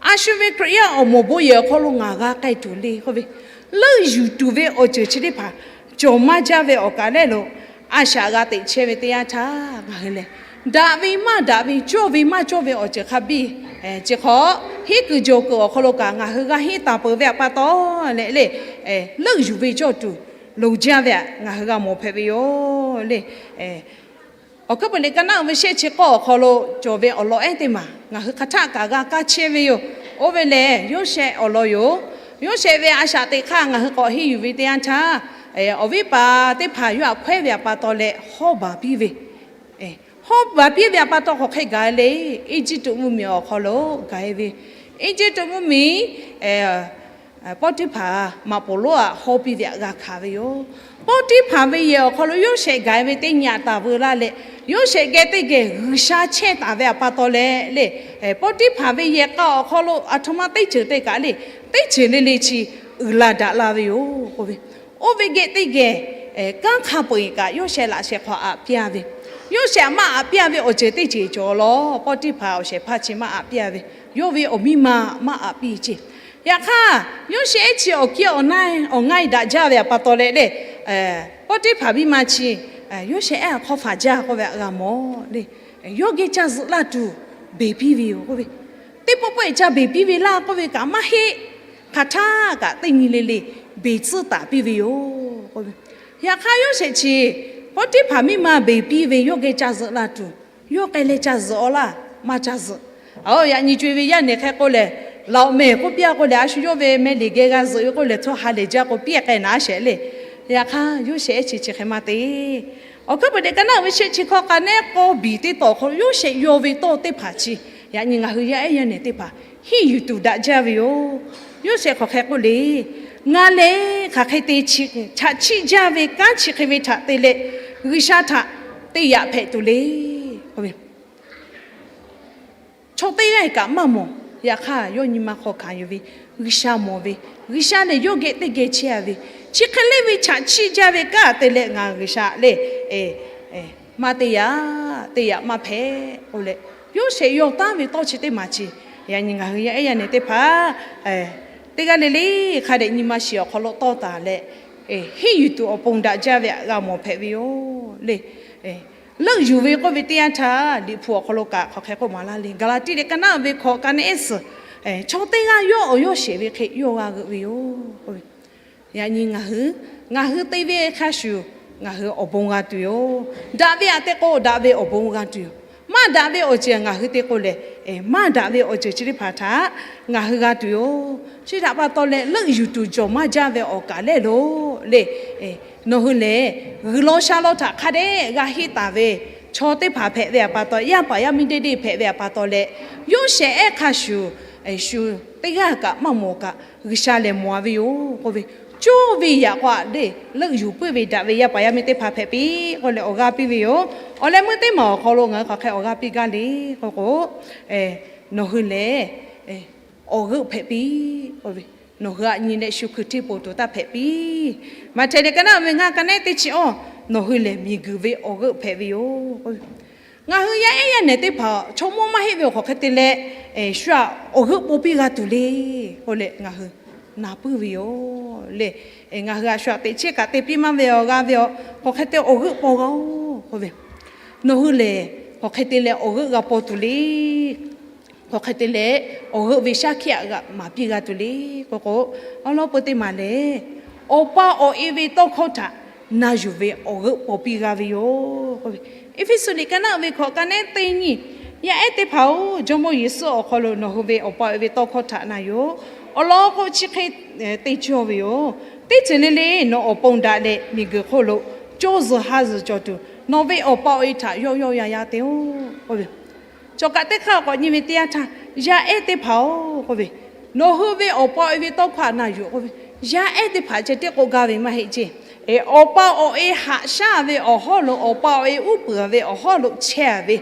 A shu ve Hkriꞈ yaˇ awˬ moˍ bon yehˬ awˬ hk'aw lo ngaˬ g'a k'ai tuˬ le k'oˆ ve, leuˆ yuˬ tuˬ ve awˬ ceuˬ chi teˇ hpaˍ cawˬ maˇ jaˇ ve awˬ kaꞈ lehˬ lo, a shaꞈ g'a teꞈ chehˇ ve teˇ yanˇ htaˇ ngaˬ hui lehˬ, daꞈ ve maˇ daꞈ ve, cawˇ ve maˇ cawˇ ve awˬ ceuˬ hk'a biˇ, chi hk'aw hiˉ kuiˬ jawˬ kuiˬ awˬ hk'aw lo kaꞈ ngaˬ hui g'a henˇ taˍ peuˬ ve aꞈ pa taw leh le, leuˆ yuˬ ve cawˇ tuˬ loˍ jaˇ ve aꞈ ngaˬ hui g'a mawˬ hpehꞈ ve yoˬ le. Awˬ hkuiˉ puiˍ liꞈ ka naˆ uiˍ ve shehˆ chi k'awˇ awˬ hk'aw lo cawˬ ve awˬ lawn ehˉ teˇ maˬ ngaˬ hui hk'aˬ htaˆ kaꞈ g'a kaˇ chehˇ ve yoˬ. Oˇ ve lehˬ, Yoˇsehꞈ awˬ lawn yoˬ. Yoˇsehꞈ ve a shaꞈ teꞈ hk'aˇ ngaˬ hui k'awꞈ henˇ yuˬ ve teˇ yanˇ htaˇ, awˬ viˉ paˍ teˇ hpaˍ yawˇ htaꞈ hkawehˉ ve aꞈ pa taw leh hawˉ baˬ piˇ ve, hawˉ baˬ piˇ ve aꞈ pa taw k'awꞈ hk'e gaˬ le, Eˇjiˇtuꞈ mvuhˇmiˬ awˬ hk'aw lo gaˬ e ve, Eˇjiˇtuꞈ mvuhˇmiˬ Pawˇtiˇhpaˍ maꞈ poˍ lonˉ aꞈ hawˉ piˇ ve aꞈ g'a hkanˍ ve yoˬ. Pawˇtiˇhpaˍ ve yehˬ awˬ hk'aw lo Yoˇsehꞈ gaˬ ve teˇ nyi aꞈ taˍ veu laˇ leh, Yoˇsehꞈ geh teˇ geh G'uiˬsha chehˇ taˍ ve aꞈ pa taw leh le, Pawˇtiˇhpaˍ ve yehˬ k'a awˬ hk'aw lo aˬ htoꞈ ma teˇ ceuˬ te kaꞈ le, teˇ ceuˬ le le chi uiˍ la daꞈ la ve yoˬ k'oˆ ve, oˇ ve geh teˇ geh kanˉ hk'a peu-eˬ kaꞈ Yoˇsehꞈ laꞈ shehˍ hk'aw aꞈ piˇ-a ve, Yoˇsehꞈ maˇ aꞈ piˇ-a ve awˬ ceuˬ teˇ ceuˬ cawˬ law. Pawˇtiˇhpaˍ awˬ shehˍ hpaˇ chi maˇ aꞈ piˇ-a ve, yawˇ ve awˬ miˇ ma maˇ aꞈ piˇ ceˇ. Yaꞈ hk'aˇ, Yoˇsehꞈ ehˉ chi awˬ kiˇ awˬ na awˬ ngaˇ e daꞈ jaˇ ve aꞈ pa taw leh le, Pawˇtiˇhpaˍ miˇ ma chi Yoˇsehꞈ ehˉ hk'aw faˍ jaˇ k'oˆ ve aꞈ g'a mawˬ le. Yawˇ geh caˇ zuhꞈ laˇ tuˬ beˬ piˇ ve yoˬ k'oˆ ve, teˇ pawˆ pawˆ-e ca beˬ piˇ ve laˇ k'oˆ ve kaꞈ maˇ heˆ. Hk'aˬ htaˇ kaꞈ teˇ nyi le le beˬ tcuhˉ taˍ piˇ ve yoˬ k'oˆ ve. Yaꞈ hk'aˇ Yoˇsehꞈ chi Poˉtiˇhpaˍ miˇ ma beˬ piˇ ve yawˇ geh ca zuhꞈ la tuˬ, yawˇ k'ai leh ca zuhꞈ-aw laˇ, maˇ ca zuhꞈ. Aˬ, yaꞈ nyi co-e ve yaˇ nehˬ hk'e k'oˆ lehˬ, laꞈ-awˬ mehˍ k'oˆ piˇ-a k'oˆ lehˬ, a shu yawˇ ve meh liꞈ geh g'a zuhꞈ ve k'oˆ lehˬ, htawˇ ha lehˬ jaˇ k'o piˇ k'ai naˍ a shehˍ le. Yaꞈ hk'aˇ Yoˇsehꞈ ehˉ chi chi hk'e maˇ te. Awˬ hkui peuˬ teꞈ ka naˉ uiˍ ve shehˆ chi hkawˇ k'a nehˉ k'awˇ biˬ teˇ tawˬ hk'aw lo Yoˇsehꞈ yaw ve tawˇ teˇ hpaˍ chi, yaꞈ nyi ngaˬ hui yaˇ ehˉ yaˇ nehˬ teˇ hpaˍ henˇ yuˬ tuˬ daꞈ jaˇ ve yoˬ. Yoˇsehꞈ hk'aˬ hk'e k'oˆ le, Ngaˬ lehˬ hk'aˬ hk'e te chaꞈ chiˆ jaˇ ve kanˉ chi hk'e ve htaꞈ te leh G'uiˬsha htaꞈ te yaꞈ hpehꞈ tuˬ le. Chaw teˇ g'aˇ kaꞈ maˇ mawˬ. Yaꞈ hk'aˇ yawˇ nyi ma hk'aw hkanˍ yuˬ ve G'uiˬsha mawˬ ve, G'uiˬsha lehˬ yawˇ geh teˇ geh chehˇ-a ve, chi hk'e le ve chaꞈ chiˆ jaˇ ve kanˉ te leh ngaˬ G'uiˬsha le maˇ te yaꞈ, te yaꞈ maˇ hpehꞈ k'oˆ leh, Yoˇsehꞈ yaw taˉ ve tawˇ chi teˇ maˬ chi, yaꞈ nyi ngaˬ hui yaˇ ehˉ yaˇ nehˬ teˇ hpaˍ teˇ g'aˇ le le hk'a dehꞈ nyi ma shiˍ awˬ hk'aw lo tawˇ taˍ leh, henˇ yuˬ tuˬ awˬ pon daꞈ jaˇ ve htaꞈ g'a mawˬ hpehꞈ ve yoˬ le. Leuˆ yuˬ ve k'oˆ ve teˇ yanˇ htaˇ Liꞈ hpu awˬ hk'aw lo kaꞈ hk'aˬ hk'e k'oˆ maˍ laˇ le. Gaˍlaˍtiˆ teꞈ ka naˉ uiˍ ve hkawꞈ ka nehˉ ehˉ suhˍ, chaw teˇ g'aˇ yawˇ awˬ yawˇ sheˍ ve hk'e yawˇ g'a g'euꞈ ve yoˬ. Yaꞈ nyi ngaˬ hui, ngaˬ hui te ve hk'a shuˍ ngaˬ hui awˬ bon g'a tuˬ yoˬ. Daꞈ ve htaꞈ te k'o daꞈ ve awˬ bon g'a tuˬ yoˬ. Maˇ daꞈ ve awˬ ceuˬ ngaˬ hui te k'o lehˬ, maˇ daꞈ ve awˬ ceuˬ chi teˇ hpaˍ htaꞈ ngaˬ hui g'a tuˬ yoˬ. Chi htaꞈ pa taw leh leuˆ yuˬ tuˬ cawˬ maˇ jaˇ ve awˬ kaˍ lehˬ lo le. Nawˬ hui lehˬ, g'uiˬ law sha law htaꞈ hk'a dehꞈ g'a henˇ taˍ ve chaw teˇ hpaˍ hpehꞈ ve htaꞈ pa taw, yaˇ paˍ yaˇ miˇ deˇ deˇ hpehꞈ ve htaꞈ pa taw leh, Yoˇsehꞈ ehˉ hk'a shuˍ shu teˇ g'aˇ kaꞈ maˇ mawˬ kaꞈ G'uiˬsha lehˬ mawˬ-a ve yoˬ k'oˆ ve, cawˇ ve yaꞈ k'o le, leuˆ yuˬ puiˉ ve daꞈ ve yaˇ paˍ yaˇ miˇ teˇ hpaˍ hpehꞈ piˇ k'oˆ leh awˬ g'aˇ piˇ ve yoˬ. Awˬ leh meuˇ teˇ maˬ awˬ hk'aw lo ngaˬ hui hk'aˬ hk'e awˬ g'aˇ piˇ gaˇ le k'oˆ k'o, nawˬ hui lehˬ awˬ g'euˆ hpehꞈ piˇ k'oˆ ve, nawˬ hui aꞈ nyi leh shu hkui hteˇ poˬ tuˬ taˇ hpehꞈ piˇ. Maꞈhtehˍ teꞈ ka naˉ uiˍ ve ngaˇ ka nehˉ teˇ chi awˇ, nawˬ hui lehˬ miˬguiˬ ve awˬ g'euˆ hpehꞈ ve yoˬ k'oˆ ve, ngaˬ hui yaˇ ehˉ yaˇ nehˬ teˇ hpaˍ chaw mawˇ maˇ heˆ ve awˬ hk'aˬ hk'e te leh, shu aꞈ awˬ g'euˆ paw piˇ g'a tuˬ le k'oˆ leh ngaˬ hui na puiˉ ve yoˬ le. Ngaˬ hui aꞈ shu aꞈ teꞈ chiˉ kaꞈ te piˇ maˇ ve awˬ g'a ve awˬ hk'aˬ hk'e te awˬ g'euˆ paw g'a-oˬ k'oˆ ve, nawˬ hui lehˬ hk'aˬ hk'e te leh awˬ g'euˆ g'a paw tuˬ le. Hk'aˬ hk'e te leh awˬ g'euˆ ve shaˉ hkiˆ aꞈ g'a maˍ piˇ g'a tuˬ le k'oˆ k'o, awˬ lawn peu teˇ maˬ lehˬ, awˬ pa awˬ e ve tawˇ hkawˇ htaꞈ na yuˬ ve awˬ g'euˆ paw piˇ g'a ve yoˬ k'oˆ ve, Eˇfeˇsuꞈ liꞈ ka naˉ uiˍ ve hkawꞈ ka nehˉ teˇ nyiˇ, yaˇ ehˉ teˇ hpaˍ-oˬ, Jawˇmawˇ Yeˍsuˆ awˬ hk'aw lo nawˬ hui ve awˬ pa awˬ e ve tawˇ hkawˇ htaꞈ na yuˬ-oˬ. Awˬ lawn k'o chi hk'e te cawˇ ve yoˬ. Teˇ ceuˬ le le nawˬ awˬ pon daꞈ leh miˬguiˬ hk'oˆ lo cawˇ zuhˬ ha zuhˬ cawˬ tuˬ, nawˬ ve awˬ pa awˬ e htaꞈ yawˆ yawˆ yan yan te-oˬ k'oˆ ve, cawˬ kaꞈ teˇ hk'aˇ k'awꞈ nyi ve teˇ yanˇ htaˇ, yaˇ ehˉ teˇ hpaˍ-oˬ k'oˆ ve, nawˬ hui ve awˬ pa awˬ e ve tawˇ hkawˇ htaꞈ na yuˬ k'oˆ ve, yaˇ ehˉ teˇ hpaˍ ceh tiˉ k'oˆ gaˇ ve maˇ heˆ ceˇ. Awˬ pa awˬ e haꞈ shaˉ ve awˬ hawˉ lo, awˬ pa awˬ e uˉ peunˍ ve awˬ hawˉ lo chehˇ ve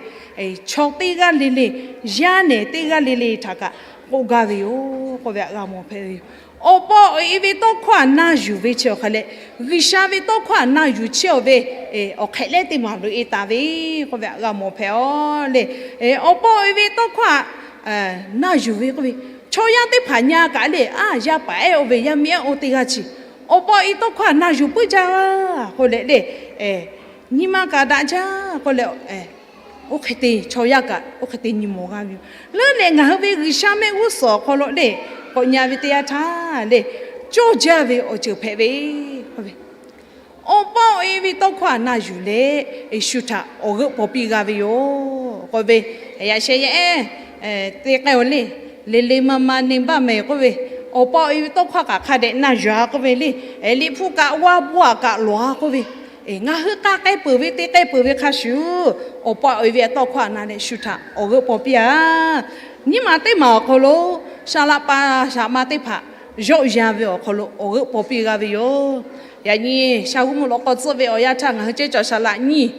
chaw teˇ g'aˇ le le, yaˇ nehˬ teˇ g'aˇ le le htaꞈ kaꞈ k'oˆ gaˇ ve yoˬ k'oˆ ve htaꞈ g'a mawˬ hpehꞈ ve yoˬ. Awˬ pa awˬ e ve tawˇ hkawˇ htaꞈ na yuˬ ve chi awˬ hk'aˬ leh, G'uiˬsha ve tawˇ hkawˇ htaꞈ na yuˬ chehˇ-oˬ ve awˬ hk'ehꞈ lehˉ teˇ maˬ loꞈ-e taˍ ve k'oˆ ve htaꞈ g'a mawˬ hpehꞈ-aˬ le. Awˬ pa awˬ e ve tawˇ hkawˇ htaꞈ na yuˬ ve k'oˆ ve, chaw yaˇ teˇ hpaˍ nyi-a kaꞈ le, a yaˇ paˍ ehˉ oˇ ve yaˇ miˇ ehˉ oˇ teˇ g'aˇ chi awˬ pa awˬ e tawˇ hkawˇ htaꞈ na yuˬ puiˉ jaˇ k'oˆ leh le, nyi ma kaꞈ daꞈ jaˇ k'oˆ leh, oˇ hk'e te chaw yaˇ kaꞈ oˇ hk'e te nyi mawˬ g'a ve yoˬ. Leuˉ leh ngaˬ hui ve G'uiˬsha mehˆ g'uˇ suhˍ awˬ hk'aw lo le, k'awꞈ nyi-a ve teˇ yanˇ htaˇ le, cawˇ jaˇ ve awˬ ceuˬ hpehꞈ ve k'oˆ ve, awˬ pa awˬ e ve tawˇ hkawˇ htaꞈ na yuˬ leh, Yeˍsuˆ htaꞈ awˬ g'euˆ paw piˇ g'a ve yoˬ k'oˆ ve, yaꞈ sheh yaˇ ehˉ te k'ai-oˬ le. Le le ma ma neˇ baˆ mehˍ k'oˆ ve, awˬ pa awˬ e ve tawˇ hkawˇ kaꞈ hk'a dehꞈ na yuˬ-a k'oˆ ve le. Liꞈ hpu kaꞈ g'a bon-a kaꞈ lawˬ-a k'oˆ ve, ngaˬ hui k'a k'ai peuˬ ve te k'ai peuˬ ve hk'a shuˍ, awˬ pa awˬ e ve tawˇ hkawˇ htaꞈ na leh shu htaꞈ awˬ g'euˆ paw piˇ-a. Nyiˇ maˬ teˇ maˬ awˬ hk'aw lo, saˍ laꞈ pa saˍ ma teˇ hpaˍ yawˆ yan ve awˬ hk'aw lo awˬ g'euˆ paw piˇ g'a ve yoˬ. Yaꞈ nyi sha g'uˇ mvuhˇ lawꞈ k'aw tcuhˆ ve awˬ yanˇ htaˇ ngaˬ hui cehˇ cawˬ saˍ laꞈ nyiˇ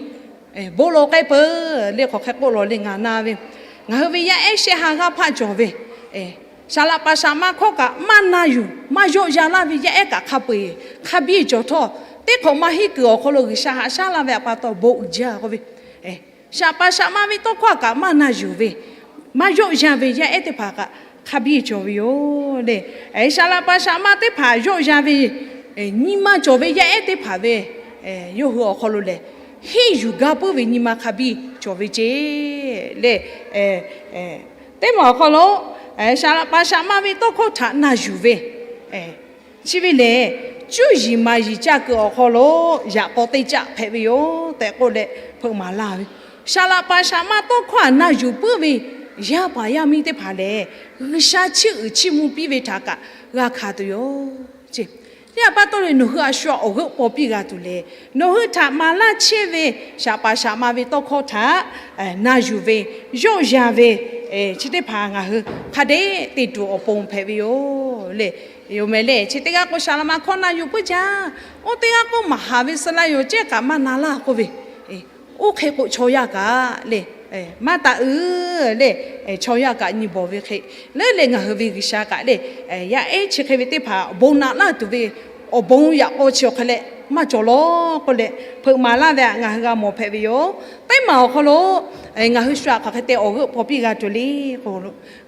bon lo k'ai peuˬ le, hk'aˬ hk'e k'oˆ lawˬ le ngaˬ na ve, ngaˬ hui ve yaˇ ehˉ shehˆ ha g'aˇ hpaˆ cawˬ ve, saˍ laꞈ pa saˍ ma hkawˇ kaꞈ maˇ na yuˬ maˇ yawˆ yan laˇ ve yaˇ ehˉ kaꞈ hk'a peu-eˬ hk'a biˇ cawˬ htawˇ, teˇ hk'awꞈ maˇ henˇ kuiˬ awˬ hk'aw lo G'uiˬsha haꞈ shaˉ laˇ ve htaꞈ pa taw bon uiˍ jaˇ k'oˆ ve, saˍ pa saˍ ma ve tawˇ hkawˇ kaꞈ maˇ na yuˬ ve, maˇ yawˆ yan ve yaˇ ehˉ teˇ hpaˍ kaꞈ hk'a biˇ cawˬ ve yoˬ le. Saˍ laꞈ pa saˍ ma teˇ hpaˍ yawˆ yan ve nyi ma cawˬ ve yaˇ ehˉ teˇ hpaˍ ve yawˇ hui awˬ hk'aw lo lehˬ, henˇ yuˬ gaˇ puiˉ ve nyi ma hk'a biˇ cawˬ ve ceˇ le. Teˇ maˬ awˬ hk'aw lo Saˍ laꞈ paˍ saˍ ma ve tawˇ hkawˇ htaꞈ na yuˬ ve, chi ve lehˬ, cuˇ yiˍ maˍ yiˍ ca kuiˬ awˬ hk'aw lo yaꞈ k'aw teˇ caˆ hpehꞈ ve yoˬ tehꞈ k'oˆ leh hpeuꞈ maˍ laˇ ve. Saˍ laꞈ paˍ saˍ ma tawˇ hkawˇ htaꞈ na yuˬ puiˉ ve yaˇ paˍ yaˇ miˇ teˇ hpaˍ lehˬ, G'uiˬsha chiˇ uiˍ chiˇ mvuh piˇ ve htaꞈ kaꞈ g'a hkanˍ tuˬ yoˬ. Chi yaˇ pa taw leh nawˬ hui a shu awˬ g'euˆ paw piˇ g'a tuˬ lehˬ, nawˬ hui htaꞈ maˍ laˇ chehˇ ve saˍ paˍ saˍ ma ve tawˇ hkawˇ htaꞈ na yuˬ ve, yawˆ yan ve, chi teˇ hpaˍ ngaˬ hui hk'a dehꞈ te tuˬ awˬ pon hpehꞈ ve yoˬ le. Yoˬ mehˍ le. Chi teˇ g'aˇ k'o, saˍ laꞈ ma hkawˇ na yuˬ puiˉ jaˇ. Oˇ teˇ g'aˇ k'o, maˍ haˍ ve suh laˇ yoˬ, cehˇ kaꞈ maˇ na laˇ k'oˆ ve, oˇ hk'e k'o chaw yaˇ kaꞈ le, maˇ taꞈ uiˍ le, chaw yaˇ kaꞈ nyi bawˬ ve hk'e, leuˉ leh ngaˬ hui ve G'uiˬsha kaꞈ le, yaˇ ehˉ chi hk'e ve teˇ hpaˍ awˬ bon naꞈ laˇ tuˬ ve awˬ bon yaꞈ k'aw chi awˬ hk'e leh maˇ cawˬ lawˬ k'oˆ leh hpeuꞈ maˍ laˇ ve htaꞈ ngaˬ hui g'a mawˬ hpehꞈ ve yoˬ. Teˇ maˬ awˬ hk'aw lo ngaˬ hui shu htaꞈ hk'aˬ hk'e te awˬ g'euˆ paw piˇ g'a tuˬ le k'o,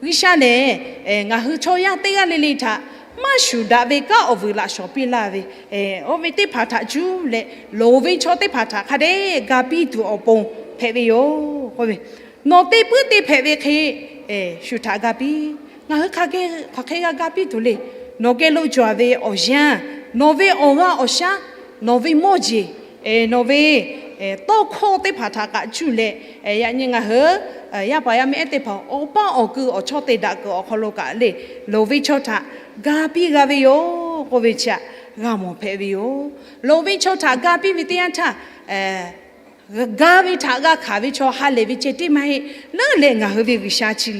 G'uiˬsha lehˬ ngaˬ hui chaw yaˇ teˇ g'aˇ le le htaꞈ maˇ shuˍ daꞈ ve kanˉ awˬ vuiˬ laꞈ shawˍ piˇ laˇ ve, oˇ ve teˇ hpaˍ htaꞈ cuˇ leh loˍ ve chaw teˇ hpaˍ htaꞈ hk'a dehꞈ ga piˇ tuˬ awˬ pon hpehꞈ ve yoˬ k'oˆ ve, nawˬ te puiˉ te hpehꞈ ve hk'e shu htaꞈ ga piˇ. Ngaˬ hui hk'aˬ hk'e g'a ga piˇ tuˬ le. Nawˬ geh lo cawˬ ve awˬ yanˇ, nawˬ ve awˬ g'aˇ awˬ shaˉ, nawˬ ve mawˇ jeˬ, nawˬ ve tawˇ hkawˇ teˇ hpaˍ htaꞈ kaꞈ cuˇ leh, yaꞈ nyi ngaˬ hui yaˇ paˍ yaˇ miˇ ehˉ teˇ hpaˍ awˬ paˇ awˬ kui awˬ chawˇ te daꞈ kuiˬ awˬ hk'aw lo kaꞈ le, loˍ ve chaw htaꞈ ga piˇ g'a ve yoˬ k'oˆ ve chi htaꞈ g'a mawˬ hpehꞈ ve yoˬ. Loˍ ve chaw htaꞈ ga piˇ ve teˇ yanˇ htaˇ, ga ve htaꞈ g'a hkanˍ ve chaw ha lehˬ ve ceh tiˉ maˇ heˆ. Leuˉ leh ngaˬ hui ve G'uiˬsha chi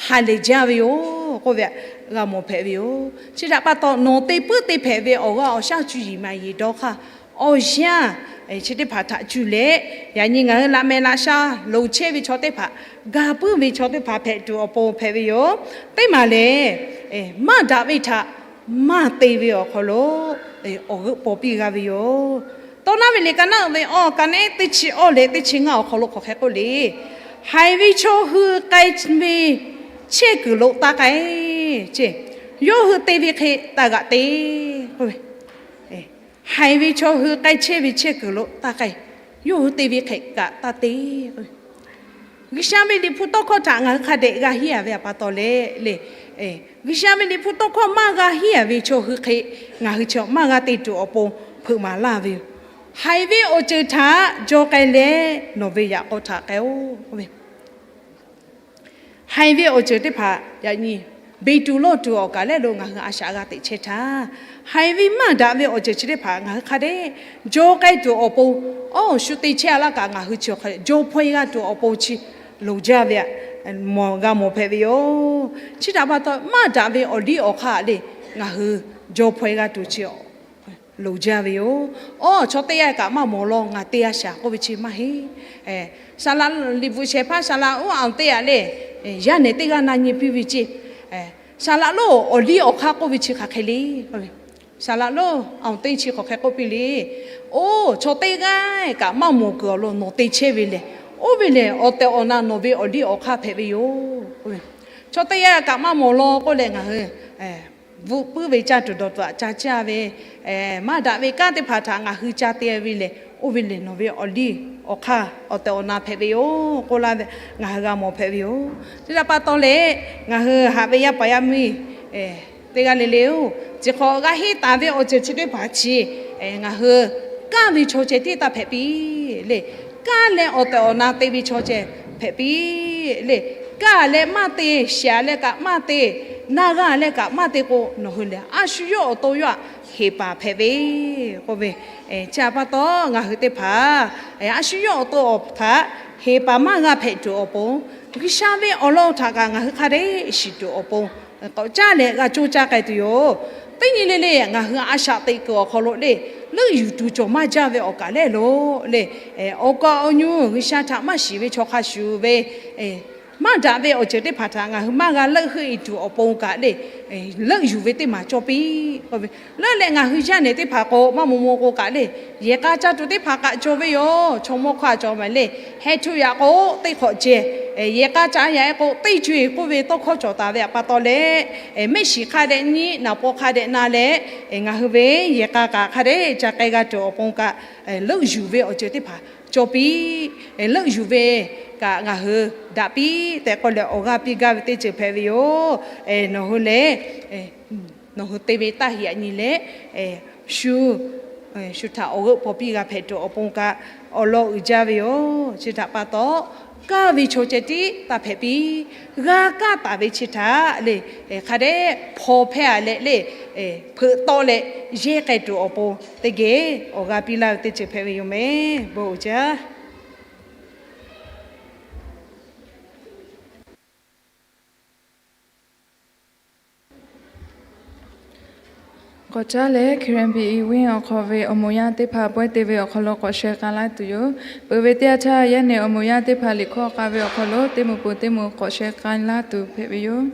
ha lehˬ jaˇ ve yoˬ k'oˆ ve htaꞈ g'a mawˬ hpehꞈ ve yoˬ. Chi htaꞈ pa taw, nawˬ te puiˉ te hpehꞈ ve awˬ g'aˇ awˬ shaˉ cuˇ yiˍ maˍ yiˍ dawˇ hk'aˇ, awˬ yanˇ chi teˇ hpaˍ htaꞈ cuˇ leh, yaꞈ nyi ngaˬ hui laꞈ mehˍ laꞈ sha loˍ chehˇ ve chaw teˇ hpaˍ ga puiˉ ve chaw teˇ hpaˍ hpehꞈ tuˬ awˬ pon hpehꞈ ve yoˬ. Teˇ maˬ lehˬ, maˇ daꞈ ve htaꞈ maˇ te ve awˬ hk'aw lo awˬ g'euˆ paw piˇ g'a ve yoˬ. Tawˇ naˉ ve liꞈ ka naˉ uiˍ ve awˬ ka nehˉ teˇ chi awˇ leh teˇ chi ngaˇ awˬ hk'aw lo hk'aˬ hk'e k'oˆ le, haiˬ ve chaw hui k'ai ve chehˇ kuiˬ lo taˇ k'ai, yawˇ hui te ve hk'e taˇ g'aꞈ te k'oˆ ve, haiˬ ve chaw hui k'ai chehˇ ve chehˇ kuiˬ lo taˇ k'ai, yawˇ hui te ve hk'e kaꞈ taˇ te. G'uiˬsha ve Liꞈ hpu tawˇ hkawˇ htaꞈ ngaˬ hui hk'a dehꞈ g'a henˇ a ve htaꞈ pa taw leh le, G'uiˬsha ve Liꞈ hpu tawˇ hkawˇ maˇ g'a henˇ a ve chaw hui hk'e ngaˬ hui chi maˇ g'a te tuˬ awˬ pon hpeuꞈ maˍ laˇ ve yoˬ. Haiˬ ve awˬ ceuˬ htaꞈ jaw k'ai leh nawˬ ve yaꞈ k'aw htaꞈ k'ai-oˆ. Haiˬ ve awˬ ceuˬ teˇ hpaˍ yaꞈ nyi beˬ tuˬ lawˇ tuˬ awˬ kaˬ lehˬ lo ngaˬ hui a shaꞈ g'a teꞈ chehˇ htaˇ, haiˬ ve maˇ daꞈ ve awˬ ceuˬ chi teˇ hpaˍ ngaˬ hui hk'a dehꞈ jaw k'ai tuˬ awˬ pon, awˬ shu te chehˇ a laˇ kaꞈ ngaˬ hui chi hk'a jaw hpaw-e g'a tuˬ awˬ pon chi loˍ jaˇ ve htaꞈ g'a mawˬ hpehꞈ ve yoˬ. Chi htaꞈ pa taw, maˇ daꞈ ve awˬ liˇ awˬ hk'aˇ le ngaˬ hui jaw hpaw-e g'a tuˬ chi loˍ jaˇ ve yoˬ. Awˬ chaw teˇ g'aˇ kaꞈ maˇ mawˬ law, ngaˬ te a shaˍ k'oˆ ve chi maˇ heˆ. Saˍ laꞈ liꞈ bvuhꞈ shehˍ hpaˇ saˍ laꞈ oˉ awˬ teˇ g'aˇ le, yaˇ nehˬ teˇ g'aˇ na nyi piˇ ve ceˇ, saˍ laꞈ lonˉ awˬ liˇ awˬ hk'aˇ k'oˆ ve chi hk'aˬ hk'e le. Saˍ laꞈ lonˉ awˬ teˇ chi hk'aˬ hk'e k'oˆ piˇ le. Oˇ chaw teˇ g'aˇ kaꞈ maˇ mawˬ kuiˬ awˬ lawn nawˬ te chehˇ ve lehˬ, oˇ ve lehˬ awˬ tehˬ awˬ na nawˬ ve awˬ liˇ awˬ hk'aˇ hpehꞈ ve yoˬ. Chaw teˇ g'aˇ kaꞈ maˇ mawˬ law k'oˆ leh ngaˬ hui bvuhꞈ puiˉ ve caˇ tuˬ dawˬ tuˬ htaꞈ ca caˇ ve, maˇ daꞈ ve kanˉ teˇ hpaˍ htaꞈ ngaˬ hui ca te ve lehˬ, oˇ ve lehˬ nawˬ ve awˬ liˇ awˬ hk'aˇ awˬ tehˬ awˬ na hpehꞈ ve yoˬ k'oˆ laˇ ve ngaˬ hui g'a mawˬ hpehꞈ ve yoˬ. Chi htaꞈ pa taw leh, ngaˬ hui haꞈ ve yaˇ paˍ yaˇ miˇ teˇ g'aˇ le le-oˬ, chi hk'awꞈ g'a henˇ taˍ ve awˬ ceuˬ chi teˇ hpaˍ chi ngaˬ hui kaˇ ve chaw ceh tiˉ taˇ hpehꞈ piˇ le. Kaˇ leh awˬ tehˬ awˬ na te ve chaw ceh hpehꞈ piˇ le. Kaˇ leh maˇ te, shiˍ leh kaꞈ maˇ te, naˇ g'aˇ leh kaꞈ maˇ te k'o, nawˬ hui lehˬ a shu yawˇ awˬ to yawˇ htaꞈ heˍ paˍ hpehꞈ ve k'oˆ ve, chi htaꞈ pa taw ngaˬ hui teˇ hpaˍ a shu yawˇ awˬ to awˬ htaꞈ heˍ paˍ maˇ g'a hpehꞈ tuˬ awˬ pon, G'uiˬsha ve awˬ lawn htaꞈ kaꞈ ngaˬ hui hk'a dehꞈ shiˍ tuˬ awˬ pon k'awꞈ caˇ leh g'a coˇ caˇ k'ai tuˬ yoˬ. Teˇ nyi le le ngaˬ hui a shaꞈ teꞈ kuiˬ awˬ hk'aw lo le, leuˆ yuˬ tuˬ cawˬ maˇ jaˇ ve awˬ kaˬ lehˬ lo le, awˬ kaꞈ awˬ nyi G'uiˬsha htaꞈ maˇ shiˍ ve chaw hk'a shuˍ ve maˇ daꞈ ve awˬ ceuˬ teˇ hpaˍ htaꞈ ngaˬ hui maˇ g'a leuˆ heuˆ-e tuˬ awˬ pon kaꞈ le, leuˆ yuˬ ve teˇ maˬ cawˇ piˇ. Leuˉ leh ngaˬ hui yaˇ nehˬ teˇ hpaˍ k'o maˇ maw maw k'o kaꞈ le, yehˬ k'a caˇ tuˬ teˇ hpaˍ kaꞈ cawˬ ve yoˬ. Chaw mawˇ hk'aˇ cawˬ maˬ le, heh htuˆ yaꞈ k'o teˇ hk'awꞈ ceh Yehˬ k'a caꞈ yaꞈ-e k'o, teˇ co-eˬ k'oˆ ve tawˇ hkawˇ cawˬ taˍ ve htaꞈ pa taw leh, mehˆ shiˍ hk'a dehꞈ nyi, naˍ paw hk'a dehꞈ na leh, ngaˬ hui ve yehˬ k'a kaꞈ hk'a dehꞈ ca k'ai g'a tuˬ awˬ pon kaꞈ, leuˆ yuˬ ve awˬ ceuˬ teˇ hpaˍ cawˬ piˇ. Leuˆ yuˬ ve kaꞈ ngaˬ hui daꞈ piˇ tehꞈ k'oˆ leh awˬ g'aˇ piˇ gaˇ ve teˇ ceuˬ hpehꞈ ve yoˬ. Nawˬ hui lehˬ, nawˬ hui te ve taˇ heꞈ yaꞈ nyi leh, shu shu htaꞈ awˬ g'euˆ paw piˇ g'a hpehꞈ tuˬ awˬ pon kaꞈ awˬ lawn uiˍ jaˇ ve yoˬ. Chi htaꞈ pa taw, kaˇ ve chaw ceh tiˉ taˇ hpehꞈ piˇ. G'a kaˇ taˍ ve chi htaꞈ le, hk'a dehꞈ hpaw hpehˇ-a leh le, hpeuꞈ tawˆ leh yehˇ k'ai tuˬ awˬ pon teˇ geh awˬ g'aˇ piˇ laˇ ve teˇ ceuˬ hpehꞈ ve yoˬ mehˍ. Bon uiˍ jaˇ. K'awꞈ caˉ leh, K R B E win awˬ hk'aw ve awˬ moˍ yaˇ teˇ hpaˍ pawehˇ te ve awˬ hk'aw lo k'awꞈ sheh k'ai laˇ tuˬ yoˬ. Peuˬ ve teˇ yanˇ htaˇ, yaˇ nehˬ awˬ moˍ yaˇ teˇ hpaˍ liꞈ hkawˇ k'ai ve awˬ hk'aw lo teˇ moˍ pon teˇ moˍ k'awꞈ sheh k'ai laˇ tuˬ hpehꞈ ve yoˬ.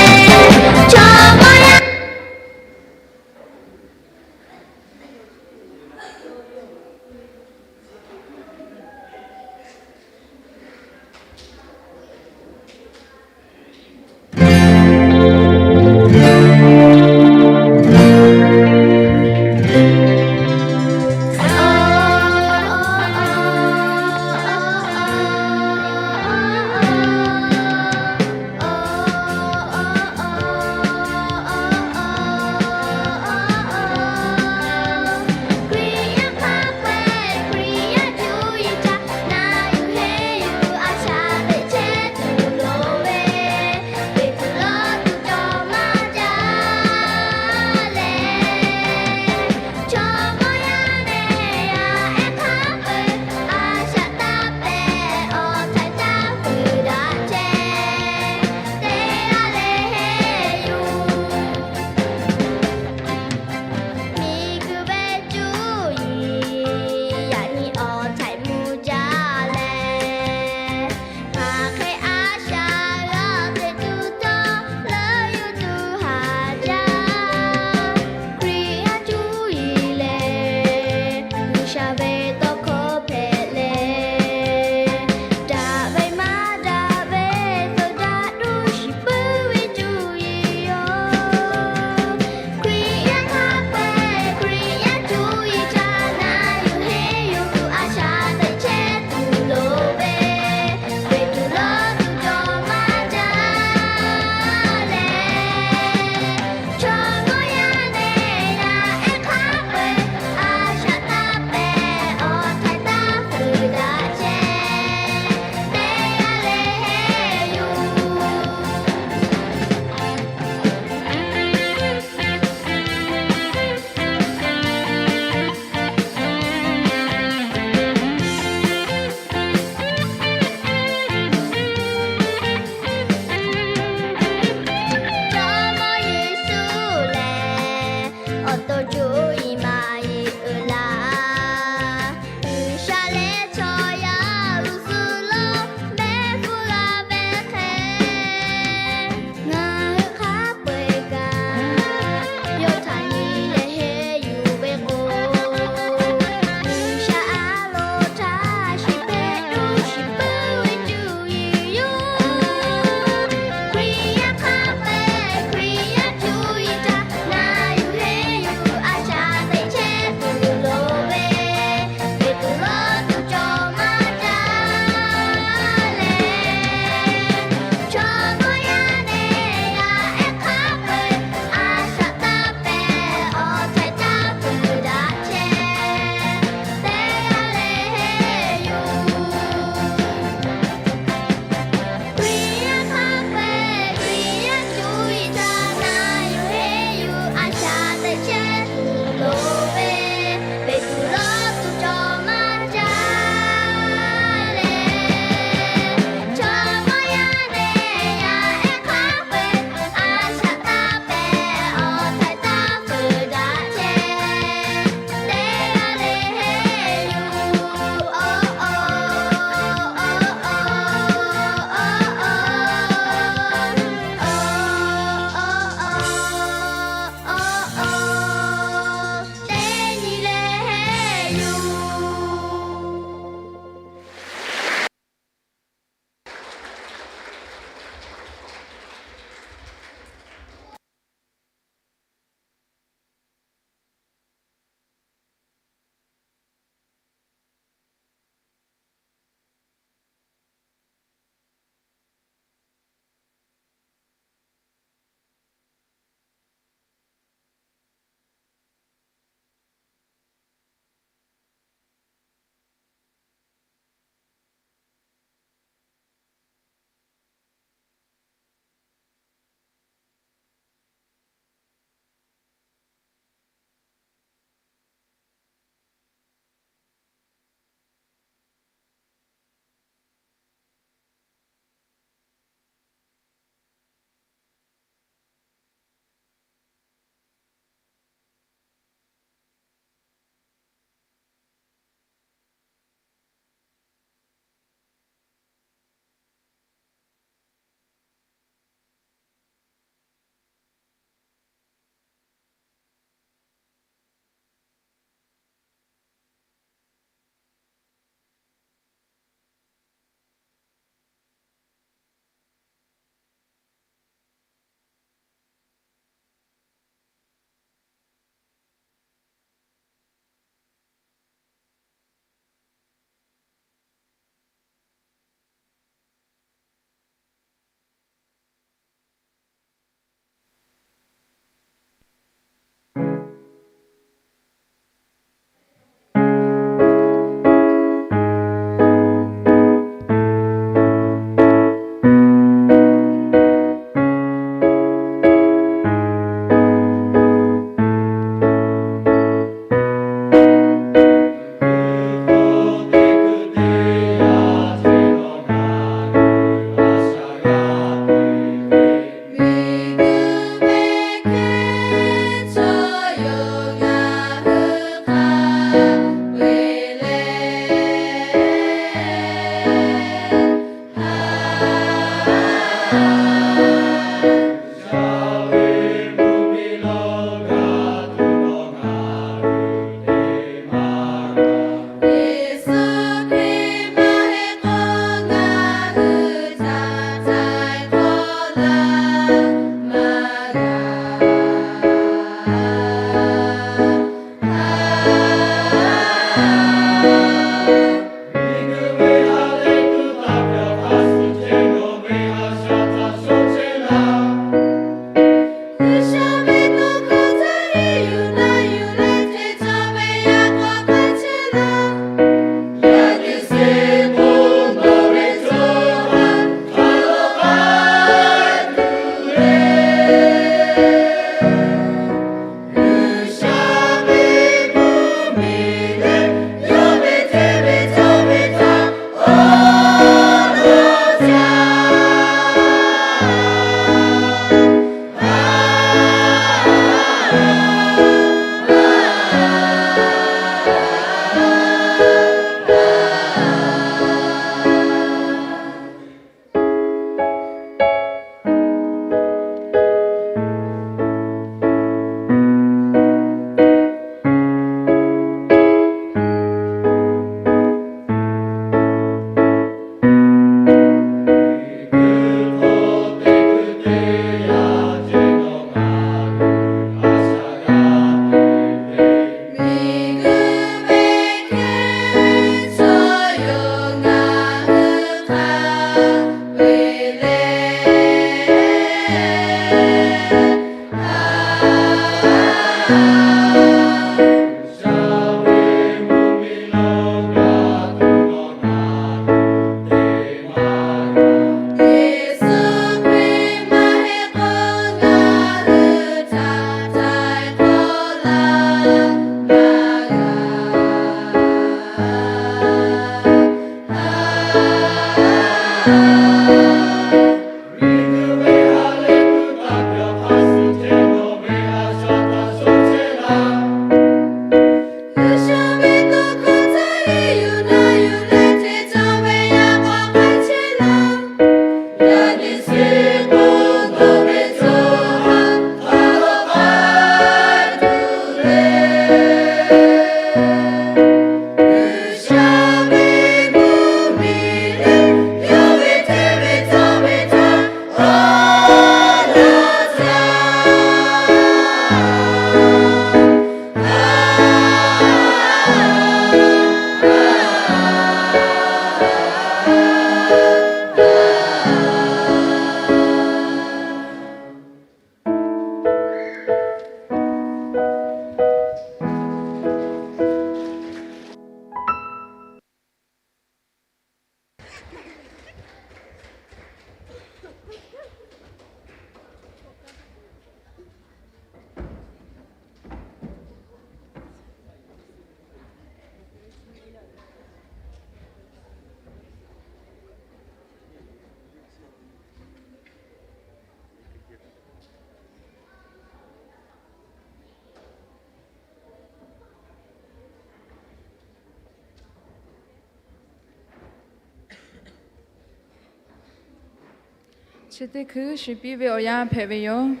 Chi teˇ hkui shiˍ piˇ ve awˬ yanˇ hpehꞈ ve yoˬ.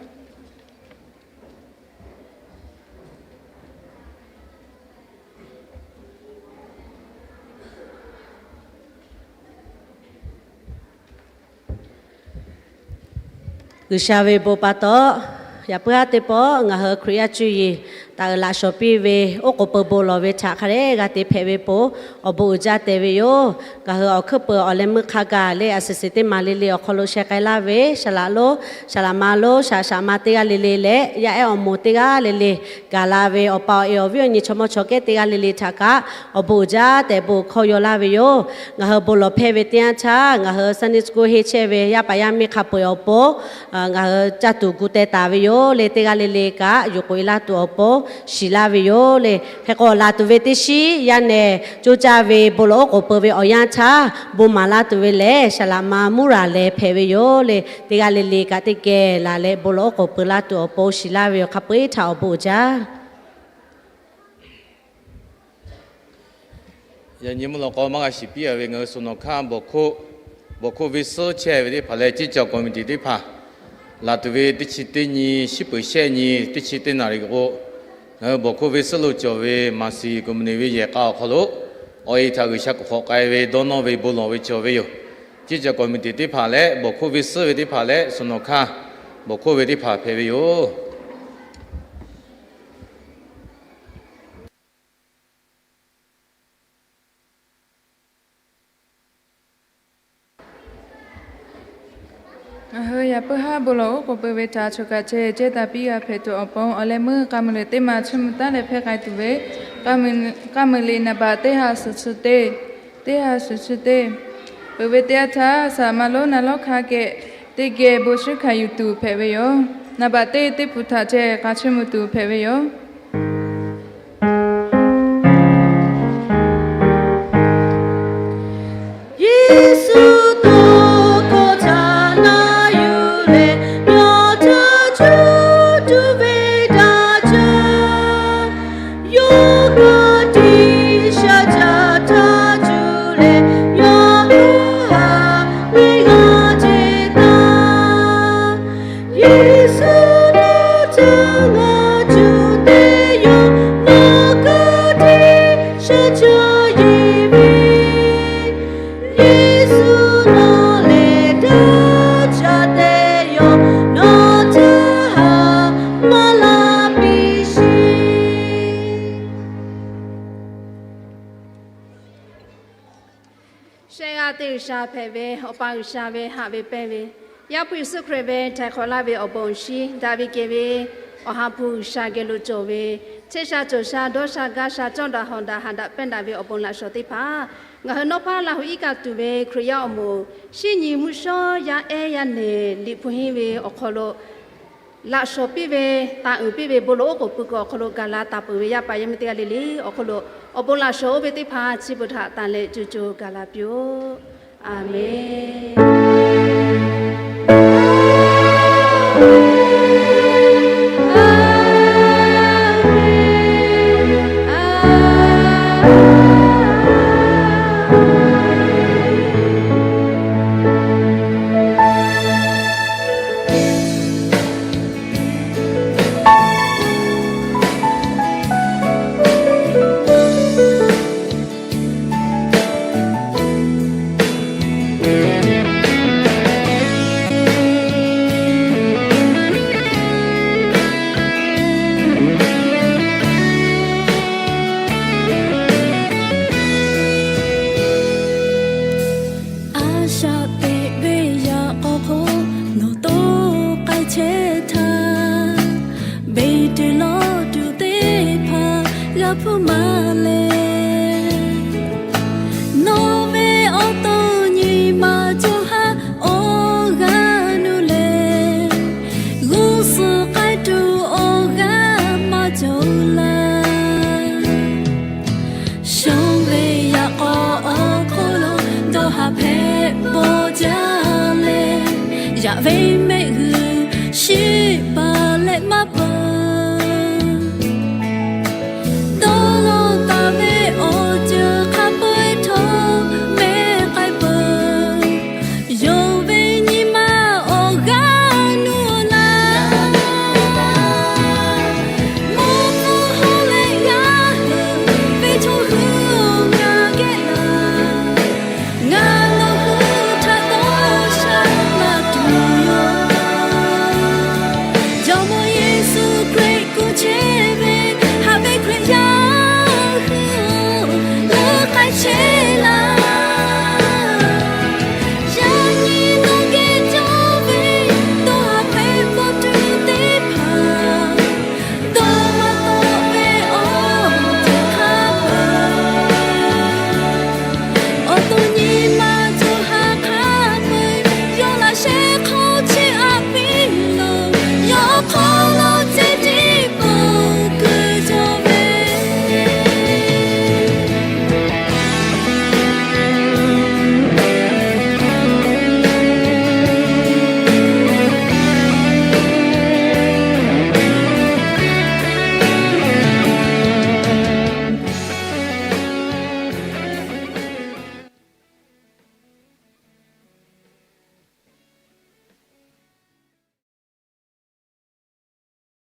G'uiˬsha ve bon pa taw, yaꞈ puiˉ haˉ teˇ pawˆ ngaˬ hui Hkriꞈ yaˇ cuˇ yiˍ taˍ uiˍ laꞈ shawˍ piˇ ve oˉ k'oˍ peuˬ bon lawˬ ve htaꞈ hk'a dehꞈ g'a te hpehꞈ ve po awˬ bon uiˍ jaˇ tehꞈ ve yoˬ. Ngaˬ hui awˬ hkuiˉ peuˬ awˬ leh meuˇ hk'a gaˬ leh a suhˍ suhˍ teˇ maˬ le le awˬ hk'aw lo sheh k'ai laˇ ve, saˍ laꞈ lonˉ, saˍ laꞈ ma lonˉ, shaꞈ shaꞈ ma teˇ g'aˇ le le leh yaˇ ehˉ awˬ moˍ teˇ g'aˇ le le gaˬ la ve awˬ pa awˬ e awˬ viˉ awˬ nyi chaw mawˇ chaw kehˉ teˇ g'aˇ le le htaꞈ kaꞈ awˬ bon uiˍ jaˇ tehꞈ bon hkawˇ yaw laˇ ve yoˬ. Ngaˬ hui bon lawˬ hpehˇ ve teˇ yanˇ htaˇ, ngaˬ hui Sunday school henˇ chehˇ ve yaˇ paˍ yaˇ miˇ hk'a peu-eˬ awˬ pon ngaˬ hui caˇ tuˬ gu teh taˍ ve yoˬ le. Teˇ g'aˇ le le kaꞈ yuˬ k'oꞈ e laˇ tuˬ awˬ pon shiˍ laˇ ve yoˬ le. Hk'e k'o, laˬ tuˬ ve teˇ shiˉ yaˇ nehˬ coˇ caˇ ve bon lawˬ oˉ k'oˍ peuˬ ve awˬ yanˇ htaˇ, bon maˍ laˇ tuˬ ve lehˬ, saˍ laꞈ ma Muˉraˍleh hpehꞈ ve yoˬ le. Teˇ g'aˇ le le kaꞈ teˇ geh laˬ leh bon lawˬ oˉ k'oˍ peuˬ laˇ tuˬ awˬ pon shiˍ laˇ ve yoˬ. Hk'a peu-eˬ htaꞈ awˬ bon uiˍ jaˇ. Yaꞈ nyi mvuhˇ lawꞈ k'aw maˇ g'a shiˍ piˇ-a ve ngaˬ hui Suhˍ nawˬ hkanˇ bawˬ hkoˆ ve suhˉ chehˇ ve teˇ hpaˍ leh ceˇ caˬ committee teˇ hpaˍ, laˬ tuˬ ve teˇ chi teˇ nyi, shiˉ peuˍ shehˆ nyi, teˇ chi teˇ naˍ riˍ k'o, ngaˬ hui bawˬ hkoˆ ve suhˉ lo cawˬ ve maˍ siˍ committee ve yehˬ k'a awˬ hk'aw lo awˬ e htaꞈ G'uiˬsha k'oˍ hk'awꞈ k'ai ve dawˇ nawˇ ve bon lawˬ ve cawˬ ve yoˬ. Ceˇ caˬ committee teˇ hpaˍ leh bawˬ hkoˆ ve suhˉ ve teˇ hpaˍ leh Suhˍ nawˬ hkanˇ bawˬ hkoˆ ve teˇ hpaˍ hpehꞈ ve yoˬ. Ngaˬ hui yaꞈ puiˉ haˉ bon lawˬ oˉ k'oˍ peuˬ ve htaꞈ choˬ kaꞈ ceh ceh taˍ piˇ g'a hpehꞈ tuˬ awˬ pon, awˬ leh meuˇ k'a muiˬ leh teˇ maˬ chiˇ mvuh taˉ leh hpehˇ k'ai tuˬ ve k'a muiˬ leh naˍ baꞈ teˇ ha suhˍ chi teˇ, teˇ ha suhˍ chi teˇ peuˬ ve teˇ yanˇ htaˇ, saˍ laꞈ ma lonˉ na lawˉ hk'a geh teˇ geh bon shinˉ hkanˍ yuˬ tuˬ hpehꞈ ve yoˬ. Naˍ baꞈ teˇ teˇ hpu htaꞈ ceh k'a chiˇ mvuh tuˬ hpehꞈ ve yoˬ. Yeˍsuˆ tawˇ hkawˇ htaꞈ na yuˬ leh, yawˇ htaꞈ cuˇ tuˬ ve daꞈ jaˇ. Yawˇ hk'a tiꞈ shaˍ caˇ htaꞈ cuˇ leh, yawˇ hk'a ha ve g'a ceˬ taˍ. Yeˍsuˆ nawˬ htaꞈ ngaˬ cuˇ te yoˬ. Nawˬ hk'a tiꞈ shaˍ caˇ yeˬ ve, Yeˍsuˆ nawˬ lehˬ daꞈ jaˇ te yoˬ. Nawˬ htaꞈ haꞈ maˍ laˇ piˇ sheˍ. Shehˆ g'aˇ teˇ G'uiˬsha hpehꞈ ve, Awˬ pa G'uiˬsha ve haꞈ ve pehnˇ ve, Yaˇ hpu Yeˍsuˆ Hkriꞈ ve htaiˍ hk'awꞈ laˇ ve awˬ bon awˬ shinˉ, daꞈ ve kehˬ ve Awˬ ha hpu G'uiˬsha geh lo cawˬ ve, chehˇ sha cawˬ sha dawˇ sha gaˇ sha cawˇ daꞈ hawˬ daꞈ haꞈ daꞈ pehnˇ daꞈ ve awˬ bon laꞈ shawˍ teˇ hpaˍ, ngaˬ hui nawˉ hpaˇ Laˇ huˍ iˉ kaˆ tuˬ ve Hkriꞈ yaˇ awˬ moˍ, shinˉ nyi mvuhˇ shawˉ yaˇ ehˉ yaˇ nehˬ Liꞈ hpu henˇ ve awˬ hk'aw lo laꞈ shawˍ piˇ ve, taˍ uiˍ piˇ ve, bon lawˬ oˉ k'oˍ pui kuiˬ awˬ hk'aw lo gaˬ la taˍ peuˬ ve yaˇ paˍ yaˇ miˇ teˇ g'aˇ le le awˬ hk'aw lo, awˬ bon laꞈ shawˍ oˇ ve teˇ hpaˍ chi beuꞈ htaꞈ tanˬ leh co co gaˬ la piˇ-oˆ. Aˍmenˍ. A shaꞈ teꞈ ve yaꞈ k'aw hk'oˆ nawˬ to k'ai chehˇ htaˇ, beˬ tuˬ lawˬ tuˬ teˇ hpaˍ g'a hpuˇ maˇ leh, nawˬ ve awˬ to nyi ma co ha awˬ g'aˇ nuˇ leh, g'uˇ suhˍ k'ai tuˬ awˬ g'aˇ maˇ cawˬ laˇ. Shonˇ ve yaꞈ k'aw awˬ hk'oˆ lo dawˇ haˍ hpehꞈ bawˬ jaˇ leh, yaꞈ ve mehˆ g'uiˬ shiˍ baˬ leh maˇ pa